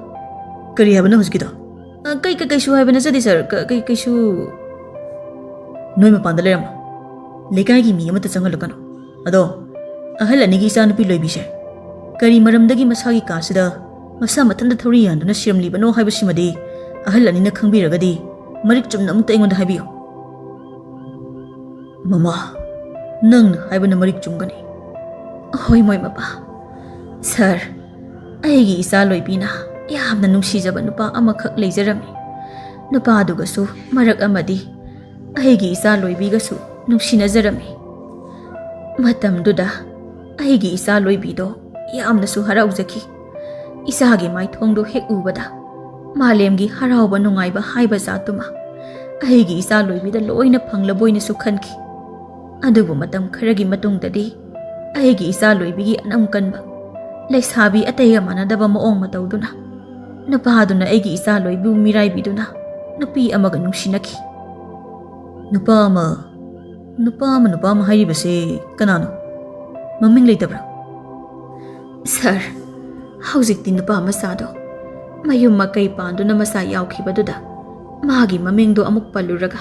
ꯀꯔꯤ ꯍꯥꯏꯕꯅꯣ ꯍꯧꯖꯤꯛꯀꯤꯗꯣ? ꯑ, ꯀꯩ, ꯀꯩ, ꯀꯩꯁꯨ ꯍꯥꯏꯕ ꯅꯠꯆꯗꯦ ꯁꯥꯔ꯫ ꯀ-, ꯀꯩ, ꯀꯩꯁꯨ꯫ ꯅꯣꯏ ꯃꯄꯥꯟꯗ ꯂꯩꯔꯝꯃꯣ꯫ ꯂꯩꯀꯥꯏꯒꯤ ꯃꯤ ꯑꯃꯠꯇ ꯆꯪꯍꯜꯂꯛꯀꯅꯨ꯫ ꯑꯗꯣ, ꯑꯍꯜ ꯑꯅꯤꯒꯤ ꯏꯆꯥꯅꯨꯄꯤ ꯂꯣꯏꯕꯤꯁꯦ ꯀꯔꯤ ꯃꯔꯝꯗꯒꯤ ꯃꯁꯥꯒꯤ ꯀꯥꯁꯤꯗ ꯃꯁꯥ ꯃꯊꯟꯇ ꯊꯧꯔꯤ ꯌꯥꯟꯗꯨꯅ ꯁꯤꯔꯝꯂꯤꯕꯅꯣ ꯍꯥꯏꯕꯁꯤꯃꯗꯤ ꯑꯍꯜ ꯑꯅꯤꯅ ꯈꯪꯕꯤꯔꯒꯗꯤ ꯃꯔꯤꯛ ꯆꯨꯝꯅ ꯑꯃꯨꯛꯇ ꯑꯩꯉꯣꯟꯗ ꯍꯥꯏꯕꯤꯌꯨ꯫ ꯃꯃꯥ, ꯅꯪꯅ ꯍꯥꯏꯕꯅ ꯃꯔꯤꯛ ꯆꯨꯝꯒꯅꯤ꯫ ꯍꯣꯏ, ꯃꯣꯏ ꯃꯄꯥ꯫ ꯁꯥꯔ, ꯑꯩꯒꯤ ꯏꯆꯥ ꯂꯣꯏꯕꯤꯅ ꯌꯥꯝꯅ ꯅꯨꯡꯁꯤꯖꯕ ꯅꯨꯄꯥ ꯑꯃꯈꯛ ꯂꯩꯖꯔꯝꯃꯤ꯫ ꯅꯨꯄꯥꯗꯨꯒꯁꯨ ꯃꯔꯛ ꯑꯃꯗꯤ ꯑꯩꯒꯤ ꯏꯆꯥ ꯂꯣꯏꯕꯤꯒꯁꯨ ꯅꯨꯡꯁꯤꯅꯖꯔꯝꯃꯤ꯫ ꯃꯇꯝꯗꯨꯗ ꯑꯩꯒꯤ ꯏꯆꯥ ꯂꯣꯏꯕꯤꯗꯣ ꯌꯥꯝꯅꯁꯨ ꯍꯔꯥꯎꯖꯈꯤ꯫ ꯏꯆꯥꯒꯤ ꯃꯥꯏꯊꯣꯡꯗꯣ ꯍꯦꯛ ꯎꯕꯗ ꯃꯥꯂꯦꯝꯒꯤ ꯍꯔꯥꯎꯕ ꯅꯨꯡꯉꯥꯏꯕ ꯍꯥꯏꯕ ꯖꯥꯠꯇꯨꯃ ꯑꯩꯒꯤ ꯏꯆꯥ ꯂꯣꯏꯕꯤꯗ ꯂꯣꯏꯅ ꯐꯪꯂꯕꯣꯏꯅꯁꯨ ꯈꯟꯈꯤ꯫ ꯑꯗꯨꯕꯨ ꯃꯇꯝ ꯈꯔꯒꯤ ꯃꯇꯨꯡꯗꯗꯤ ꯑꯩꯒꯤ ꯏꯆꯥ ꯂꯣꯏꯕꯤꯒꯤ ꯑꯅꯝ ꯀꯟꯕ, ꯂꯩꯁꯥꯕꯤ ꯑꯇꯩꯒ ꯃꯥꯟꯅꯗꯕ ꯃꯑꯣꯡ ꯃꯇꯧꯗꯨꯅ ꯅꯨꯄꯥꯗꯨꯅ ꯑꯩꯒꯤ ꯏꯆꯥ ꯂꯣꯏꯕꯤꯕꯨ ꯃꯤꯔꯥꯏꯕꯤꯗꯨꯅ ꯅꯨꯄꯤ ꯑꯃꯒ ꯅꯨꯡꯁꯤꯅꯈꯤ꯫ ꯅꯨꯄꯥ ꯑꯃ, ꯅꯨꯄꯥ ꯑꯃ, ꯅꯨꯄꯥ ꯑꯃ ꯍꯥꯏꯔꯤꯕꯁꯦ ꯀꯅꯥꯅꯣ? ꯃꯃꯤꯡ ꯂꯩꯇꯕ꯭ꯔꯥ? ꯁꯥꯔ, ꯍꯧꯖꯤꯛꯇꯤ ꯅꯨꯄꯥ ꯃꯆꯥꯗꯣ ꯃꯌꯨꯝ ꯃꯀꯩ ꯄꯥꯟꯗꯨꯅ ꯃꯆꯥ ꯌꯥꯎꯈꯤꯕꯗꯨꯗ ꯃꯥꯒꯤ ꯃꯃꯤꯡꯗꯣ ꯑꯃꯨꯛ ꯄꯜꯂꯨꯔꯒ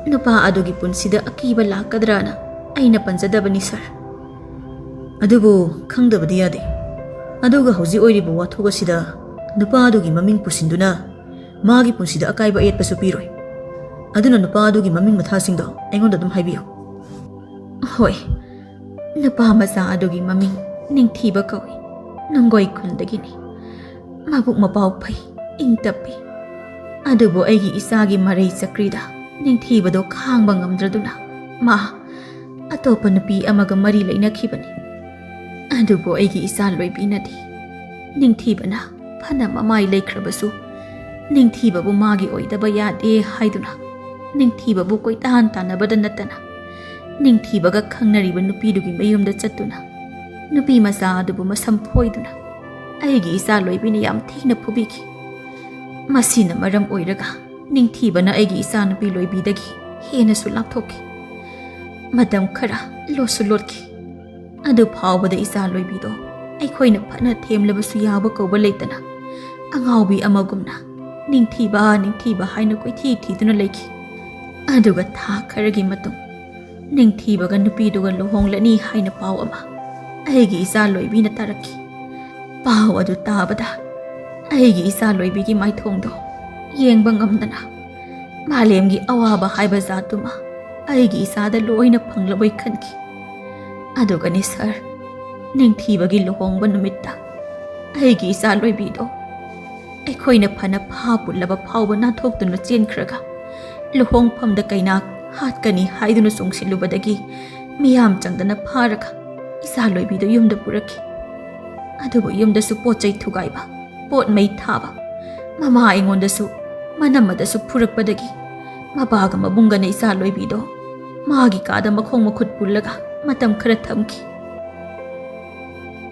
ꯅꯨꯄꯥ ꯑꯗꯨꯒꯤ ꯄꯨꯟꯁꯤꯗ ꯑꯀꯤꯕ ꯂꯥꯛꯀꯗ꯭ꯔꯥꯅ ꯑꯩꯅ ꯄꯟꯖꯗꯕꯅꯤ, ꯁꯥꯔ꯫ ꯑꯗꯨꯕꯨ ꯈꯪꯗꯕꯗꯤ ꯌꯥꯗꯦ꯫ ꯑꯗꯨꯒ ꯍꯧꯖꯤꯛ ꯑꯣꯏꯔꯤꯕ ꯋꯥꯊꯣꯛ ꯑꯁꯤꯗ ꯅꯨꯄꯥ ꯑꯗꯨꯒꯤ ꯃꯃꯤꯡ ꯄꯨꯁꯤꯟꯗꯨꯅ ꯃꯥꯒꯤ ꯄꯨꯟꯁꯤꯗ ꯑꯀꯥꯏꯕ ꯑꯌꯦꯠꯄꯁꯨ ꯄꯤꯔꯣꯏ꯫ ꯑꯗꯨꯅ ꯅꯨꯄꯥ ꯑꯗꯨꯒꯤ ꯃꯃꯤꯡ ꯃꯊꯥꯁꯤꯡꯗꯣ ꯑꯩꯉꯣꯟꯗ ꯑꯗꯨꯝ ꯍꯥꯏꯕꯤꯌꯨ꯫ ꯍꯣꯏ, ꯅꯨꯄꯥ ꯃꯆꯥ ꯑꯗꯨꯒꯤ ꯃꯃꯤꯡ ꯅꯤꯡꯊꯤꯕ ꯀꯧꯏ꯫ ꯅꯨꯡꯒꯣꯏ ꯈꯨꯜꯗꯒꯤꯅꯤ꯫ ꯃꯕꯨꯛ ꯃꯄꯥꯎ ꯐꯩ, ꯏꯪ ꯇꯞꯄꯤ꯫ ꯑꯗꯨꯕꯨ ꯑꯩꯒꯤ ꯏꯆꯥꯒꯤ ꯃꯔꯩ ꯆꯀ꯭ꯔꯤꯗ ꯅꯤꯡꯊꯤꯕꯗꯣ ꯈꯥꯡꯕ ꯉꯝꯗ꯭ꯔꯗꯨꯅ ꯃꯥ ꯑꯇꯣꯞꯄ ꯅꯨꯄꯤ ꯑꯃꯒ ꯃꯔꯤ ꯂꯩꯅꯈꯤꯕꯅꯤ꯫ ꯑꯗꯨꯕꯨ ꯑꯩꯒꯤ ꯏꯆꯥ ꯂꯣꯏꯕꯤꯅꯗꯤ ꯅꯤꯡꯊꯤꯕꯅ ꯐꯅ ꯃꯃꯥꯏ ꯂꯩꯈ꯭ꯔꯕꯁꯨ ꯅꯤꯡꯊꯤꯕꯕꯨ ꯃꯥꯒꯤ ꯑꯣꯏꯗꯕ ꯌꯥꯗꯦ ꯍꯥꯏꯗꯨꯅ ꯅꯤꯡꯊꯤꯕꯕꯨ ꯀꯣꯏꯇꯥꯟ ꯇꯥꯟꯅꯕꯗ ꯅꯠꯇꯅ ꯅꯤꯡꯊꯤꯕꯒ ꯈꯪꯅꯔꯤꯕ ꯅꯨꯄꯤꯗꯨꯒꯤ ꯃꯌꯨꯝꯗ ꯆꯠꯇꯨꯅ ꯅꯨꯄꯤ ꯃꯆꯥ ꯑꯗꯨꯕꯨ ꯃꯁꯝ ꯐꯣꯏꯗꯨꯅ ꯑꯩꯒꯤ ꯏꯆꯥ ꯂꯣꯏꯕꯤꯅ ꯌꯥꯝ ꯊꯤꯅ ꯐꯨꯕꯤꯈꯤ꯫ ꯃꯁꯤꯅ ꯃꯔꯝ ꯑꯣꯏꯔꯒ ꯅꯤꯡꯊꯤꯕꯅ ꯑꯩꯒꯤ ꯏꯆꯥꯅꯨꯄꯤ ꯂꯣꯏꯕꯤꯗꯒꯤ ꯍꯦꯟꯅꯁꯨ ꯂꯥꯞꯊꯣꯛꯈꯤ꯫ ꯃꯇꯝ ꯈꯔ ꯂꯣꯠꯁꯨ ꯂꯣꯠꯈꯤ꯫ ꯑꯗꯨ ꯐꯥꯎꯕꯗ ꯏꯆꯥ ꯂꯣꯏꯕꯤꯗꯣ ꯑꯩꯈꯣꯏꯅ ꯐꯅ ꯊꯦꯝꯂꯕꯁꯨ ꯌꯥꯕ ꯀꯧꯕ ꯂꯩꯇꯅ ꯑꯉꯥꯎꯕꯤ ꯑꯃꯒꯨꯝꯅ ꯅꯤꯡꯊꯤꯕ, ꯅꯤꯡꯊꯤꯕ ꯍꯥꯏꯅ ꯀꯣꯏꯊꯤ ꯊꯤꯗꯨꯅ ꯂꯩꯈꯤ꯫ ꯑꯗꯨꯒ ꯊꯥ ꯈꯔꯒꯤ ꯃꯇꯨꯡ ꯅꯤꯡꯊꯤꯕꯒ ꯅꯨꯄꯤꯗꯨꯒ ꯂꯨꯍꯣꯡꯂꯅꯤ ꯍꯥꯏꯅ ꯄꯥꯎ ꯑꯃ ꯑꯩꯒꯤ ꯏꯆꯥ ꯂꯣꯏꯕꯤꯅ ꯇꯥꯔꯛꯈꯤ꯫ ꯄꯥꯎ ꯑꯗꯨ ꯇꯥꯕꯗ ꯑꯩꯒꯤ ꯏꯆꯥ ꯂꯣꯏꯕꯤꯒꯤ ꯃꯥꯏꯊꯣꯡꯗꯣ ꯌꯦꯡꯕ ꯉꯝꯗꯅ ꯃꯥꯂꯦꯝꯒꯤ ꯑꯋꯥꯕ ꯍꯥꯏꯕ ꯖꯥꯠꯇꯨꯃ ꯑꯩꯒꯤ ꯏꯆꯥꯗ ꯂꯣꯏꯅ ꯐꯪꯂꯕꯣꯏ ꯈꯟꯈꯤ꯫ ꯑꯗꯨꯒꯅꯤ ꯁꯥꯔ, ꯅꯤꯡꯊꯤꯕꯒꯤ ꯂꯨꯍꯣꯡꯕ ꯅꯨꯃꯤꯠꯇ ꯑꯩꯒꯤ ꯏꯆꯥ ꯂꯣꯏꯕꯤꯗꯣ ꯑꯩꯈꯣꯏꯅ ꯐꯅ ꯐꯥ ꯄꯨꯜꯂꯕ ꯐꯥꯎꯕ ꯅꯥꯟꯊꯣꯛꯇꯨꯅ ꯆꯦꯟꯈ꯭ꯔꯒ ꯂꯨꯍꯣꯡꯐꯝꯗ ꯀꯩꯅꯥ ꯍꯥꯠꯀꯅꯤ ꯍꯥꯏꯗꯨꯅ ꯆꯣꯡꯁꯤꯜꯂꯨꯕꯗꯒꯤ ꯃꯤꯌꯥꯝ ꯆꯪꯗꯅ ꯐꯥꯔꯒ ꯏꯆꯥ ꯂꯣꯏꯕꯤꯗꯣ ꯌꯨꯝꯗ ꯄꯨꯔꯛꯈꯤ꯫ ꯑꯗꯨꯕꯨ ꯌꯨꯝꯗꯁꯨ ꯄꯣꯠ ꯆꯩ ꯊꯨꯒꯥꯏꯕ, ꯄꯣꯠ ꯃꯩ ꯊꯥꯕ, ꯃꯃꯥ ꯑꯩꯉꯣꯟꯗꯁꯨ ꯃꯅꯝꯃꯗꯁꯨ ꯐꯨꯔꯛꯄꯗꯒꯤ ꯃꯄꯥꯒ ꯃꯕꯨꯡꯒꯅ ꯏꯆꯥ ꯂꯣꯏꯕꯤꯗꯣ ꯃꯥꯒꯤ ꯀꯥꯗ ꯃꯈꯣꯡ ꯃꯈꯨꯠ ꯄꯨꯜꯂꯒ ꯃꯇꯝ ꯈꯔ ꯊꯝꯈꯤ꯫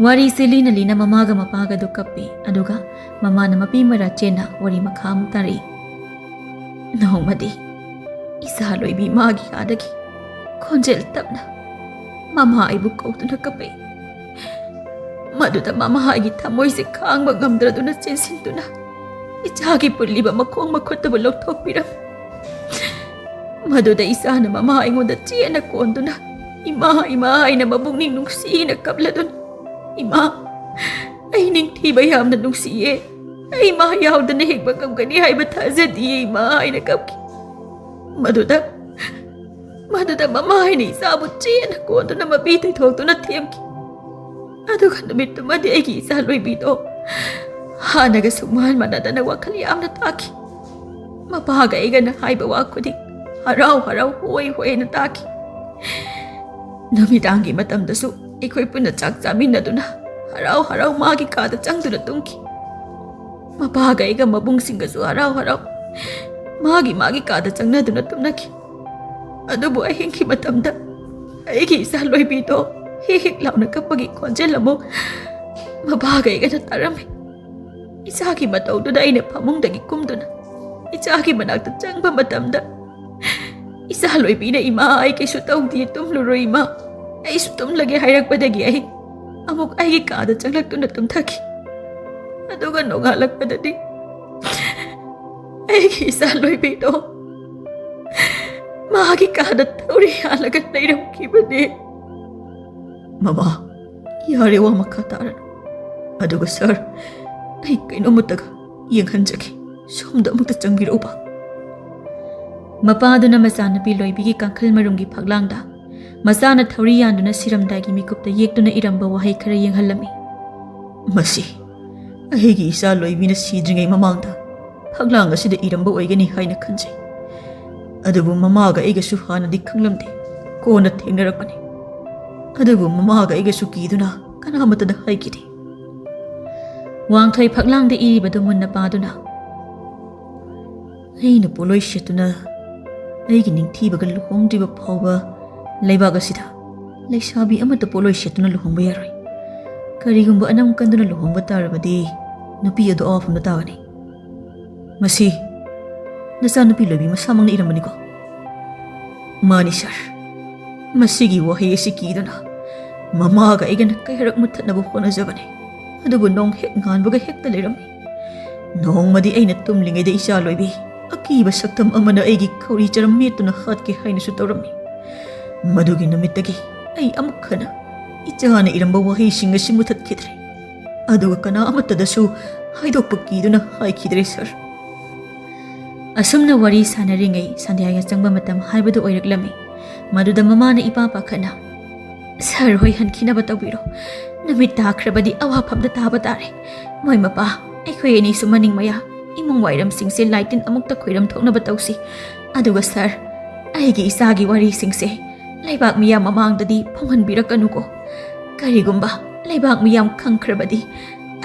ꯋꯥꯔꯤꯁꯤ ꯂꯤꯅ ꯂꯤꯅ ꯃꯃꯥꯒ ꯃꯄꯥꯒꯗꯨ ꯀꯞꯄꯤ, ꯑꯗꯨꯒ ꯃꯃꯥꯅ ꯃꯄꯤ ꯃꯔꯥ ꯆꯦꯟꯅ ꯋꯥꯔꯤ ꯃꯈꯥ ꯑꯃꯨꯛ ꯇꯥꯔꯛꯏ꯫ ꯅꯣꯡꯃꯗꯤ ꯏꯆꯥ ꯂꯣꯏꯕꯤ ꯃꯥꯒꯤ ꯀꯥꯗꯒꯤ ꯈꯣꯟꯖꯦꯜ ꯇꯞꯅ ꯃꯃꯥ ꯑꯩꯕꯨ ꯀꯧꯗꯨꯅ ꯀꯞꯄꯛꯏ꯫ ꯃꯗꯨꯗ ꯃꯃꯥ ꯑꯩꯒꯤ ꯊꯃꯣꯏꯁꯦ ꯈꯥꯡꯕ ꯉꯝꯗ꯭ꯔꯗꯨꯅ ꯆꯦꯟꯁꯤꯟꯗꯨꯅ ꯏꯆꯥꯒꯤ ꯄꯨꯜꯂꯤꯕ ꯃꯈꯣꯡ ꯃꯈꯨꯠꯇꯕꯨ ꯂꯧꯊꯣꯛꯄꯤꯔꯝꯃꯤ꯫ ꯃꯗꯨꯗ ꯏꯆꯥꯅ ꯃꯃꯥ ꯑꯩꯉꯣꯟꯗ ꯆꯦꯠꯅ ꯀꯣꯟꯗꯨꯅ, "ꯏꯃꯥ, ꯏꯃꯥ" ꯍꯥꯏꯅ ꯃꯕꯨꯛꯅꯤꯡ ꯅꯨꯡꯁꯤꯅ ꯀꯞꯂꯗꯨꯅ, "ꯏꯃꯥ, ꯑꯩ ꯅꯤꯡꯊꯤꯕ ꯌꯥꯝꯅ ꯅꯨꯡꯁꯤꯌꯦ꯫ ꯑꯩ ꯃꯥ ꯌꯥꯎꯗꯅ ꯍꯤꯡꯕ ꯉꯝꯒꯅꯤ ꯍꯥꯏꯕ ꯊꯥꯖꯗꯤꯌꯦ, ꯏꯃꯥ" ꯍꯥꯏꯅ ꯀꯞꯈꯤ꯫ ꯃꯗꯨꯗ, ꯃꯗꯨꯗ ꯃꯃꯥ ꯍꯥꯏꯅ ꯏꯆꯥꯕꯨ ꯆꯦꯠꯅ ꯀꯣꯟꯗꯨꯅ ꯃꯄꯤ ꯇꯩꯊꯣꯛꯇꯨꯅ ꯊꯦꯝꯈꯤ꯫ ꯑꯗꯨꯒ ꯅꯨꯃꯤꯠꯇꯨꯃꯗꯤ ꯑꯩꯒꯤ ꯏꯆꯥ ꯂꯣꯏꯕꯤꯗꯣ ꯍꯥꯟꯅꯒ ꯁꯨꯛꯃꯥꯟ ꯃꯥꯟꯅꯗꯅ ꯋꯥꯈꯜ ꯌꯥꯝꯅ ꯇꯥꯈꯤ꯫ ꯃꯄꯥꯒ ꯑꯩꯒꯅ ꯍꯥꯏꯕ ꯋꯥ ꯈꯨꯗꯤꯡ ꯍꯔꯥꯎ ꯍꯔꯥꯎ ꯍꯣꯏ ꯍꯣꯏꯅ ꯇꯥꯈꯤ꯫ ꯅꯨꯃꯤꯗꯥꯡꯒꯤ ꯃꯇꯝꯗꯁꯨ ꯑꯩꯈꯣꯏ ꯄꯨꯟꯅ ꯆꯥꯛ ꯆꯥꯃꯤꯟꯅꯗꯨꯅ ꯍꯔꯥꯎ ꯍꯔꯥꯎ ꯃꯥꯒꯤ ꯀꯥꯗ ꯆꯪꯗꯨꯅ ꯇꯨꯝꯈꯤ꯫ ꯃꯄꯥꯒ ꯑꯩꯒ ꯃꯕꯨꯡꯁꯤꯡꯒꯁꯨ ꯍꯔꯥꯎ ꯍꯔꯥꯎ ꯃꯥꯒꯤ ꯃꯥꯒꯤ ꯀꯥꯗ ꯆꯪꯅꯗꯨꯅ ꯇꯨꯝꯅꯈꯤ꯫ ꯑꯗꯨꯕꯨ ꯑꯍꯤꯡꯒꯤ ꯃꯇꯝꯗ ꯑꯩꯒꯤ ꯏꯆꯥ ꯂꯣꯏꯕꯤꯗꯣ ꯍꯤꯛ ꯍꯤꯛ ꯂꯥꯎꯅ ꯀꯞꯄꯒꯤ ꯈꯣꯟꯖꯦꯜ ꯑꯃꯨꯛ ꯃꯄꯥꯒ ꯑꯩꯒꯅ ꯇꯥꯔꯝꯃꯤ꯫ ꯏꯆꯥꯒꯤ ꯃꯇꯧꯗꯨꯗ ꯑꯩꯅ ꯐꯃꯨꯡꯗꯒꯤ ꯀꯨꯝꯗꯨꯅ ꯏꯆꯥꯒꯤ ꯃꯅꯥꯛꯇ ꯆꯪꯕ ꯃꯇꯝꯗ, ꯏꯆꯥ ꯂꯣꯏꯕꯤꯅ, "ꯏꯃꯥ, ꯑꯩ ꯀꯩꯁꯨ ꯇꯧꯗꯦ, ꯇꯨꯝꯂꯨꯔꯣ ꯏꯃꯥ, ꯑꯩꯁꯨ ꯇꯨꯝꯂꯒꯦ" ꯍꯥꯏꯔꯛꯄꯗꯒꯤ ꯑꯩ ꯑꯃꯨꯛ ꯑꯩꯒꯤ ꯀꯥꯗ ꯆꯪꯂꯛꯇꯨꯅ ꯇꯨꯝꯊꯈꯤ꯫ ꯑꯗꯨꯒ ꯅꯣꯡꯉꯥꯜꯂꯛꯄꯗꯗꯤ ꯑꯩꯒꯤ ꯏꯆꯥ ꯂꯣꯏꯕꯤꯗꯣ ꯃꯥꯒꯤ ꯀꯥꯗ ꯊꯧꯔꯤ ꯌꯥꯜꯂꯒ ꯂꯩꯔꯝꯈꯤꯕꯅꯦ꯫ ꯃꯃꯥ, ꯌꯥꯔꯦ, ꯋꯥ ꯃꯈꯥ ꯇꯥꯔꯅꯨ꯫ ꯑꯗꯨꯒ ꯁꯥꯔ, ꯑꯩ ꯀꯩꯅꯣꯝꯃꯇꯒ ꯌꯦꯡꯍꯟꯖꯒꯦ꯫ ꯁꯣꯝꯗ ꯑꯃꯨꯛꯇ ꯆꯪꯕꯤꯔꯛꯎꯕ꯫ ꯃꯄꯥꯗꯨꯅ ꯃꯆꯥꯅꯨꯄꯤ ꯂꯣꯏꯕꯤꯒꯤ ꯀꯥꯡꯈꯜ ꯃꯔꯨꯝꯒꯤ ꯐꯛꯂꯥꯡꯗ ꯃꯆꯥꯅ ꯊꯧꯔꯤ ꯌꯥꯟꯗꯨꯅ ꯁꯤꯔꯝꯗꯥꯏꯒꯤ ꯃꯤꯀꯨꯞꯇ ꯌꯦꯛꯇꯨꯅ ꯏꯔꯝꯕ ꯋꯥꯍꯩ ꯈꯔ ꯌꯦꯡꯍꯜꯂꯝꯃꯤ꯫ ꯃꯁꯤ ꯑꯩꯒꯤ ꯏꯆꯥ ꯂꯣꯏꯕꯤꯅ ꯁꯤꯗ꯭ꯔꯤꯉꯩ ꯃꯃꯥꯡꯗ ꯐꯛꯂꯥꯡ ꯑꯁꯤꯗ ꯏꯔꯝꯕ ꯑꯣꯏꯒꯅꯤ ꯍꯥꯏꯅ ꯈꯟꯖꯩ꯫ ꯑꯗꯨꯕꯨ ꯃꯃꯥꯒ ꯑꯩꯒꯁꯨ ꯍꯥꯟꯅꯗꯤ ꯈꯪꯂꯝꯗꯦ, ꯀꯣꯟꯅ ꯊꯦꯡꯅꯔꯛꯄꯅꯤ꯫ ꯑꯗꯨꯕꯨ ꯃꯃꯥꯒ ꯑꯩꯒꯁꯨ ꯀꯤꯗꯨꯅ ꯀꯅꯥꯃꯠꯇꯗ ꯍꯥꯏꯈꯤꯗꯦ꯫ ꯋꯥꯡꯊꯣꯏ ꯐꯛꯂꯥꯡꯗ ꯏꯔꯤꯕꯗꯨ ꯃꯨꯟꯅ ꯄꯥꯗꯨꯅ, "ꯑꯩꯅ ꯄꯣꯠꯂꯣꯏ ꯁꯦꯠꯇꯨꯅ ꯑꯩꯒꯤ ꯅꯤꯡꯊꯤꯕꯒ ꯂꯨꯍꯣꯡꯗ꯭ꯔꯤꯕ ꯐꯥꯎꯕ ꯂꯩꯕꯥꯛ ꯑꯁꯤꯗ ꯂꯩꯁꯥꯕꯤ ꯑꯃꯠꯇ ꯄꯣꯠꯂꯣꯏ ꯁꯦꯠꯇꯨꯅ ꯂꯨꯍꯣꯡꯕ ꯌꯥꯔꯣꯏ꯫ ꯀꯔꯤꯒꯨꯝꯕ ꯑꯅꯝ ꯀꯟꯗꯨꯅ ꯂꯨꯍꯣꯡꯕ ꯇꯥꯔꯕꯗꯤ ꯅꯨꯄꯤ ꯑꯗꯨ ꯑꯋꯥꯐꯝꯗ ꯇꯥꯒꯅꯤ꯫ ꯃꯁꯤ ꯅꯆꯥꯅꯨꯄꯤ ꯂꯣꯏꯕꯤ ꯃꯁꯥꯃꯛꯅ ꯏꯔꯝꯕꯅꯤꯀꯣ? ꯃꯥꯅꯤ ꯁꯥꯔ꯫ ꯃꯁꯤꯒꯤ ꯋꯥꯍꯩ ꯑꯁꯤ ꯀꯤꯗꯨꯅ ꯃꯃꯥꯒ ꯑꯩꯒꯅ ꯀꯩꯍꯔꯛ ꯃꯨꯠꯊꯠꯅꯕ ꯍꯣꯠꯅꯖꯕꯅꯤ, ꯑꯗꯨꯕꯨ ꯅꯣꯡ ꯍꯦꯛ ꯉꯥꯟꯕꯒ ꯍꯦꯛꯇ ꯂꯩꯔꯝꯃꯤ꯫ ꯅꯣꯡꯃꯗꯤ ꯑꯩꯅ ꯇꯨꯝꯂꯤꯉꯩꯗ ꯏꯆꯥ ꯂꯣꯏꯕꯤ ꯑꯀꯤꯕ ꯁꯛꯇꯝ ꯑꯃꯅ ꯑꯩꯒꯤ ꯈꯧꯔꯤ ꯆꯔꯝ ꯃꯦꯠꯇꯨꯅ ꯍꯥꯠꯀꯦ ꯍꯥꯏꯅꯁꯨ ꯇꯧꯔꯝꯃꯤ꯫ ꯃꯗꯨꯒꯤ ꯅꯨꯃꯤꯠꯇꯒꯤ ꯑꯩ ꯑꯃꯨꯛ ꯍꯟꯅ ꯏꯆꯥꯅ ꯏꯔꯝꯕ ꯋꯥꯍꯩꯁꯤꯡ ꯑꯁꯤ ꯃꯨꯊꯠꯈꯤꯗ꯭ꯔꯦ, ꯑꯗꯨꯒ ꯀꯅꯥ ꯑꯃꯠꯇꯗꯁꯨ ꯍꯥꯏꯗꯣꯛꯄ ꯀꯤꯗꯨꯅ ꯍꯥꯏꯈꯤꯗ꯭ꯔꯦ ꯁꯥꯔ꯫ ꯑꯁꯨꯝꯅ ꯋꯥꯔꯤ ꯁꯥꯟꯅꯔꯤꯉꯩ ꯁꯟꯙ꯭ꯌꯥ ꯌꯥꯆꯪꯕ ꯃꯇꯝ ꯍꯥꯏꯕꯗꯨ ꯑꯣꯏꯔꯛꯂꯝꯃꯤ꯫ ꯃꯗꯨꯗ ꯃꯃꯥꯅ ꯏꯄꯥ ꯄꯥꯈꯠꯅ, "ꯁꯥꯔ ꯍꯣꯏ ꯍꯟꯈꯤꯅꯕ ꯇꯧꯕꯤꯔꯣ꯫ ꯅꯨꯃꯤꯠ ꯇꯥꯈ꯭ꯔꯕꯗꯤ ꯑꯋꯥꯐꯝꯗ ꯇꯥꯕ ꯇꯥꯔꯦ꯫ ꯃꯣꯏ ꯃꯄꯥ, ꯑꯩꯈꯣꯏ ꯑꯅꯤꯁꯨ ꯃꯅꯤꯡ ꯃꯌꯥ ꯏꯃꯨꯡ ꯋꯥꯏꯔꯝꯁꯤꯡꯁꯦ ꯂꯥꯏꯇꯤꯟ ꯑꯃꯨꯛꯇ ꯈꯣꯏꯔꯝ ꯊꯣꯛꯅꯕ ꯇꯧꯁꯤ꯫ ꯑꯗꯨꯒ ꯁꯥꯔ, ꯑꯩꯒꯤ ꯏꯆꯥꯒꯤ ꯋꯥꯔꯤꯁꯤꯡꯁꯦ ꯂꯩꯕꯥꯛ ꯃꯤꯌꯥꯝ ꯃꯃꯥꯡꯗꯗꯤ ꯐꯣꯡꯍꯟꯕꯤꯔꯛꯀꯅꯨꯀꯣ꯫ ꯀꯔꯤꯒꯨꯝꯕ ꯂꯩꯕꯥꯛ ꯃꯤꯌꯥꯝ ꯈꯪꯈ꯭ꯔꯕꯗꯤ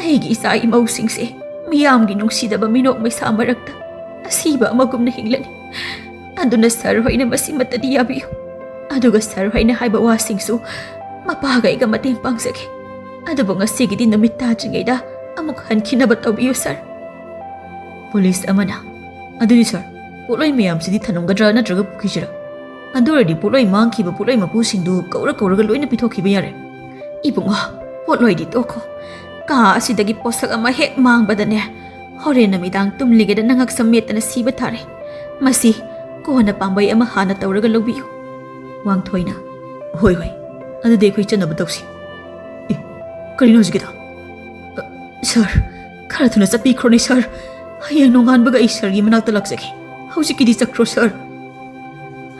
ꯑꯩꯒꯤ ꯏꯆꯥ ꯏꯃꯧꯁꯤꯡꯁꯦ ꯃꯤꯌꯥꯝꯒꯤ ꯅꯨꯡꯁꯤꯗꯕ ꯃꯤꯅꯣꯛ ꯃꯩꯁꯥ ꯃꯔꯛꯇ ꯑꯁꯤꯕ ꯑꯃꯒꯨꯝꯅ ꯍꯤꯡꯂꯅꯤ꯫ ꯑꯗꯨꯅ ꯁꯥꯔ ꯍꯣꯏꯅ ꯃꯁꯤꯃꯠꯇꯗꯤ ꯌꯥꯕꯤꯌꯨ꯫ ꯑꯗꯨꯒ ꯁꯥꯔ ꯍꯣꯏꯅ ꯍꯥꯏꯕ ꯋꯥꯁꯤꯡꯁꯨ ꯃꯄꯥꯒ ꯑꯩꯒ ꯃꯇꯦꯡ ꯄꯥꯡꯖꯒꯦ꯫ ꯑꯗꯨꯕꯨ ꯉꯁꯤꯒꯤꯗꯤ ꯅꯨꯃꯤꯠ ꯇꯥꯗ꯭ꯔꯤꯉꯩꯗ ꯑꯃꯨꯛ ꯍꯟꯈꯤꯅꯕ ꯇꯧꯕꯤꯌꯨ ꯁꯥꯔ꯫" ꯄꯨꯂꯤꯁ ꯑꯃꯅ, "ꯑꯗꯨꯗꯤ ꯁꯥꯔ, ꯄꯣꯠꯂꯣꯏ ꯃꯌꯥꯝꯁꯤꯗꯤ ꯊꯅꯝꯒꯗ꯭ꯔꯥ ꯅꯠꯇ꯭ꯔꯒ ꯄꯨꯈꯤꯁꯤꯔꯥ? ꯑꯗꯨ ꯑꯣꯏꯔꯗꯤ ꯄꯣꯠꯂꯣꯏ ꯃꯥꯡꯈꯤꯕ ꯄꯣꯠꯂꯣꯏ ꯃꯄꯨꯁꯤꯡꯗꯨ ꯀꯧꯔ ꯀꯧꯔꯒ ꯂꯣꯏꯅ ꯄꯤꯊꯣꯛꯈꯤꯕ ꯌꯥꯔꯦ꯫" "ꯏꯕꯨꯡꯉꯣ, ꯄꯣꯠꯂꯣꯏꯗꯤ ꯇꯣꯛꯈꯣ꯫ ꯀꯥ ꯑꯁꯤꯗꯒꯤ ꯄꯣꯠꯁꯛ ꯑꯃ ꯍꯦꯛ ꯃꯥꯡꯕꯗꯅꯦ, ꯍꯣꯔꯦꯟ ꯅꯨꯃꯤꯗꯥꯡ ꯇꯨꯝꯂꯤꯉꯩꯗ ꯅꯉꯛꯁꯝ ꯃꯦꯠꯇꯅ ꯁꯤꯕ ꯇꯥꯔꯦ꯫ ꯃꯁꯤ ꯀꯣꯟꯅ ꯄꯥꯝꯕꯩ ꯑꯃ ꯍꯥꯟꯅ ꯇꯧꯔꯒ ꯂꯧꯕꯤꯌꯨ꯫" ꯋꯥꯡꯊꯣꯏꯅ, "ꯍꯣꯏ, ꯍꯣꯏ, ꯑꯗꯨꯗꯤ ꯑꯩꯈꯣꯏ ꯆꯠꯅꯕ ꯇꯧꯁꯤ꯫" "ꯑꯦ, ꯀꯔꯤꯅꯣ ꯍꯧꯖꯤꯛꯀꯤꯗꯣ?" "ꯑ, ꯁꯥꯔ, ꯈꯔ ꯊꯨꯅ ꯆꯠꯄꯤꯈ꯭ꯔꯣꯅꯦ ꯁꯥꯔ꯫ ꯍꯌꯦꯡ ꯅꯣꯡꯉꯥꯟꯕꯒ ꯑꯩ ꯁꯥꯔꯒꯤ ꯃꯅꯥꯛꯇ ꯂꯥꯛꯆꯒꯦ꯫ ꯍꯧꯖꯤꯛꯀꯤꯗꯤ ꯆꯠꯈ꯭ꯔꯣ ꯁꯥꯔ꯫"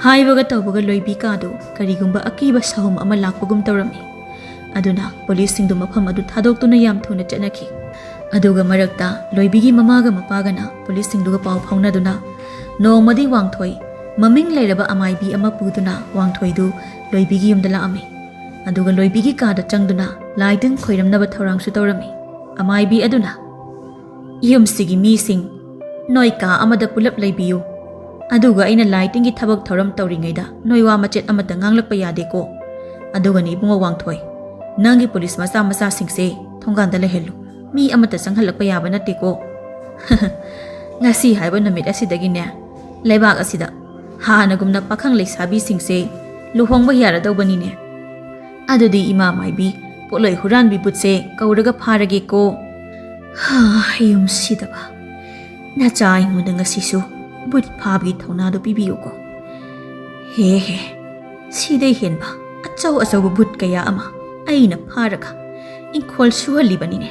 ꯍꯥꯏꯕꯒ ꯇꯧꯕꯒ ꯂꯣꯏꯕꯤ ꯀꯥꯗꯨ ꯀꯔꯤꯒꯨꯝꯕ ꯑꯀꯤꯕ ꯁꯥꯍꯨꯝ ꯑꯃ ꯂꯥꯛꯄꯒꯨꯝ ꯇꯧꯔꯝꯃꯤ꯫ ꯑꯗꯨꯅ ꯄꯨꯂꯤꯁꯁꯤꯡꯗꯨ ꯃꯐꯝ ꯑꯗꯨ ꯊꯥꯗꯣꯛꯇꯨꯅ ꯌꯥꯝ ꯊꯨꯅ ꯆꯠꯅꯈꯤ꯫ ꯑꯗꯨꯒ ꯃꯔꯛꯇ ꯂꯣꯏꯕꯤꯒꯤ ꯃꯃꯥꯒ ꯃꯄꯥꯒꯅ ꯄꯨꯂꯤꯁꯁꯤꯡꯗꯨꯒ ꯄꯥꯎ ꯐꯥꯎꯅꯗꯨꯅ ꯅꯣꯡꯃꯗꯤ ꯋꯥꯡꯊꯣꯏ ꯃꯃꯤꯡ ꯂꯩꯔꯕ ꯑꯃꯥꯏꯕꯤ ꯑꯃ ꯄꯨꯗꯨꯅ ꯋꯥꯡꯊꯣꯏꯗꯨ ꯂꯣꯏꯕꯤꯒꯤ ꯌꯨꯝꯗ ꯂꯥꯛꯑꯝꯃꯤ꯫ ꯑꯗꯨꯒ ꯂꯣꯏꯕꯤꯒꯤ ꯀꯥꯗ ꯆꯪꯗꯨꯅ ꯂꯥꯏ ꯇꯤꯟ ꯈꯣꯏꯔꯝꯅꯕ ꯊꯧꯔꯥꯡꯁꯨ ꯇꯧꯔꯝꯃꯤ꯫ ꯑꯃꯥꯏꯕꯤ ꯑꯗꯨꯅ, "ꯌꯨꯝꯁꯤꯒꯤ ꯃꯤꯁꯤꯡ, ꯅꯣꯏ ꯀꯥ ꯑꯃꯗ ꯄꯨꯂꯞ ꯂꯩꯕꯤꯌꯨ꯫ ꯑꯗꯨꯒ ꯑꯩꯅ ꯂꯥꯏ ꯇꯤꯟꯒꯤ ꯊꯕꯛ ꯊꯧꯔꯝ ꯇꯧꯔꯤꯉꯩꯗ ꯅꯣꯏ ꯋꯥ ꯃꯆꯦꯠ ꯑꯃꯠꯇ ꯉꯥꯡꯂꯛꯄ ꯌꯥꯗꯦꯀꯣ꯫ ꯑꯗꯨꯒꯅꯤ ꯏꯕꯨꯡꯉꯣ ꯋꯥꯡꯊꯣꯏ, ꯅꯪꯒꯤ ꯄꯨꯂꯤꯁ ꯃꯆꯥ ꯃꯆꯥꯁꯤꯡꯁꯦ ꯊꯣꯡꯒꯥꯟꯗ ꯂꯩꯍꯜꯂꯨ꯫ ꯃꯤ ꯑꯃꯠꯇ ꯆꯪꯍꯜꯂꯛꯄ ꯌꯥꯕ ꯅꯠꯇꯦꯀꯣ꯫ ꯉꯁꯤ ꯍꯥꯏꯕ ꯅꯨꯃꯤꯠ ꯑꯁꯤꯗꯒꯤꯅꯦ, ꯂꯩꯕꯥꯛ ꯑꯁꯤꯗ ꯍꯥꯟꯅꯒꯨꯝꯅ ꯄꯥꯈꯪ ꯂꯩꯁꯥꯕꯤꯁꯤꯡꯁꯦ ꯂꯨꯍꯣꯡꯕ ꯌꯥꯔꯗꯧꯕꯅꯤꯅꯦ꯫ ꯑꯗꯨꯗꯤ ꯏꯃꯥ ꯃꯥꯏꯕꯤ, ꯄꯣꯠꯂꯣꯏ ꯍꯨꯔꯥꯟꯕꯤ ꯕꯨꯠꯁꯦ ꯀꯧꯔꯒ ꯐꯥꯔꯒꯦꯀꯣ꯫ ꯍꯥ, ꯌꯨꯝ ꯁꯤꯗꯕ꯫ ꯅꯆꯥ ꯑꯩꯉꯣꯟꯗ ꯉꯁꯤꯁꯨ ꯕꯨꯠ ꯐꯥꯕꯒꯤ ꯊꯧꯅꯥꯗꯨ ꯄꯤꯕꯤꯌꯨꯀꯣ꯫ ꯍꯦ ꯍꯦ, ꯁꯤꯗꯩ ꯍꯦꯟꯕ ꯑꯆꯧ ꯑꯆꯧꯕ ꯕꯨꯠ ꯀꯌꯥ ꯑꯃ ꯑꯩꯅ ꯐꯥꯔꯒ ꯏꯪꯈꯣꯜ ꯁꯨꯍꯜꯂꯤꯕꯅꯤꯅꯦ꯫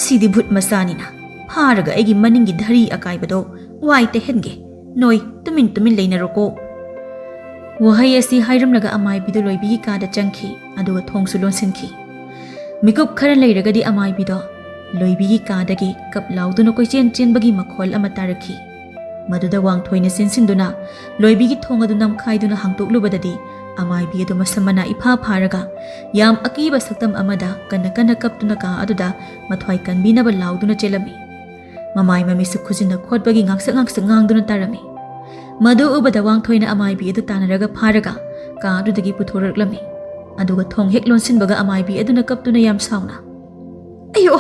ꯁꯤꯗꯤ ꯕꯨꯠ ꯃꯆꯥꯅꯤꯅ ꯐꯥꯔꯒ ꯑꯩꯒꯤ ꯃꯅꯤꯡꯒꯤ ꯙꯔꯤ ꯑꯀꯥꯏꯕꯗꯣ ꯋꯥꯏ ꯇꯩꯍꯟꯒꯦ꯫ ꯅꯣꯏ ꯇꯨꯃꯤꯟ ꯇꯨꯃꯤꯟ ꯂꯩꯅꯔꯣꯀꯣ꯫ ꯋꯥꯍꯩ ꯑꯁꯤ ꯍꯥꯏꯔꯝꯂꯒ ꯑꯃꯥꯏꯕꯤꯗꯨ ꯂꯣꯏꯕꯤꯒꯤ ꯀꯥꯗ ꯆꯪꯈꯤ, ꯑꯗꯨꯒ ꯊꯣꯡꯁꯨ ꯂꯣꯟꯁꯤꯟꯈꯤ꯫ ꯃꯤꯀꯨꯞ ꯈꯔ ꯂꯩꯔꯒꯗꯤ ꯑꯃꯥꯏꯕꯤꯗꯣ ꯂꯣꯏꯕꯤꯒꯤ ꯀꯥꯗꯒꯤ ꯀꯞ ꯂꯥꯎꯗꯨꯅ ꯀꯣꯏꯆꯦꯟ ꯆꯦꯟꯕꯒꯤ ꯃꯈꯣꯜ ꯑꯃ ꯇꯥꯔꯛꯈꯤ꯫ ꯃꯗꯨꯗ ꯋꯥꯡꯊꯣꯏꯅ ꯆꯦꯟꯁꯤꯟꯗꯨꯅ ꯂꯣꯏꯕꯤꯒꯤ ꯊꯣꯡ ꯑꯗꯨ ꯅꯝꯈꯥꯏꯗꯨꯅ ꯍꯥꯡꯇꯣꯛꯂꯨꯕꯗꯗꯤ, ꯑꯃꯥꯏꯕꯤ ꯑꯗꯨ ꯃꯁꯝ ꯃꯅꯥ ꯏꯐꯥ ꯐꯥꯔꯒ ꯌꯥꯝ ꯑꯀꯤꯕ ꯁꯛꯇꯝ ꯑꯃꯗ ꯀꯟꯅ ꯀꯟꯅ ꯀꯞꯇꯨꯅ ꯀꯥ ꯑꯗꯨꯗ ꯃꯊ꯭ꯋꯥꯏ ꯀꯟꯕꯤꯅꯕ ꯂꯥꯎꯗꯨꯅ ꯆꯦꯜꯂꯝꯃꯤ꯫ ꯃꯃꯥꯏ ꯃꯃꯤꯠꯁꯨ ꯈꯨꯖꯤꯟꯅ ꯈꯣꯠꯄꯒꯤ ꯉꯥꯡꯁꯛ ꯉꯥꯡꯁꯛ ꯉꯥꯡꯗꯨꯅ ꯇꯥꯔꯝꯃꯤ꯫ ꯃꯗꯨ ꯎꯕꯗ ꯋꯥꯡꯊꯣꯏꯅ ꯑꯃꯥꯏꯕꯤ ꯑꯗꯨ ꯇꯥꯟꯅꯔꯒ ꯐꯥꯔꯒ ꯀꯥ ꯑꯗꯨꯗꯒꯤ ꯄꯨꯊꯣꯔꯛꯂꯝꯃꯤ꯫ ꯑꯗꯨꯒ ꯊꯣꯡ ꯍꯦꯛ ꯂꯣꯟꯁꯤꯟꯕꯒ ꯑꯃꯥꯏꯕꯤ ꯑꯗꯨꯅ ꯀꯞꯇꯨꯅ ꯌꯥꯝ ꯁꯥꯎꯅ, "ꯑꯌꯣ,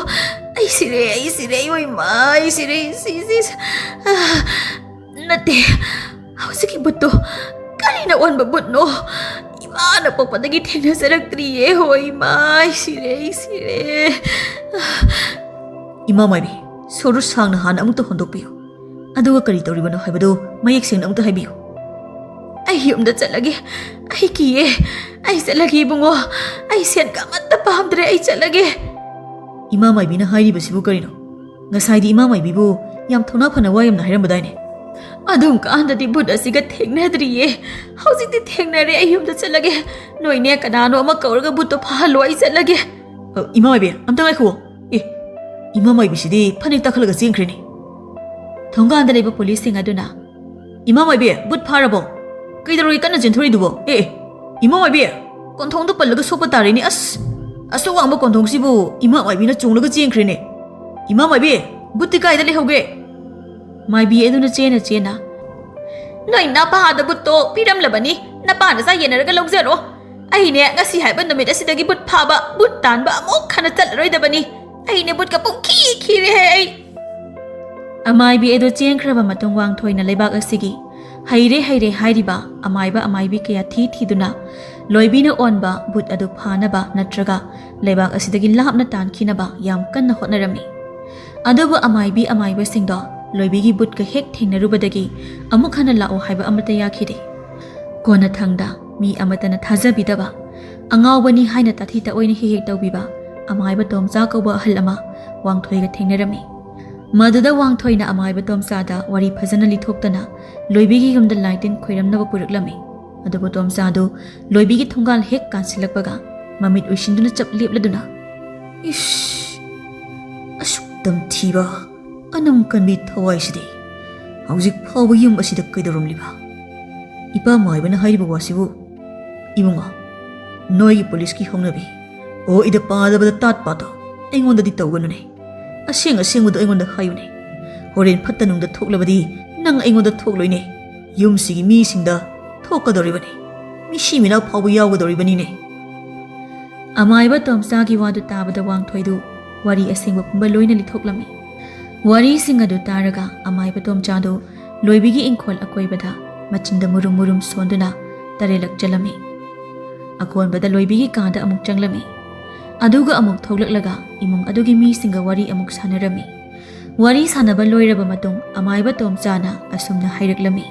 ꯑꯩ ꯁꯤꯔꯦ, ꯑꯩ ꯁꯤꯔꯦ, ꯑꯩ ꯑꯣꯏ ꯃꯥ, ꯑꯩ ꯁꯤꯔꯦ, ꯁꯤ, ꯁꯤ, ꯁꯤ-, ꯑꯥ, ꯅꯠꯇꯦ, ꯍꯧꯖꯤꯛꯀꯤ ꯕꯨꯠꯇꯣ ꯀꯔꯤꯅ ꯑꯣꯟꯕ ꯕꯨꯠꯅꯣ? ꯏꯃꯥꯅ ꯄꯣꯛꯄꯗꯒꯤ ꯊꯦꯡꯅꯖꯔꯛꯇ꯭ꯔꯤꯌꯦ, ꯍꯣꯏ ꯃꯥ, ꯑꯩ ꯁꯤꯔꯦ, ꯑꯩ ꯁꯤꯔꯦ꯫" "ꯏꯃꯥ ꯃꯥꯏꯕꯤ, ꯁꯣꯔꯨ ꯁꯥꯡꯅ ꯍꯥꯟꯅ ꯑꯃꯨꯛꯇ ꯍꯣꯟꯗꯣꯛꯄꯤꯌꯨ꯫ ꯑꯗꯨꯒ ꯀꯔꯤ ꯇꯧꯔꯤꯕꯅꯣ ꯍꯥꯏꯕꯗꯨ ꯃꯌꯦꯛ ꯁꯦꯡꯅ ꯑꯃꯨꯛꯇ ꯍꯥꯏꯕꯤꯌꯨ꯫" "ꯑꯩ ꯌꯨꯝꯗ ꯆꯠꯂꯒꯦ꯫ ꯑꯩ ꯀꯤꯌꯦ꯫ ꯑꯩ ꯆꯠꯂꯒꯦ ꯏꯕꯨꯡꯉꯣ꯫ ꯑꯩ ꯁꯦꯟꯒ ꯑꯃꯠꯇ ꯄꯥꯝꯗ꯭ꯔꯦ꯫ ꯑꯩ ꯆꯠꯂꯒꯦ꯫" "ꯏꯃꯥ ꯃꯥꯏꯕꯤꯅ ꯍꯥꯏꯔꯤꯕꯁꯤꯕꯨ ꯀꯔꯤꯅꯣ? ꯉꯁꯥꯏꯗꯤ ꯏꯃꯥ ꯃꯥꯏꯕꯤꯕꯨ ꯌꯥꯝ ꯊꯧꯅꯥ ꯐꯅ ꯋꯥ ꯌꯥꯝꯅ ꯍꯥꯏꯔꯝꯕꯗꯥꯏꯅꯦ?" "ꯑꯗꯨꯝ ꯀꯥꯟꯗꯗꯤ ꯕꯨꯠ ꯑꯁꯤꯒ ꯊꯦꯡꯅꯗ꯭ꯔꯤꯌꯦ꯫ ꯍꯧꯖꯤꯛꯇꯤ ꯊꯦꯡꯅꯔꯦ꯫ ꯑꯩ ꯌꯨꯝꯗ ꯆꯠꯂꯒꯦ꯫ ꯅꯣꯏꯅꯦ ꯀꯅꯥꯅꯣ ꯑꯃ ꯀꯧꯔꯒ ꯕꯨꯠꯇꯣ ꯐꯥꯍꯜꯂꯣ꯫ ꯑꯩ ꯆꯠꯂꯒꯦ꯫" "ꯑ, ꯏꯃꯥ ꯃꯥꯏꯕꯤ, ꯑꯝꯇ ꯉꯥꯏꯈꯨꯑꯣ꯫ ꯑꯦ, ꯏꯃꯥ ꯃꯥꯏꯕꯤꯁꯤꯗꯤ ꯐꯅꯦꯛ ꯇꯥꯈꯠꯂꯒ ꯆꯦꯟꯈ꯭ꯔꯦꯅꯦ꯫" ꯊꯣꯡꯒꯥꯟꯗ ꯂꯩꯕ ꯄꯨꯂꯤꯁꯁꯤꯡ ꯑꯗꯨꯅ, "ꯏꯃꯥ ꯃꯥꯏꯕꯤ, ꯕꯨꯠ ꯐꯥꯔꯕꯣ? ꯀꯩꯗꯧꯔꯒꯦ ꯀꯟꯅ ꯆꯦꯟꯊꯣꯔꯛꯏꯗꯨꯕꯣ? ꯑꯦ, ꯑꯦ, ꯏꯃꯥ ꯃꯥꯏꯕꯤ, ꯀꯣꯟꯊꯣꯡꯗ ꯄꯜꯂꯒ ꯁꯣꯛꯄ ꯇꯥꯔꯦꯅꯦ꯫ ꯑꯁ, ꯑꯁꯨꯛ ꯋꯥꯡꯕ ꯀꯣꯟꯊꯣꯡꯁꯤꯕꯨ ꯏꯃꯥ ꯃꯥꯏꯕꯤꯅ ꯆꯣꯡꯂꯒ ꯆꯦꯟꯈ꯭ꯔꯦꯅꯦ꯫ ꯏꯃꯥ ꯃꯥꯏꯕꯤ, ꯕꯨꯠꯇꯤ ꯀꯥꯏꯗ ꯂꯩꯍꯧꯒꯦ?" ꯃꯥꯏꯕꯤ ꯑꯗꯨꯅ ꯆꯦꯟꯅ ꯆꯦꯟꯅ "ꯅꯣꯏ ꯅꯄꯥꯗ ꯕꯨꯠꯇꯣ ꯄꯤꯔꯝꯂꯕꯅꯤ, ꯅꯄꯥ ꯅꯆꯥ ꯌꯦꯟꯅꯔꯒ ꯂꯧꯖꯔꯣ꯫ ꯑꯩꯅꯦ ꯉꯁꯤ ꯍꯥꯏꯕ ꯅꯨꯃꯤꯠ ꯑꯁꯤꯗꯒꯤ ꯕꯨꯠ ꯐꯥꯕ, ꯕꯨꯠ ꯇꯥꯟꯕ ꯑꯃꯨꯛ ꯍꯟꯅ ꯆꯠꯂꯔꯣꯏꯗꯕꯅꯤ꯫ ꯑꯩꯅꯦ ꯕꯨꯠꯀ ꯄꯨꯡꯈꯤ ꯈꯤꯔꯦꯍꯦ ꯑꯩ"꯫ ꯑꯃꯥꯏꯕꯤ ꯑꯗꯨ ꯆꯦꯟꯈ꯭ꯔꯕ ꯃꯇꯨꯡ ꯋꯥꯡꯊꯣꯏꯅ ꯂꯩꯕꯥꯛ ꯑꯁꯤꯒꯤ ꯍꯩꯔꯦ ꯍꯩꯔꯦ ꯍꯥꯏꯔꯤꯕ ꯑꯃꯥꯏꯕ ꯑꯃꯥꯏꯕꯤ ꯀꯌꯥ ꯊꯤ ꯊꯤꯗꯨꯅ ꯂꯣꯏꯕꯤꯅ ꯑꯣꯟꯕ ꯕꯨꯠ ꯑꯗꯨ ꯐꯥꯅꯕ ꯅꯠꯇ꯭ꯔꯒ ꯂꯩꯕꯥꯛ ꯑꯁꯤꯗꯒꯤ ꯂꯥꯞꯅ ꯇꯥꯟꯈꯤꯅꯕ ꯌꯥꯝ ꯀꯟꯅ ꯍꯣꯠꯅꯔꯝꯃꯤ꯫ ꯑꯗꯨꯕꯨ ꯑꯃꯥꯏꯕꯤ ꯑꯃꯥꯏꯕꯁꯤꯡꯗꯣ ꯂꯣꯏꯕꯤꯒꯤ ꯕꯨꯠꯀ ꯍꯦꯛ ꯊꯦꯡꯅꯔꯨꯕꯗꯒꯤ ꯑꯃꯨꯛ ꯍꯟꯅ ꯂꯥꯛꯑꯣ ꯍꯥꯏꯕ ꯑꯃꯠꯇ ꯌꯥꯈꯤꯗꯦ꯫ ꯀꯣꯟꯅꯊꯪꯗ ꯃꯤ ꯑꯃꯠꯇꯅ ꯊꯥꯖꯕꯤꯗꯕ, ꯑꯉꯥꯎꯕꯅꯤ ꯍꯥꯏꯅ ꯇꯥꯊꯤ ꯇꯥꯑꯣꯏꯅ ꯍꯦꯛ ꯍꯦꯛ ꯇꯧꯕꯤꯕ ꯑꯃꯥꯏꯕ ꯇꯣꯝꯆꯥ ꯀꯧꯕ ꯑꯍꯜ ꯑꯃ ꯋꯥꯡꯊꯣꯏꯒ ꯊꯦꯡꯅꯔꯝꯃꯤ꯫ ꯃꯗꯨꯗ ꯋꯥꯡꯊꯣꯏꯅ ꯑꯃꯥꯏꯕ ꯇꯣꯝꯆꯥꯗ ꯋꯥꯔꯤ ꯐꯖꯅ ꯂꯤꯊꯣꯛꯇꯅ ꯂꯣꯏꯕꯤꯒꯤ ꯌꯨꯝꯗ ꯂꯥꯏ ꯇꯤꯟ ꯈꯣꯏꯔꯝꯅꯕ ꯄꯨꯔꯛꯂꯝꯃꯤ꯫ ꯑꯗꯨꯕꯨ ꯇꯣꯝꯆꯥꯗꯨ ꯂꯣꯏꯕꯤꯒꯤ ꯊꯣꯡꯒꯥꯜ ꯍꯦꯛ ꯀꯥꯟꯁꯤꯜꯂꯛꯄꯒ ꯃꯃꯤꯠ ꯎꯏꯁꯤꯟꯗꯨꯅ ꯆꯞ ꯂꯦꯞꯂꯗꯨꯅ, "ꯏꯁ, ꯑꯁꯨꯛ ꯇꯝꯊꯤꯕ, ꯑꯅꯝ ꯀꯟꯕꯤ ꯊꯋꯥꯏꯁꯤꯗꯤ ꯍꯧꯖꯤꯛ ꯐꯥꯎꯕ ꯌꯨꯝ ꯑꯁꯤꯗ ꯀꯩꯗꯧꯔꯝꯂꯤꯕ?" "ꯏꯄꯥ ꯃꯥꯏꯕꯅ ꯍꯥꯏꯔꯤꯕ ꯋꯥꯁꯤꯕꯨ?" "ꯏꯕꯨꯡꯉꯣ, ꯅꯣꯏꯒꯤ ꯄꯨꯂꯤꯁꯀꯤ ꯍꯧꯅꯕꯤ, ꯑꯣ ꯏꯗ ꯄꯥꯗꯕꯗ ꯇꯥꯠ ꯄꯥꯠꯇꯣ ꯑꯩꯉꯣꯟꯗꯗꯤ ꯇꯧꯒꯅꯨꯅꯦ꯫ ꯑꯁꯦꯡ ꯑꯁꯦꯡꯕꯗꯣ ꯑꯩꯉꯣꯟꯗ ꯍꯥꯏꯌꯨꯅꯦ꯫ ꯍꯣꯔꯦꯟ ꯐꯠꯇ ꯅꯨꯡꯗ ꯊꯣꯛꯂꯕꯗꯤ ꯅꯪ ꯑꯩꯉꯣꯟꯗ ꯊꯣꯛꯂꯣꯏꯅꯦ꯫ ꯌꯨꯝꯁꯤꯒꯤ ꯃꯤꯁꯤꯡꯗ ꯊꯣꯛꯀꯗꯧꯔꯤꯕꯅꯤ꯫ ꯃꯤꯁꯤ ꯃꯤꯅꯥ ꯐꯥꯎꯕ ꯌꯥꯎꯒꯗꯧꯔꯤꯕꯅꯤꯅꯦ"꯫ ꯑꯃꯥꯏꯕ ꯇꯣꯝꯆꯥꯒꯤ ꯋꯥꯗꯨ ꯇꯥꯕꯗ ꯋꯥꯡꯊꯣꯏꯗꯨ ꯋꯥꯔꯤ ꯑꯁꯦꯡꯕ ꯄꯨꯝꯕ ꯂꯣꯏꯅ ꯂꯤꯊꯣꯛꯂꯝꯃꯤ꯫ ꯋꯥꯔꯤꯁꯤꯡ ꯑꯗꯨ ꯇꯥꯔꯒ ꯑꯃꯥꯏꯕ ꯇꯣꯝꯆꯥꯗꯨ ꯂꯣꯏꯕꯤꯒꯤ ꯏꯪꯈꯣꯜ ꯑꯀꯣꯏꯕꯗ ꯃꯆꯤꯟꯗ ꯃꯨꯔꯨꯝ ꯃꯨꯔꯨꯝ ꯁꯣꯟꯗꯨꯅ ꯇꯔꯦꯠꯂꯛ ꯆꯠꯂꯝꯃꯤ꯫ ꯑꯀꯣꯟꯕꯗ ꯂꯣꯏꯕꯤꯒꯤ ꯀꯥꯗ ꯑꯃꯨꯛ ꯆꯪꯂꯝꯃꯤ꯫ ꯑꯗꯨꯒ ꯑꯃꯨꯛ ꯊꯣꯛꯂꯛꯂꯒ ꯏꯃꯨꯡ ꯑꯗꯨꯒꯤ ꯃꯤꯁꯤꯡꯒ ꯋꯥꯔꯤ ꯑꯃꯨꯛ ꯁꯥꯟꯅꯔꯝꯃꯤ꯫ ꯋꯥꯔꯤ ꯁꯥꯟꯅꯕ ꯂꯣꯏꯔꯕ ꯃꯇꯨꯡ ꯑꯃꯥꯏꯕ ꯇꯣꯝꯆꯥꯅ ꯑꯁꯨꯝꯅ ꯍꯥꯏꯔꯛꯂꯝꯃꯤ꯫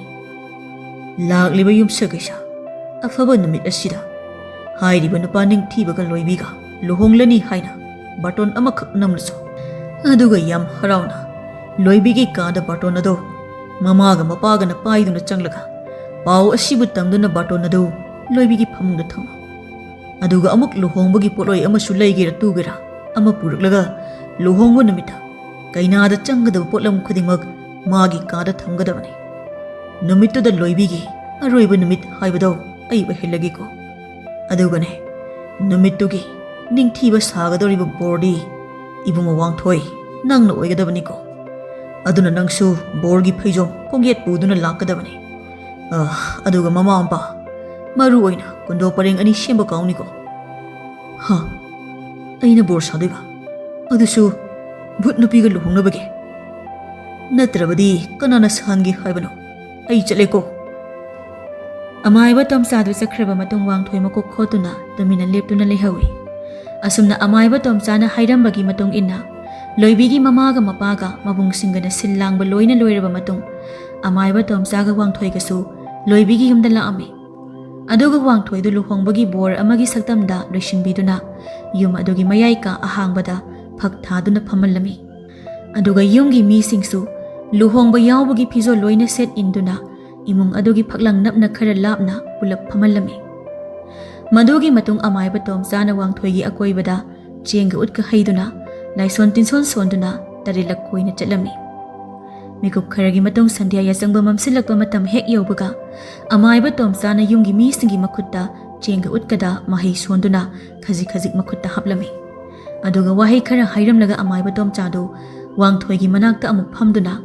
"ꯂꯥꯛꯂꯤꯕ ꯌꯨꯝꯁꯀꯩꯁ ꯑꯐꯕ ꯅꯨꯃꯤꯠ ꯑꯁꯤꯗ ꯍꯥꯏꯔꯤꯕ ꯅꯨꯄꯥ ꯅꯤꯡꯊꯤꯕꯒ ꯂꯣꯏꯕꯤꯒ ꯂꯨꯍꯣꯡꯂꯅꯤ ꯍꯥꯏꯅ ꯕꯥꯔꯇꯣꯟ ꯑꯃꯈꯛ ꯅꯝꯂꯁꯨ, ꯑꯗꯨꯒ ꯌꯥꯝ ꯍꯔꯥꯎꯅ ꯂꯣꯏꯕꯤꯒꯤ ꯀꯥꯗ ꯕꯥꯔꯇꯣꯟ ꯑꯗꯨ ꯃꯃꯥꯒ ꯃꯄꯥꯒꯅ ꯄꯥꯏꯗꯨꯅ ꯆꯪꯂꯒ ꯄꯥꯎ ꯑꯁꯤꯕꯨ ꯇꯝꯗꯨꯅ ꯕꯥꯔꯇꯣꯟ ꯑꯗꯨ ꯂꯣꯏꯕꯤꯒꯤ ꯐꯃꯨꯡꯗ ꯊꯝꯃꯨ꯫ ꯑꯗꯨꯒ ꯑꯃꯨꯛ ꯂꯨꯍꯣꯡꯕꯒꯤ ꯄꯣꯠꯂꯣꯏ ꯑꯃꯁꯨ ꯂꯩꯒꯦꯔꯥ ꯇꯨꯒꯦꯔꯥ ꯑꯃ ꯄꯨꯔꯛꯂꯒ ꯂꯨꯍꯣꯡꯕ ꯅꯨꯃꯤꯠꯇ ꯀꯩꯅꯥꯗ ꯆꯪꯒꯗꯕ ꯄꯣꯠꯂꯝ ꯈꯨꯗꯤꯡꯃꯛ ꯃꯥꯒꯤ ꯀꯥꯗ ꯊꯝꯒꯗꯕꯅꯤ꯫ ꯅꯨꯃꯤꯠꯇꯨꯗ ꯂꯣꯏꯕꯤꯒꯤ ꯑꯔꯣꯏꯕ ꯅꯨꯃꯤꯠ ꯍꯥꯏꯕꯗꯣ ꯑꯩ ꯑꯣꯏꯍꯜꯂꯒꯦꯀꯣ꯫ ꯑꯗꯨꯒꯅꯦ, ꯅꯨꯃꯤꯠꯇꯨꯒꯤ ꯅꯤꯡꯊꯤꯕ ꯁꯥꯒꯗꯧꯔꯤꯕ ꯕꯣꯔꯗꯤ ꯏꯕꯨꯡꯉꯣ ꯋꯥꯡꯊꯣꯏ, ꯅꯪꯅ ꯑꯣꯏꯒꯗꯕꯅꯤꯀꯣ꯫ ꯑꯗꯨꯅ ꯅꯪꯁꯨ ꯕꯣꯔꯒꯤ ꯐꯩꯖꯣꯝ ꯈꯣꯡꯌꯦꯠ ꯄꯨꯗꯨꯅ ꯂꯥꯛꯀꯗꯕꯅꯤ꯫ ꯑ, ꯑꯗꯨꯒ ꯃꯃꯥ ꯃꯄꯥ, ꯃꯔꯨ ꯑꯣꯏꯅ ꯀꯨꯟꯗꯣ ꯄꯔꯦꯡ ꯑꯅꯤ ꯁꯦꯝꯕ ꯀꯥꯡꯕꯨꯅꯤꯀꯣ꯫ ꯍ, ꯑꯩꯅ ꯕꯣꯔ ꯁꯥꯗꯣꯏꯕ? ꯑꯗꯨꯁꯨ ꯚꯨꯠ ꯅꯨꯄꯤꯒ ꯂꯨꯍꯣꯡꯅꯕꯒꯤ? ꯅꯠꯇ꯭ꯔꯕꯗꯤ ꯀꯅꯥꯅ ꯁꯥꯍꯟꯒꯦ ꯍꯥꯏꯕꯅꯣ? ꯑꯩ ꯆꯠꯂꯦꯀꯣ꯫ ꯑꯃꯥꯏꯕ ꯇꯣꯝꯆꯥꯗꯨ ꯆꯠꯈ꯭ꯔꯕ ꯃꯇꯨꯡ ꯋꯥꯡꯊꯣꯏ ꯃꯀꯣꯛ ꯈꯣꯠꯇꯨꯅ ꯇꯨꯃꯤꯟꯅ ꯂꯦꯞꯇꯨꯅ ꯂꯩꯍꯧꯏ꯫ ꯑꯁꯨꯝꯅ ꯑꯃꯥꯏꯕ ꯇꯣꯝꯆꯥꯅ ꯍꯥꯏꯔꯝꯕꯒꯤ ꯃꯇꯨꯡ ꯏꯟꯅ ꯂꯣꯏꯕꯤꯒꯤ ꯃꯃꯥꯒ ꯃꯄꯥꯒ ꯃꯕꯨꯡꯁꯤꯡꯒꯅ ꯁꯤꯜ ꯂꯥꯡꯕ ꯂꯣꯏꯅ ꯂꯣꯏꯔꯕ ꯃꯇꯨꯡ ꯑꯃꯥꯏꯕ ꯇꯣꯝꯆꯥꯒ ꯋꯥꯡꯊꯣꯏꯒꯁꯨ ꯂꯣꯏꯕꯤꯒꯤ ꯌꯨꯝꯗ ꯂꯥꯛꯑꯝꯃꯤ꯫ ꯑꯗꯨꯒ ꯋꯥꯡꯊꯣꯏꯗꯨ ꯂꯨꯍꯣꯡꯕꯒꯤ ꯕꯣꯔ ꯑꯃꯒꯤ ꯁꯛꯇꯝꯗ ꯂꯣꯏꯁꯤꯟꯕꯤꯗꯨꯅ ꯌꯨꯝ ꯑꯗꯨꯒꯤ ꯃꯌꯥꯏ ꯀꯥ ꯑꯍꯥꯡꯕꯗ ꯐꯛ ꯊꯥꯗꯨꯅ ꯐꯝꯍꯜꯂꯝꯃꯤ꯫ ꯑꯗꯨꯒ ꯌꯨꯝꯒꯤ ꯃꯤꯁꯤꯡꯁꯨ ꯂꯨꯍꯣꯡꯕ ꯌꯥꯎꯕꯒꯤ ꯐꯤꯖꯣꯜ ꯂꯣꯏꯅ ꯁꯦꯠ ꯏꯟꯗꯨꯅ ꯏꯃꯨꯡ ꯑꯗꯨꯒꯤ ꯐꯛꯂꯥꯡ ꯅꯞꯅ ꯈꯔ ꯂꯥꯞꯅ ꯄꯨꯂꯞ ꯐꯝꯍꯜꯂꯝꯃꯤ꯫ ꯃꯗꯨꯒꯤ ꯃꯇꯨꯡ ꯑꯃꯥꯏꯕ ꯇꯣꯝꯆꯥꯅ ꯋꯥꯡꯊꯣꯏꯒꯤ ꯑꯀꯣꯏꯕꯗ ꯆꯦꯡꯒ ꯎꯠꯀ ꯍꯩꯗꯨꯅ ꯂꯥꯏꯁꯣꯟ ꯇꯤꯟꯁꯣꯟ ꯁꯣꯟꯗꯨꯅ ꯇꯔꯦꯠꯂꯛ ꯀꯣꯏꯅ ꯆꯠꯂꯝꯃꯤ꯫ ꯃꯤꯀꯨꯞ ꯈꯔꯒꯤ ꯃꯇꯨꯡ ꯁꯟꯙ꯭ꯌꯥ ꯌꯥꯆꯪꯕ ꯃꯝꯁꯤꯜꯂꯛꯄ ꯃꯇꯝ ꯍꯦꯛ ꯌꯧꯕꯒ ꯑꯃꯥꯏꯕ ꯇꯣꯝꯆꯥꯅ ꯌꯨꯝꯒꯤ ꯃꯤꯁꯤꯡꯒꯤ ꯃꯈꯨꯠꯇ ꯆꯦꯡꯒ ꯎꯠꯀꯗ ꯃꯍꯩ ꯁꯣꯟꯗꯨꯅ ꯈꯖꯤꯛ ꯈꯖꯤꯛ ꯃꯈꯨꯠꯇ ꯍꯥꯞꯂꯝꯃꯤ꯫ ꯑꯗꯨꯒ ꯋꯥꯍꯩ ꯈꯔ ꯍꯥꯏꯔꯝꯂꯒ ꯑꯃꯥꯏꯕ ꯇꯣꯝꯆꯥꯗꯨ ꯋꯥꯡꯊꯣꯏꯒꯤ ꯃꯅꯥꯛꯇ ꯑꯃꯨꯛ ꯐꯝꯗꯨꯅ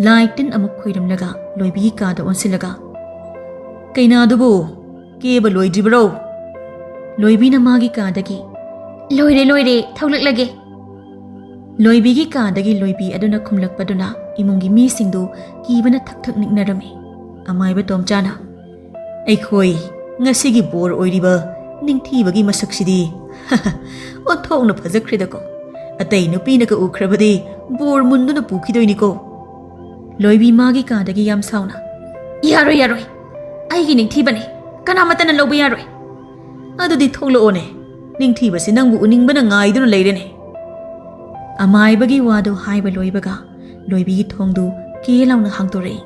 ꯂꯥꯏ ꯇꯤꯟ ꯑꯃꯨꯛ ꯈꯣꯏꯔꯝꯂꯒ ꯂꯣꯏꯕꯤꯒꯤ ꯀꯥꯗ ꯑꯣꯟꯁꯤꯜꯂꯒ, "ꯀꯩꯅꯥꯗꯨꯕꯨ ꯀꯦꯕ ꯂꯣꯏꯗ꯭ꯔꯤꯕꯔꯣ?" ꯂꯣꯏꯕꯤꯅ ꯃꯥꯒꯤ ꯀꯥꯗꯒꯤ, "ꯂꯣꯏꯔꯦ, ꯂꯣꯏꯔꯦ, ꯊꯣꯛꯂꯛꯂꯒꯦ꯫" ꯂꯣꯏꯕꯤꯒꯤ ꯀꯥꯗꯒꯤ ꯂꯣꯏꯕꯤ ꯑꯗꯨꯅ ꯈꯨꯝꯂꯛꯄꯗꯨꯅ ꯏꯃꯨꯡꯒꯤ ꯃꯤꯁꯤꯡꯗꯨ ꯀꯤꯕꯅ ꯊꯛ ꯊꯛ ꯅꯤꯛꯅꯔꯝꯃꯤ꯫ ꯑꯃꯥꯏꯕ ꯇꯣꯝꯆꯥꯅ, "ꯑꯩꯈꯣꯏ ꯉꯁꯤꯒꯤ ꯕꯣꯔ ꯑꯣꯏꯔꯤꯕ ꯅꯤꯡꯊꯤꯕꯒꯤ ꯃꯁꯛꯁꯤꯗꯤ ꯑꯣꯟꯊꯣꯛꯅ ꯐꯖꯈ꯭ꯔꯦꯗꯀꯣ꯫ ꯑꯇꯩ ꯅꯨꯄꯤꯅꯒ ꯎꯈ꯭ꯔꯕꯗꯤ ꯕꯣꯔ ꯃꯨꯟꯗꯨꯅ ꯄꯨꯈꯤꯗꯣꯏꯅꯤꯀꯣ꯫" ꯂꯣꯏꯕꯤ ꯃꯥꯒꯤ ꯀꯥꯗꯒꯤ ꯌꯥꯝ ꯁꯥꯎꯅ, "ꯌꯥꯔꯣꯏ, ꯌꯥꯔꯣꯏ, ꯑꯩꯒꯤ ꯅꯤꯡꯊꯤꯕꯅꯤ, ꯀꯅꯥꯃꯠꯇꯅ ꯂꯧꯕ ꯌꯥꯔꯣꯏ꯫" "ꯑꯗꯨꯗꯤ ꯊꯣꯛꯂꯛꯑꯣꯅꯦ, ꯅꯤꯡꯊꯤꯕꯁꯤ ꯅꯪꯕꯨ ꯎꯅꯤꯡꯕꯅ ꯉꯥꯏꯗꯨꯅ ꯂꯩꯔꯦꯅꯦ꯫" ꯑꯃꯥꯏꯕꯒꯤ ꯋꯥꯗꯨ ꯍꯥꯏꯕ ꯂꯣꯏꯕꯒ ꯂꯣꯏꯕꯤꯒꯤ ꯊꯣꯡꯗꯨ ꯀꯦ ꯂꯥꯎꯅ ꯍꯥꯡꯗꯣꯔꯛꯏ꯫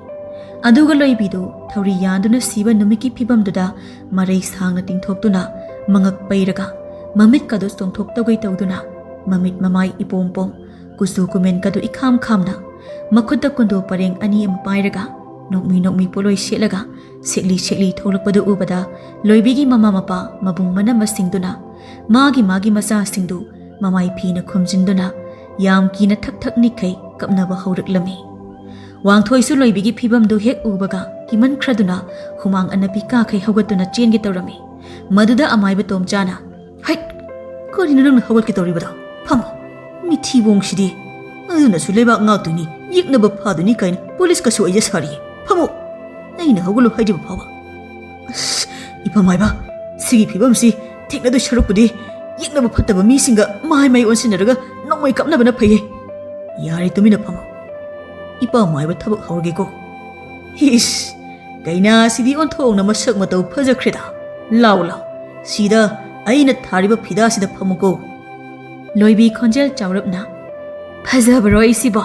ꯑꯗꯨꯒ ꯂꯣꯏꯕꯤꯗꯨ ꯊꯧꯔꯤ ꯌꯥꯟꯗꯨꯅ ꯁꯤꯕ ꯅꯨꯃꯤꯠꯀꯤ ꯐꯤꯕꯝꯗꯨꯗ ꯃꯔꯩ ꯁꯥꯡꯅ ꯇꯤꯡꯊꯣꯛꯇꯨꯅ ꯃꯉꯛ ꯄꯩꯔꯒ ꯃꯃꯤꯠꯀꯗꯨ ꯆꯣꯡꯊꯣꯛꯇꯧꯒꯩ ꯇꯧꯗꯨꯅ ꯃꯃꯤꯠ ꯃꯃꯥꯏ ꯏꯄꯣꯝ ꯄꯣꯝ, ꯀꯨꯆꯨ ꯀꯨꯃꯦꯟꯒꯗꯨ ꯏꯈꯥꯝ ꯈꯥꯝꯅ, ꯃꯈꯨꯠꯇ ꯀꯨꯟꯗꯣ ꯄꯔꯦꯡ ꯑꯅꯤ ꯑꯃ ꯄꯥꯏꯔꯒ, ꯅꯣꯛꯃꯤ ꯅꯣꯛꯃꯤ ꯄꯣꯠꯂꯣꯏ ꯁꯦꯠꯂꯒ, ꯁꯦꯛꯂꯤ ꯁꯦꯛꯂꯤ ꯊꯣꯛꯂꯛꯄꯗꯨ ꯎꯕꯗ ꯂꯣꯏꯕꯤꯒꯤ ꯃꯃꯥ ꯃꯄꯥ ꯃꯕꯨꯡ ꯃꯅꯝꯃꯁꯤꯡꯗꯨꯅ ꯃꯥꯒꯤ ꯃꯥꯒꯤ ꯃꯆꯥꯁꯤꯡꯗꯨ ꯃꯃꯥꯏ ꯐꯤꯅ ꯈꯨꯝꯖꯤꯟꯗꯨꯅ ꯌꯥꯝ ꯀꯤꯅ ꯊꯛ ꯊꯛ ꯅꯤꯛꯈꯩ ꯀꯞꯅꯕ ꯍꯧꯔꯛꯂꯝꯃꯤ꯫ ꯋꯥꯡꯊꯣꯏꯁꯨ ꯂꯣꯏꯕꯤꯒꯤ ꯐꯤꯕꯝꯗꯨ ꯍꯦꯛ ꯎꯕꯒ ꯀꯤꯃꯟꯈ꯭ꯔꯗꯨꯅ ꯍꯨꯃꯥꯡ ꯑꯅꯞꯄꯤ ꯀꯥꯈꯩ ꯍꯧꯒꯠꯇꯨꯅ ꯆꯦꯟꯒꯦ ꯇꯧꯔꯝꯃꯤ꯫ ꯃꯗꯨꯗ ꯑꯃꯥꯏꯕ ꯇꯣꯝꯆꯥꯅ, "ꯍꯩꯠ! ꯀꯔꯤꯅꯣ ꯅꯪꯅ ꯍꯧꯒꯠꯀꯦ ꯇꯧꯔꯤꯕꯗꯣ? ꯐꯝꯃꯣ꯫ ꯃꯤꯊꯤꯕꯣꯡꯁꯤꯗꯤ꯫ ꯑꯗꯨꯅꯁꯨ ꯂꯩꯕꯥꯛ ꯉꯥꯛꯇꯣꯏꯅꯤ, ꯌꯦꯛꯅꯕ ꯐꯥꯗꯣꯏꯅꯤ ꯀꯥꯏꯅ ꯄꯨꯂꯤꯁꯀꯁꯨ ꯑꯩꯖ ꯁꯥꯔꯤꯌꯦ꯫ ꯐꯝꯃꯣ꯫ ꯑꯩꯅ ꯍꯧꯒꯠꯂꯣ ꯍꯥꯏꯗ꯭ꯔꯤꯕ ꯐꯥꯎꯕ꯫ ꯑꯁ, ꯏꯄꯥ ꯃꯥꯏꯕ, ꯁꯤꯒꯤ ꯐꯤꯕꯝꯁꯤ ꯊꯦꯡꯅꯗꯣꯏ ꯁꯔꯨꯛꯄꯨꯗꯤ ꯌꯦꯛꯅꯕ ꯐꯠꯇꯕ ꯃꯤꯁꯤꯡꯒ ꯃꯍꯥꯏ ꯃꯍꯩ ꯑꯣꯟꯁꯤꯟꯅꯔꯒ ꯅꯣꯡꯃꯩ ꯀꯥꯞꯅꯕꯅ ꯐꯩꯌꯦ꯫ ꯌꯥꯔꯦ, ꯇꯨꯃꯤꯟꯅ ꯐꯝꯃꯣ꯫ ꯏꯄꯥ ꯃꯥꯏꯕ ꯊꯕꯛ ꯍꯧꯔꯒꯦꯀꯣ꯫ ꯏꯁ, ꯀꯩꯅꯥꯁꯤꯗꯤ ꯑꯣꯟꯊꯣꯛꯅ ꯃꯁꯛ ꯃꯇꯧ ꯐꯖꯈ꯭ꯔꯦꯗ꯫ ꯂꯥꯎ, ꯂꯥꯎ, ꯁꯤꯗ ꯑꯩꯅ ꯊꯥꯔꯤꯕ ꯐꯤꯗꯥꯁꯤꯗ ꯐꯝꯃꯨꯀꯣ꯫" ꯂꯣꯏꯕꯤ ꯈꯣꯟꯖꯦꯜ ꯆꯥꯎꯔꯞꯅ, "ꯐꯖꯕꯔꯣ ꯑꯩꯁꯤꯕꯣ?"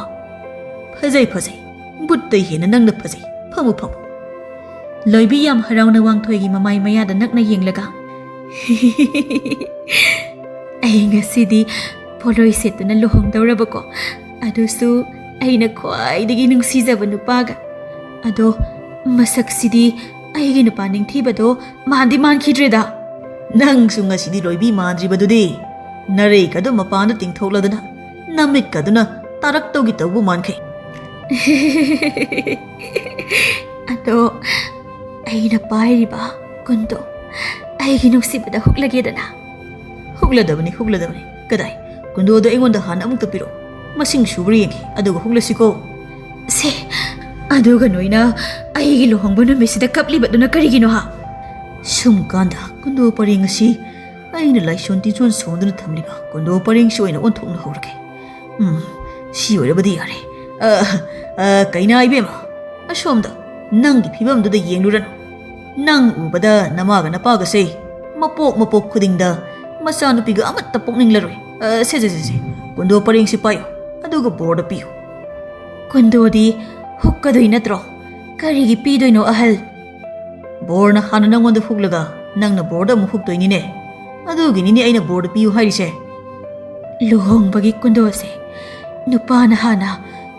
"ꯐꯖꯩ, ꯐꯖꯩ꯫ ꯕꯨꯠꯇꯩ ꯍꯦꯟꯅ ꯅꯪꯅ ꯐꯖꯩ꯫ ꯐꯝꯃꯨ, ꯐꯝꯃꯨ꯫" ꯂꯣꯏꯕꯤ ꯌꯥꯝ ꯍꯔꯥꯎꯅ ꯋꯥꯡꯊꯣꯏꯒꯤ ꯃꯃꯥꯏ ꯃꯌꯥꯗ ꯅꯛꯅ ꯌꯦꯡꯂꯒ, "ꯑꯩ ꯉꯁꯤꯗꯤ ꯄꯣꯂꯣꯏ ꯁꯦꯠꯇꯨꯅ ꯂꯨꯍꯣꯡꯗꯧꯔꯕꯀꯣ, ꯑꯗꯨꯁꯨ ꯑꯩꯅ ꯈ꯭ꯋꯥꯏꯗꯒꯤ ꯅꯨꯡꯁꯤꯖꯕ ꯅꯨꯄꯥꯒ꯫ ꯑꯗꯣ ꯃꯁꯛꯁꯤꯗꯤ ꯑꯩꯒꯤ ꯅꯨꯄꯥ ꯅꯤꯡꯊꯤꯕꯗꯣ ꯃꯥꯟꯗꯤ ꯃꯥꯟꯈꯤꯗ꯭ꯔꯦꯗ꯫" "ꯅꯪꯁꯨ ꯉꯁꯤꯗꯤ ꯂꯣꯏꯕꯤ ꯃꯥꯟꯗ꯭ꯔꯤꯕꯗꯨꯗꯤ꯫ ꯅꯔꯩꯀꯗꯨ ꯃꯄꯥꯟꯗ ꯇꯤꯡꯊꯣꯛꯂꯗꯅ ꯅꯃꯤꯠꯀꯗꯨꯅ ꯇꯥꯔꯛꯇꯧꯒꯤ ꯇꯧꯕ ꯃꯥꯟꯈꯩ꯫" "ꯑꯗꯣ ꯑꯩꯅ ꯄꯥꯏꯔꯤꯕ ꯀꯨꯟꯗꯣ ꯑꯩꯒꯤ ꯅꯨꯡꯁꯤꯕꯗ ꯍꯨꯛꯂꯒꯦꯗꯅ꯫" "ꯍꯨꯛꯂꯗꯕꯅꯤ, ꯍꯨꯛꯂꯗꯕꯅꯤ꯫ ꯀꯗꯥꯏ? ꯀꯨꯟꯗꯣꯗꯣ ꯑꯩꯉꯣꯟꯗ ꯍꯥꯟꯅ ꯑꯃꯨꯛꯇ ꯄꯤꯔꯛꯑꯣ꯫ ꯃꯁꯤꯡ ꯁꯨꯕ꯭ꯔꯥ ꯌꯦꯡꯒꯦ, ꯑꯗꯨꯒ ꯍꯨꯛꯂꯁꯤꯀꯣ꯫" "ꯁꯦ, ꯑꯗꯨꯒ ꯅꯣꯏꯅ ꯑꯩꯒꯤ ꯂꯨꯍꯣꯡꯕ ꯅꯨꯃꯤꯠꯁꯤꯗ ꯀꯞꯂꯤꯕꯗꯨꯅ ꯀꯔꯤꯒꯤꯅꯣ ꯍꯥ?" ꯁꯨꯝ ꯀꯥꯟꯗ ꯀꯨꯟꯗꯣ ꯄꯔꯦꯡ ꯑꯁꯤ ꯑꯩꯅ ꯂꯥꯏꯁꯣꯟ ꯇꯤꯟꯖꯣꯟ ꯁꯣꯟꯗꯨꯅ ꯊꯝꯂꯤꯕ ꯀꯨꯟꯗꯣ ꯄꯔꯦꯡꯁꯤ ꯑꯣꯏꯅ ꯑꯣꯟꯊꯣꯛꯅ ꯍꯧꯔꯒꯦ꯫ ꯎꯝ, ꯁꯤ ꯑꯣꯏꯔꯕꯗꯤ ꯌꯥꯔꯦ꯫ ꯑ, ꯑ, ꯀꯩꯅꯥ ꯏꯕꯦꯝꯃ, ꯑꯁꯣꯝꯗ ꯅꯪꯒꯤ ꯐꯤꯕꯝꯗꯨꯗ ꯌꯦꯡꯂꯨꯔꯅꯨ꯫ ꯅꯪ ꯎꯕꯗ ꯅꯃꯥꯒ ꯅꯄꯥꯒꯁꯦ ꯃꯄꯣꯛ ꯃꯄꯣꯛ ꯈꯨꯗꯤꯡꯗ ꯃꯆꯥꯅꯨꯄꯤꯒ ꯑꯃꯠꯇ ꯄꯣꯛꯅꯤꯡꯂꯔꯣꯏ꯫ ꯑ, ꯁꯦ, ꯁꯦ, ꯁꯦ, ꯁꯦ, ꯀꯨꯟꯗꯣ ꯄꯔꯦꯡꯁꯤ ꯄꯥꯏꯌꯨ, ꯑꯗꯨꯒ ꯕꯣꯔꯗ ꯄꯤꯌꯨ꯫" "ꯀꯨꯟꯗꯣꯗꯤ ꯍꯨꯛꯀꯗꯣꯏ ꯅꯠꯇ꯭ꯔꯣ? ꯀꯔꯤꯒꯤ ꯄꯤꯗꯣꯏꯅꯣ, ꯑꯍꯜ?" "ꯕꯣꯔꯅ ꯍꯥꯟꯅ ꯅꯪꯉꯣꯟꯗ ꯍꯨꯛꯂꯒ ꯅꯪꯅ ꯕꯣꯔꯗ ꯑꯃꯨꯛ ꯍꯨꯛꯇꯣꯏꯅꯤꯅꯦ꯫ ꯑꯗꯨꯒꯤꯅꯤꯅꯦ ꯑꯩꯅ ꯕꯣꯔꯗ ꯄꯤꯌꯨ ꯍꯥꯏꯔꯤꯁꯦ꯫" "ꯂꯨꯍꯣꯡꯕꯒꯤ ꯀꯨꯟꯗꯣꯁꯦ ꯅꯨꯄꯥꯅ ꯍꯥꯟꯅ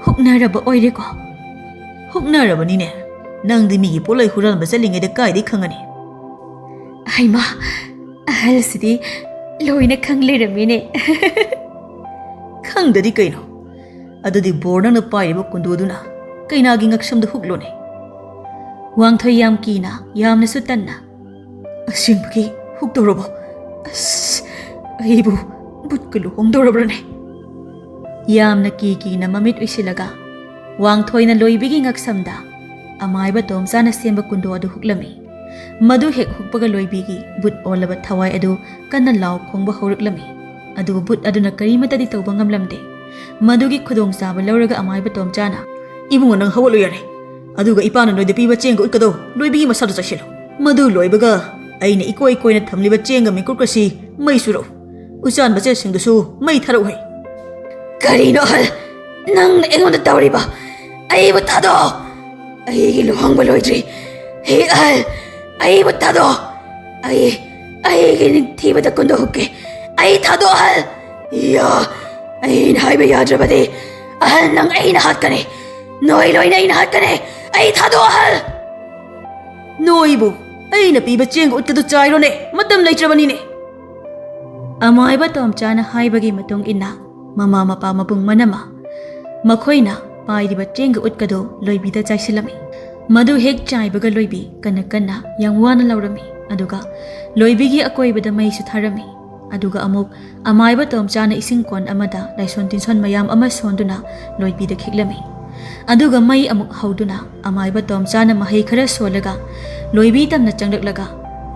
ꯍꯨꯛꯅꯔꯕ ꯑꯣꯏꯔꯦꯀꯣ?" "ꯍꯨꯛꯅꯔꯕꯅꯤꯅꯦ꯫ ꯅꯪꯗꯤ ꯃꯤꯒꯤ ꯄꯣꯠꯂꯣꯏ ꯍꯨꯔꯥꯟꯕ ꯆꯠꯂꯤꯉꯩꯗ ꯀꯥꯏꯗꯩ ꯈꯪꯒꯅꯤ?" "ꯍꯩꯃꯥ, ꯑꯍꯜꯁꯤꯗꯤ ꯂꯣꯏꯅ ꯈꯪ ꯂꯩꯔꯝꯃꯤꯅꯦ꯫" "ꯈꯪꯗꯗꯤ ꯀꯩꯅꯣ? ꯑꯗꯨꯗꯤ ꯕꯣꯔ ꯅꯪꯅ ꯄꯥꯏꯔꯤꯕ ꯀꯨꯟꯗꯣꯗꯨꯅ ꯀꯩꯅꯥꯒꯤ ꯉꯛꯁꯝꯗ ꯍꯨꯛꯂꯣꯅꯦ꯫" ꯋꯥꯡꯊꯣꯏ ꯌꯥꯝ ꯀꯤꯅ, ꯌꯥꯝꯅꯁꯨ ꯇꯟꯅ, "ꯑꯁꯦꯡꯕꯒꯤ ꯍꯨꯛꯇꯧꯔꯕꯣ? ꯑꯁ, ꯑꯩꯕꯨ ꯕꯨꯠꯀ ꯂꯨꯍꯣꯡꯗꯧꯔꯕ꯭ꯔꯅꯦ?" ꯌꯥꯝꯅ ꯀꯤ ꯀꯤꯅ ꯃꯃꯤꯠ ꯎꯏꯁꯤꯜꯂꯒ ꯋꯥꯡꯊꯣꯏꯅ ꯂꯣꯏꯕꯤꯒꯤ ꯉꯛꯁꯝꯗ ꯑꯃꯥꯏꯕ ꯇꯣꯝꯆꯥꯅ ꯁꯦꯝꯕ ꯀꯨꯟꯗꯣ ꯑꯗꯨ ꯍꯨꯛꯂꯝꯃꯤ꯫ ꯃꯗꯨ ꯍꯦꯛ ꯍꯨꯛꯄꯒ ꯂꯣꯏꯕꯤꯒꯤ ꯕꯨꯠ ꯑꯣꯜꯂꯕ ꯊꯋꯥꯏ ꯑꯗꯨ ꯀꯟꯅ ꯂꯥꯎ ꯈꯣꯡꯕ ꯍꯧꯔꯛꯂꯝꯃꯤ꯫ ꯑꯗꯨꯕꯨ ꯕꯨꯠ ꯑꯗꯨꯅ ꯀꯔꯤꯃꯠꯇꯗꯤ ꯇꯧꯕ ꯉꯝꯂꯝꯗꯦ꯫ ꯃꯗꯨꯒꯤ ꯈꯨꯗꯣꯡꯆꯥꯕ ꯂꯧꯔꯒ ꯑꯃꯥꯏꯕ ꯇꯣꯝꯆꯥꯅ, "ꯏꯕꯨꯡꯉꯣ, ꯅꯪ ꯍꯧꯒꯠꯂꯨ ꯌꯥꯔꯦ꯫ ꯑꯗꯨꯒ ꯏꯄꯥꯅ ꯅꯣꯏꯗ ꯄꯤꯕ ꯆꯦꯡꯒ ꯎꯠꯀꯗꯧ ꯂꯣꯏꯕꯤꯒꯤ ꯃꯁꯥꯗ ꯆꯥꯏꯁꯤꯜꯂꯨ꯫ ꯃꯗꯨ ꯂꯣꯏꯕꯒ ꯑꯩꯅ ꯏꯀꯣꯏ ꯀꯣꯏꯅ ꯊꯝꯂꯤꯕ ꯆꯦꯡꯒ ꯃꯤꯀꯨꯞꯀꯁꯤ ꯃꯩ ꯆꯨꯔꯛꯎ꯫ ꯎꯆꯥꯟ ꯃꯆꯦꯠꯁꯤꯡꯗꯨꯁꯨ ꯃꯩ ꯊꯥꯔꯛꯎ ꯍꯩ꯫" "ꯀꯔꯤꯅꯣ ꯑꯍꯜ? ꯅꯪꯅ ꯑꯩꯉꯣꯟꯗ ꯇꯧꯔꯤꯕ? ꯑꯩꯕꯨ ꯊꯥꯗꯣꯛꯑꯣ꯫ ꯑꯩꯒꯤ ꯂꯨꯍꯣꯡꯕ ꯂꯣꯏꯗ꯭ꯔꯤ꯫ ꯍꯦ ꯑꯍꯜ, ꯑꯩꯕꯨ ꯊꯥꯗꯣꯛꯑꯣ꯫ ꯑꯩ, ꯑꯩꯒꯤ ꯅꯤꯡꯊꯤꯕꯗ ꯀꯨꯟꯗꯣꯛꯀꯦ꯫ ꯑꯩ ꯊꯥꯗꯣꯛꯑꯣ ꯑꯍꯜ꯫ ꯌꯥ, ꯑꯩꯅ ꯍꯥꯏꯕ ꯌꯥꯗ꯭ꯔꯕꯗꯤ ꯑꯍꯜ, ꯅꯪ ꯑꯩꯅ ꯍꯥꯠꯀꯅꯤ꯫ ꯅꯣꯏ ꯂꯣꯏꯅ ꯑꯩꯅ ꯍꯥꯠꯀꯅꯤ꯫ ꯑꯩ ꯊꯥꯗꯣꯛꯑꯣ ꯑꯍꯜ꯫ ꯅꯣꯏꯕꯨ ꯑꯩꯅ ꯄꯤꯕ ꯆꯦꯡꯒ ꯎꯠꯀꯗꯨ ꯆꯥꯏꯔꯣꯅꯦ, ꯃꯇꯝ ꯂꯩꯇ꯭ꯔꯕꯅꯤꯅꯦ꯫" ꯑꯃꯥꯏꯕ ꯇꯣꯝꯆꯥꯅ ꯍꯥꯏꯕꯒꯤ ꯃꯇꯨꯡ ꯏꯟꯅ ꯃꯃꯥ ꯃꯄꯥ ꯃꯄꯨꯡ ꯃꯅꯃ ꯃꯈꯣꯏꯅ ꯄꯥꯏꯔꯤꯕ ꯆꯦꯡꯒ ꯎꯠꯀꯗꯨ ꯂꯣꯏꯕꯤꯗ ꯆꯥꯏꯁꯤꯜꯂꯝꯃꯤ꯫ ꯃꯗꯨ ꯍꯦꯛ ꯆꯥꯏꯕꯒ ꯂꯣꯏꯕꯤ ꯀꯟꯅ ꯀꯟꯅ ꯌꯥꯝ ꯋꯥꯅ ꯂꯧꯔꯝꯃꯤ꯫ ꯑꯗꯨꯒ ꯂꯣꯏꯕꯤꯒꯤ ꯑꯀꯣꯏꯕꯗ ꯃꯩꯁꯨ ꯊꯥꯔꯝꯃꯤ꯫ ꯑꯗꯨꯒ ꯑꯃꯨꯛ ꯑꯃꯥꯏꯕ ꯇꯣꯝꯆꯥꯅ ꯏꯁꯤꯡ ꯀꯣꯟ ꯑꯃꯗ ꯂꯥꯏꯁꯣꯟ ꯇꯤꯟꯁꯣꯟ ꯃꯌꯥꯝ ꯑꯃ ꯁꯣꯟꯗꯨꯅ ꯂꯣꯏꯕꯤꯗ ꯈꯤꯛꯂꯝꯃꯤ꯫ ꯑꯗꯨꯒ ꯃꯩ ꯑꯃꯨꯛ ꯍꯧꯗꯨꯅ ꯑꯃꯥꯏꯕ ꯇꯣꯝꯆꯥꯅ ꯃꯍꯩ ꯈꯔ ꯁꯣꯜꯂꯒ ꯂꯣꯏꯕꯤ ꯇꯝꯅ ꯆꯪꯂꯛꯂꯒ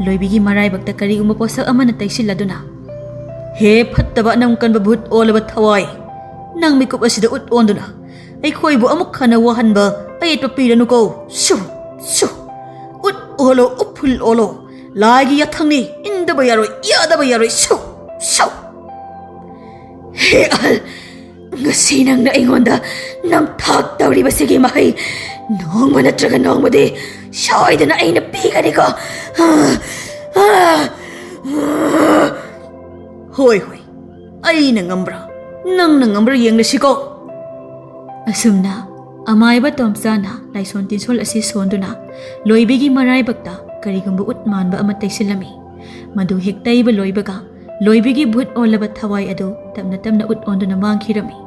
ꯂꯣꯏꯕꯤꯒꯤ ꯃꯔꯥꯏꯕꯛꯇ ꯀꯔꯤꯒꯨꯝꯕ ꯄꯣꯠꯁꯛ ꯑꯃꯅ ꯇꯩꯁꯤꯜꯂꯗꯨꯅ, "ꯍꯦ ꯐꯠꯇꯕ ꯑꯅꯝ ꯀꯟꯕ ꯚꯨꯠ ꯑꯣꯜꯂꯕ ꯊꯋꯥꯏ, ꯅꯪ ꯃꯤꯀꯨꯞ ꯑꯁꯤꯗ ꯎꯠ ꯑꯣꯟꯗꯨꯅ ꯑꯩꯈꯣꯏꯕꯨ ꯑꯃꯨꯛ ꯍꯟꯅ ꯋꯥꯍꯟꯕ ꯑꯌꯦꯠꯄ ꯄꯤꯔꯅꯨꯀꯣ꯫ ꯁꯨ, ꯁꯨ, ꯎꯠ ꯑꯣꯜꯂꯣ, ꯎꯐꯨꯜ ꯑꯣꯜꯂꯣ꯫ ꯂꯥꯏꯒꯤ ꯌꯥꯊꯪꯅꯤ, ꯏꯟꯗꯕ ꯌꯥꯔꯣꯏ, ꯌꯥꯗꯕ ꯌꯥꯔꯣꯏ꯫ ꯁꯨ, ꯁꯨ꯫ ꯍꯦ ꯑꯍꯜ, ꯉꯁꯤ ꯅꯪꯅ ꯑꯩꯉꯣꯟꯗ ꯅꯝꯊꯥꯛ ꯇꯧꯔꯤꯕꯁꯤꯒꯤ ꯃꯍꯩ ꯅꯣꯡꯃ ꯅꯠꯇ꯭ꯔꯒ ꯅꯣꯡꯃꯗꯤ ꯁꯣꯏꯗꯅ ꯑꯩꯅ ꯄꯤꯒꯅꯤꯀꯣ꯫" "ꯍꯣꯏ, ꯍꯣꯏ, ꯑꯩꯅ ꯉꯝꯕ꯭ꯔꯥ, ꯅꯪꯅ ꯉꯝꯕ꯭ꯔꯥ ꯌꯦꯡꯂꯁꯤꯀꯣ꯫" ꯑꯁꯨꯝꯅ ꯑꯃꯥꯏꯕ ꯇꯣꯝꯆꯥꯅ ꯂꯥꯏꯁꯣꯟ ꯇꯤꯟꯁꯣꯜ ꯑꯁꯤ ꯁꯣꯟꯗꯨꯅ ꯂꯣꯏꯕꯤꯒꯤ ꯃꯔꯥꯏꯕꯛꯇ ꯀꯔꯤꯒꯨꯝꯕ ꯎꯠ ꯃꯥꯟꯕ ꯑꯃ ꯇꯩꯁꯤꯜꯂꯝꯃꯤ꯫ ꯃꯗꯨ ꯍꯦꯛ ꯇꯩꯕ ꯂꯣꯏꯕꯒ ꯂꯣꯏꯕꯤꯒꯤ ꯚꯨꯠ ꯑꯣꯜꯂꯕ ꯊꯋꯥꯏ ꯑꯗꯨ ꯇꯞꯅ ꯇꯞꯅ ꯎꯠ ꯑꯣꯟꯗꯨꯅ ꯃꯥꯡꯈꯤꯔꯝꯃꯤ꯫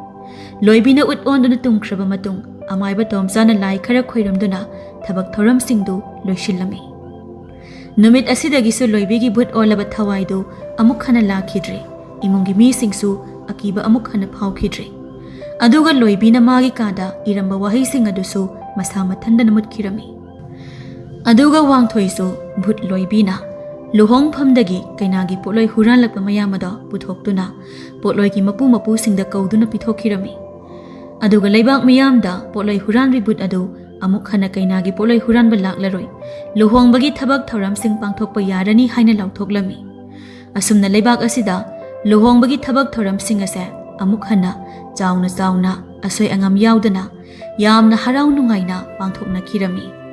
ꯂꯣꯏꯕꯤꯅ ꯎꯠ ꯑꯣꯟꯗꯨꯅ ꯇꯨꯝꯈ꯭ꯔꯕ ꯃꯇꯨꯡ ꯑꯃꯥꯏꯕ ꯇꯣꯝꯆꯥꯅ ꯂꯥꯏ ꯈꯔ ꯈꯣꯏꯔꯝꯗꯨꯅ ꯊꯕꯛ ꯊꯧꯔꯝꯁꯤꯡꯗꯨ ꯂꯣꯏꯁꯤꯜꯂꯝꯃꯤ꯫ ꯅꯨꯃꯤꯠ ꯑꯁꯤꯗꯒꯤꯁꯨ ꯂꯣꯏꯕꯤꯒꯤ ꯚꯨꯠ ꯑꯣꯜꯂꯕ ꯊꯋꯥꯏꯗꯨ ꯑꯃꯨꯛ ꯍꯟꯅ ꯂꯥꯛꯈꯤꯗ꯭ꯔꯦ꯫ ꯏꯃꯨꯡꯒꯤ ꯃꯤꯁꯤꯡꯁꯨ ꯑꯀꯤꯕ ꯑꯃꯨꯛ ꯍꯟꯅ ꯐꯥꯎꯈꯤꯗ꯭ꯔꯦ꯫ ꯑꯗꯨꯒ ꯂꯣꯏꯕꯤꯅ ꯃꯥꯒꯤ ꯀꯥꯗ ꯏꯔꯝꯕ ꯋꯥꯍꯩꯁꯤꯡ ꯑꯗꯨꯁꯨ ꯃꯁꯥ ꯃꯊꯟꯗꯅ ꯃꯨꯠꯈꯤꯔꯝꯃꯤ꯫ ꯑꯗꯨꯒ ꯋꯥꯡꯊꯣꯏꯁꯨ ꯚꯨꯠ ꯂꯣꯏꯕꯤꯅ ꯂꯨꯍꯣꯡꯐꯝꯗꯒꯤ ꯀꯩꯅꯥꯒꯤ ꯄꯣꯠꯂꯣꯏ ꯍꯨꯔꯥꯟꯂꯛꯄ ꯃꯌꯥꯝ ꯑꯗꯣ ꯄꯨꯊꯣꯛꯇꯨꯅ ꯄꯣꯠꯂꯣꯏꯒꯤ ꯃꯄꯨ ꯃꯄꯨꯁꯤꯡꯗ ꯀꯧꯗꯨꯅ ꯄꯤꯊꯣꯛꯈꯤꯔꯝꯃꯤ꯫ ꯑꯗꯨꯒ ꯂꯩꯕꯥꯛ ꯃꯤꯌꯥꯝꯗ ꯄꯣꯠꯂꯣꯏ ꯍꯨꯔꯥꯟꯕꯤ ꯚꯨꯠ ꯑꯗꯨ ꯑꯃꯨꯛ ꯍꯟꯅ ꯀꯩꯅꯥꯒꯤ ꯄꯣꯠꯂꯣꯏ ꯍꯨꯔꯥꯟꯕ ꯂꯥꯛꯂꯔꯣꯏ, ꯂꯨꯍꯣꯡꯕꯒꯤ ꯊꯕꯛ ꯊꯧꯔꯝꯁꯤꯡ ꯄꯥꯡꯊꯣꯛꯄ ꯌꯥꯔꯅꯤ ꯍꯥꯏꯅ ꯂꯥꯎꯊꯣꯛꯂꯝꯃꯤ꯫ ꯑꯁꯨꯝꯅ ꯂꯩꯕꯥꯛ ꯑꯁꯤꯗ ꯂꯨꯍꯣꯡꯕꯒꯤ ꯊꯕꯛ ꯊꯧꯔꯝꯁꯤꯡ ꯑꯁꯦ ꯑꯃꯨꯛ ꯍꯟꯅ ꯆꯥꯎꯅ ꯆꯥꯎꯅ, ꯑꯁꯣꯏ ꯑꯉꯥꯝ ꯌꯥꯎꯗꯅ, ꯌꯥꯝꯅ ꯍꯔꯥꯎ ꯅꯨꯡꯉꯥꯏꯅ ꯄꯥꯡꯊꯣꯛꯅꯈꯤꯔꯝꯃꯤ꯫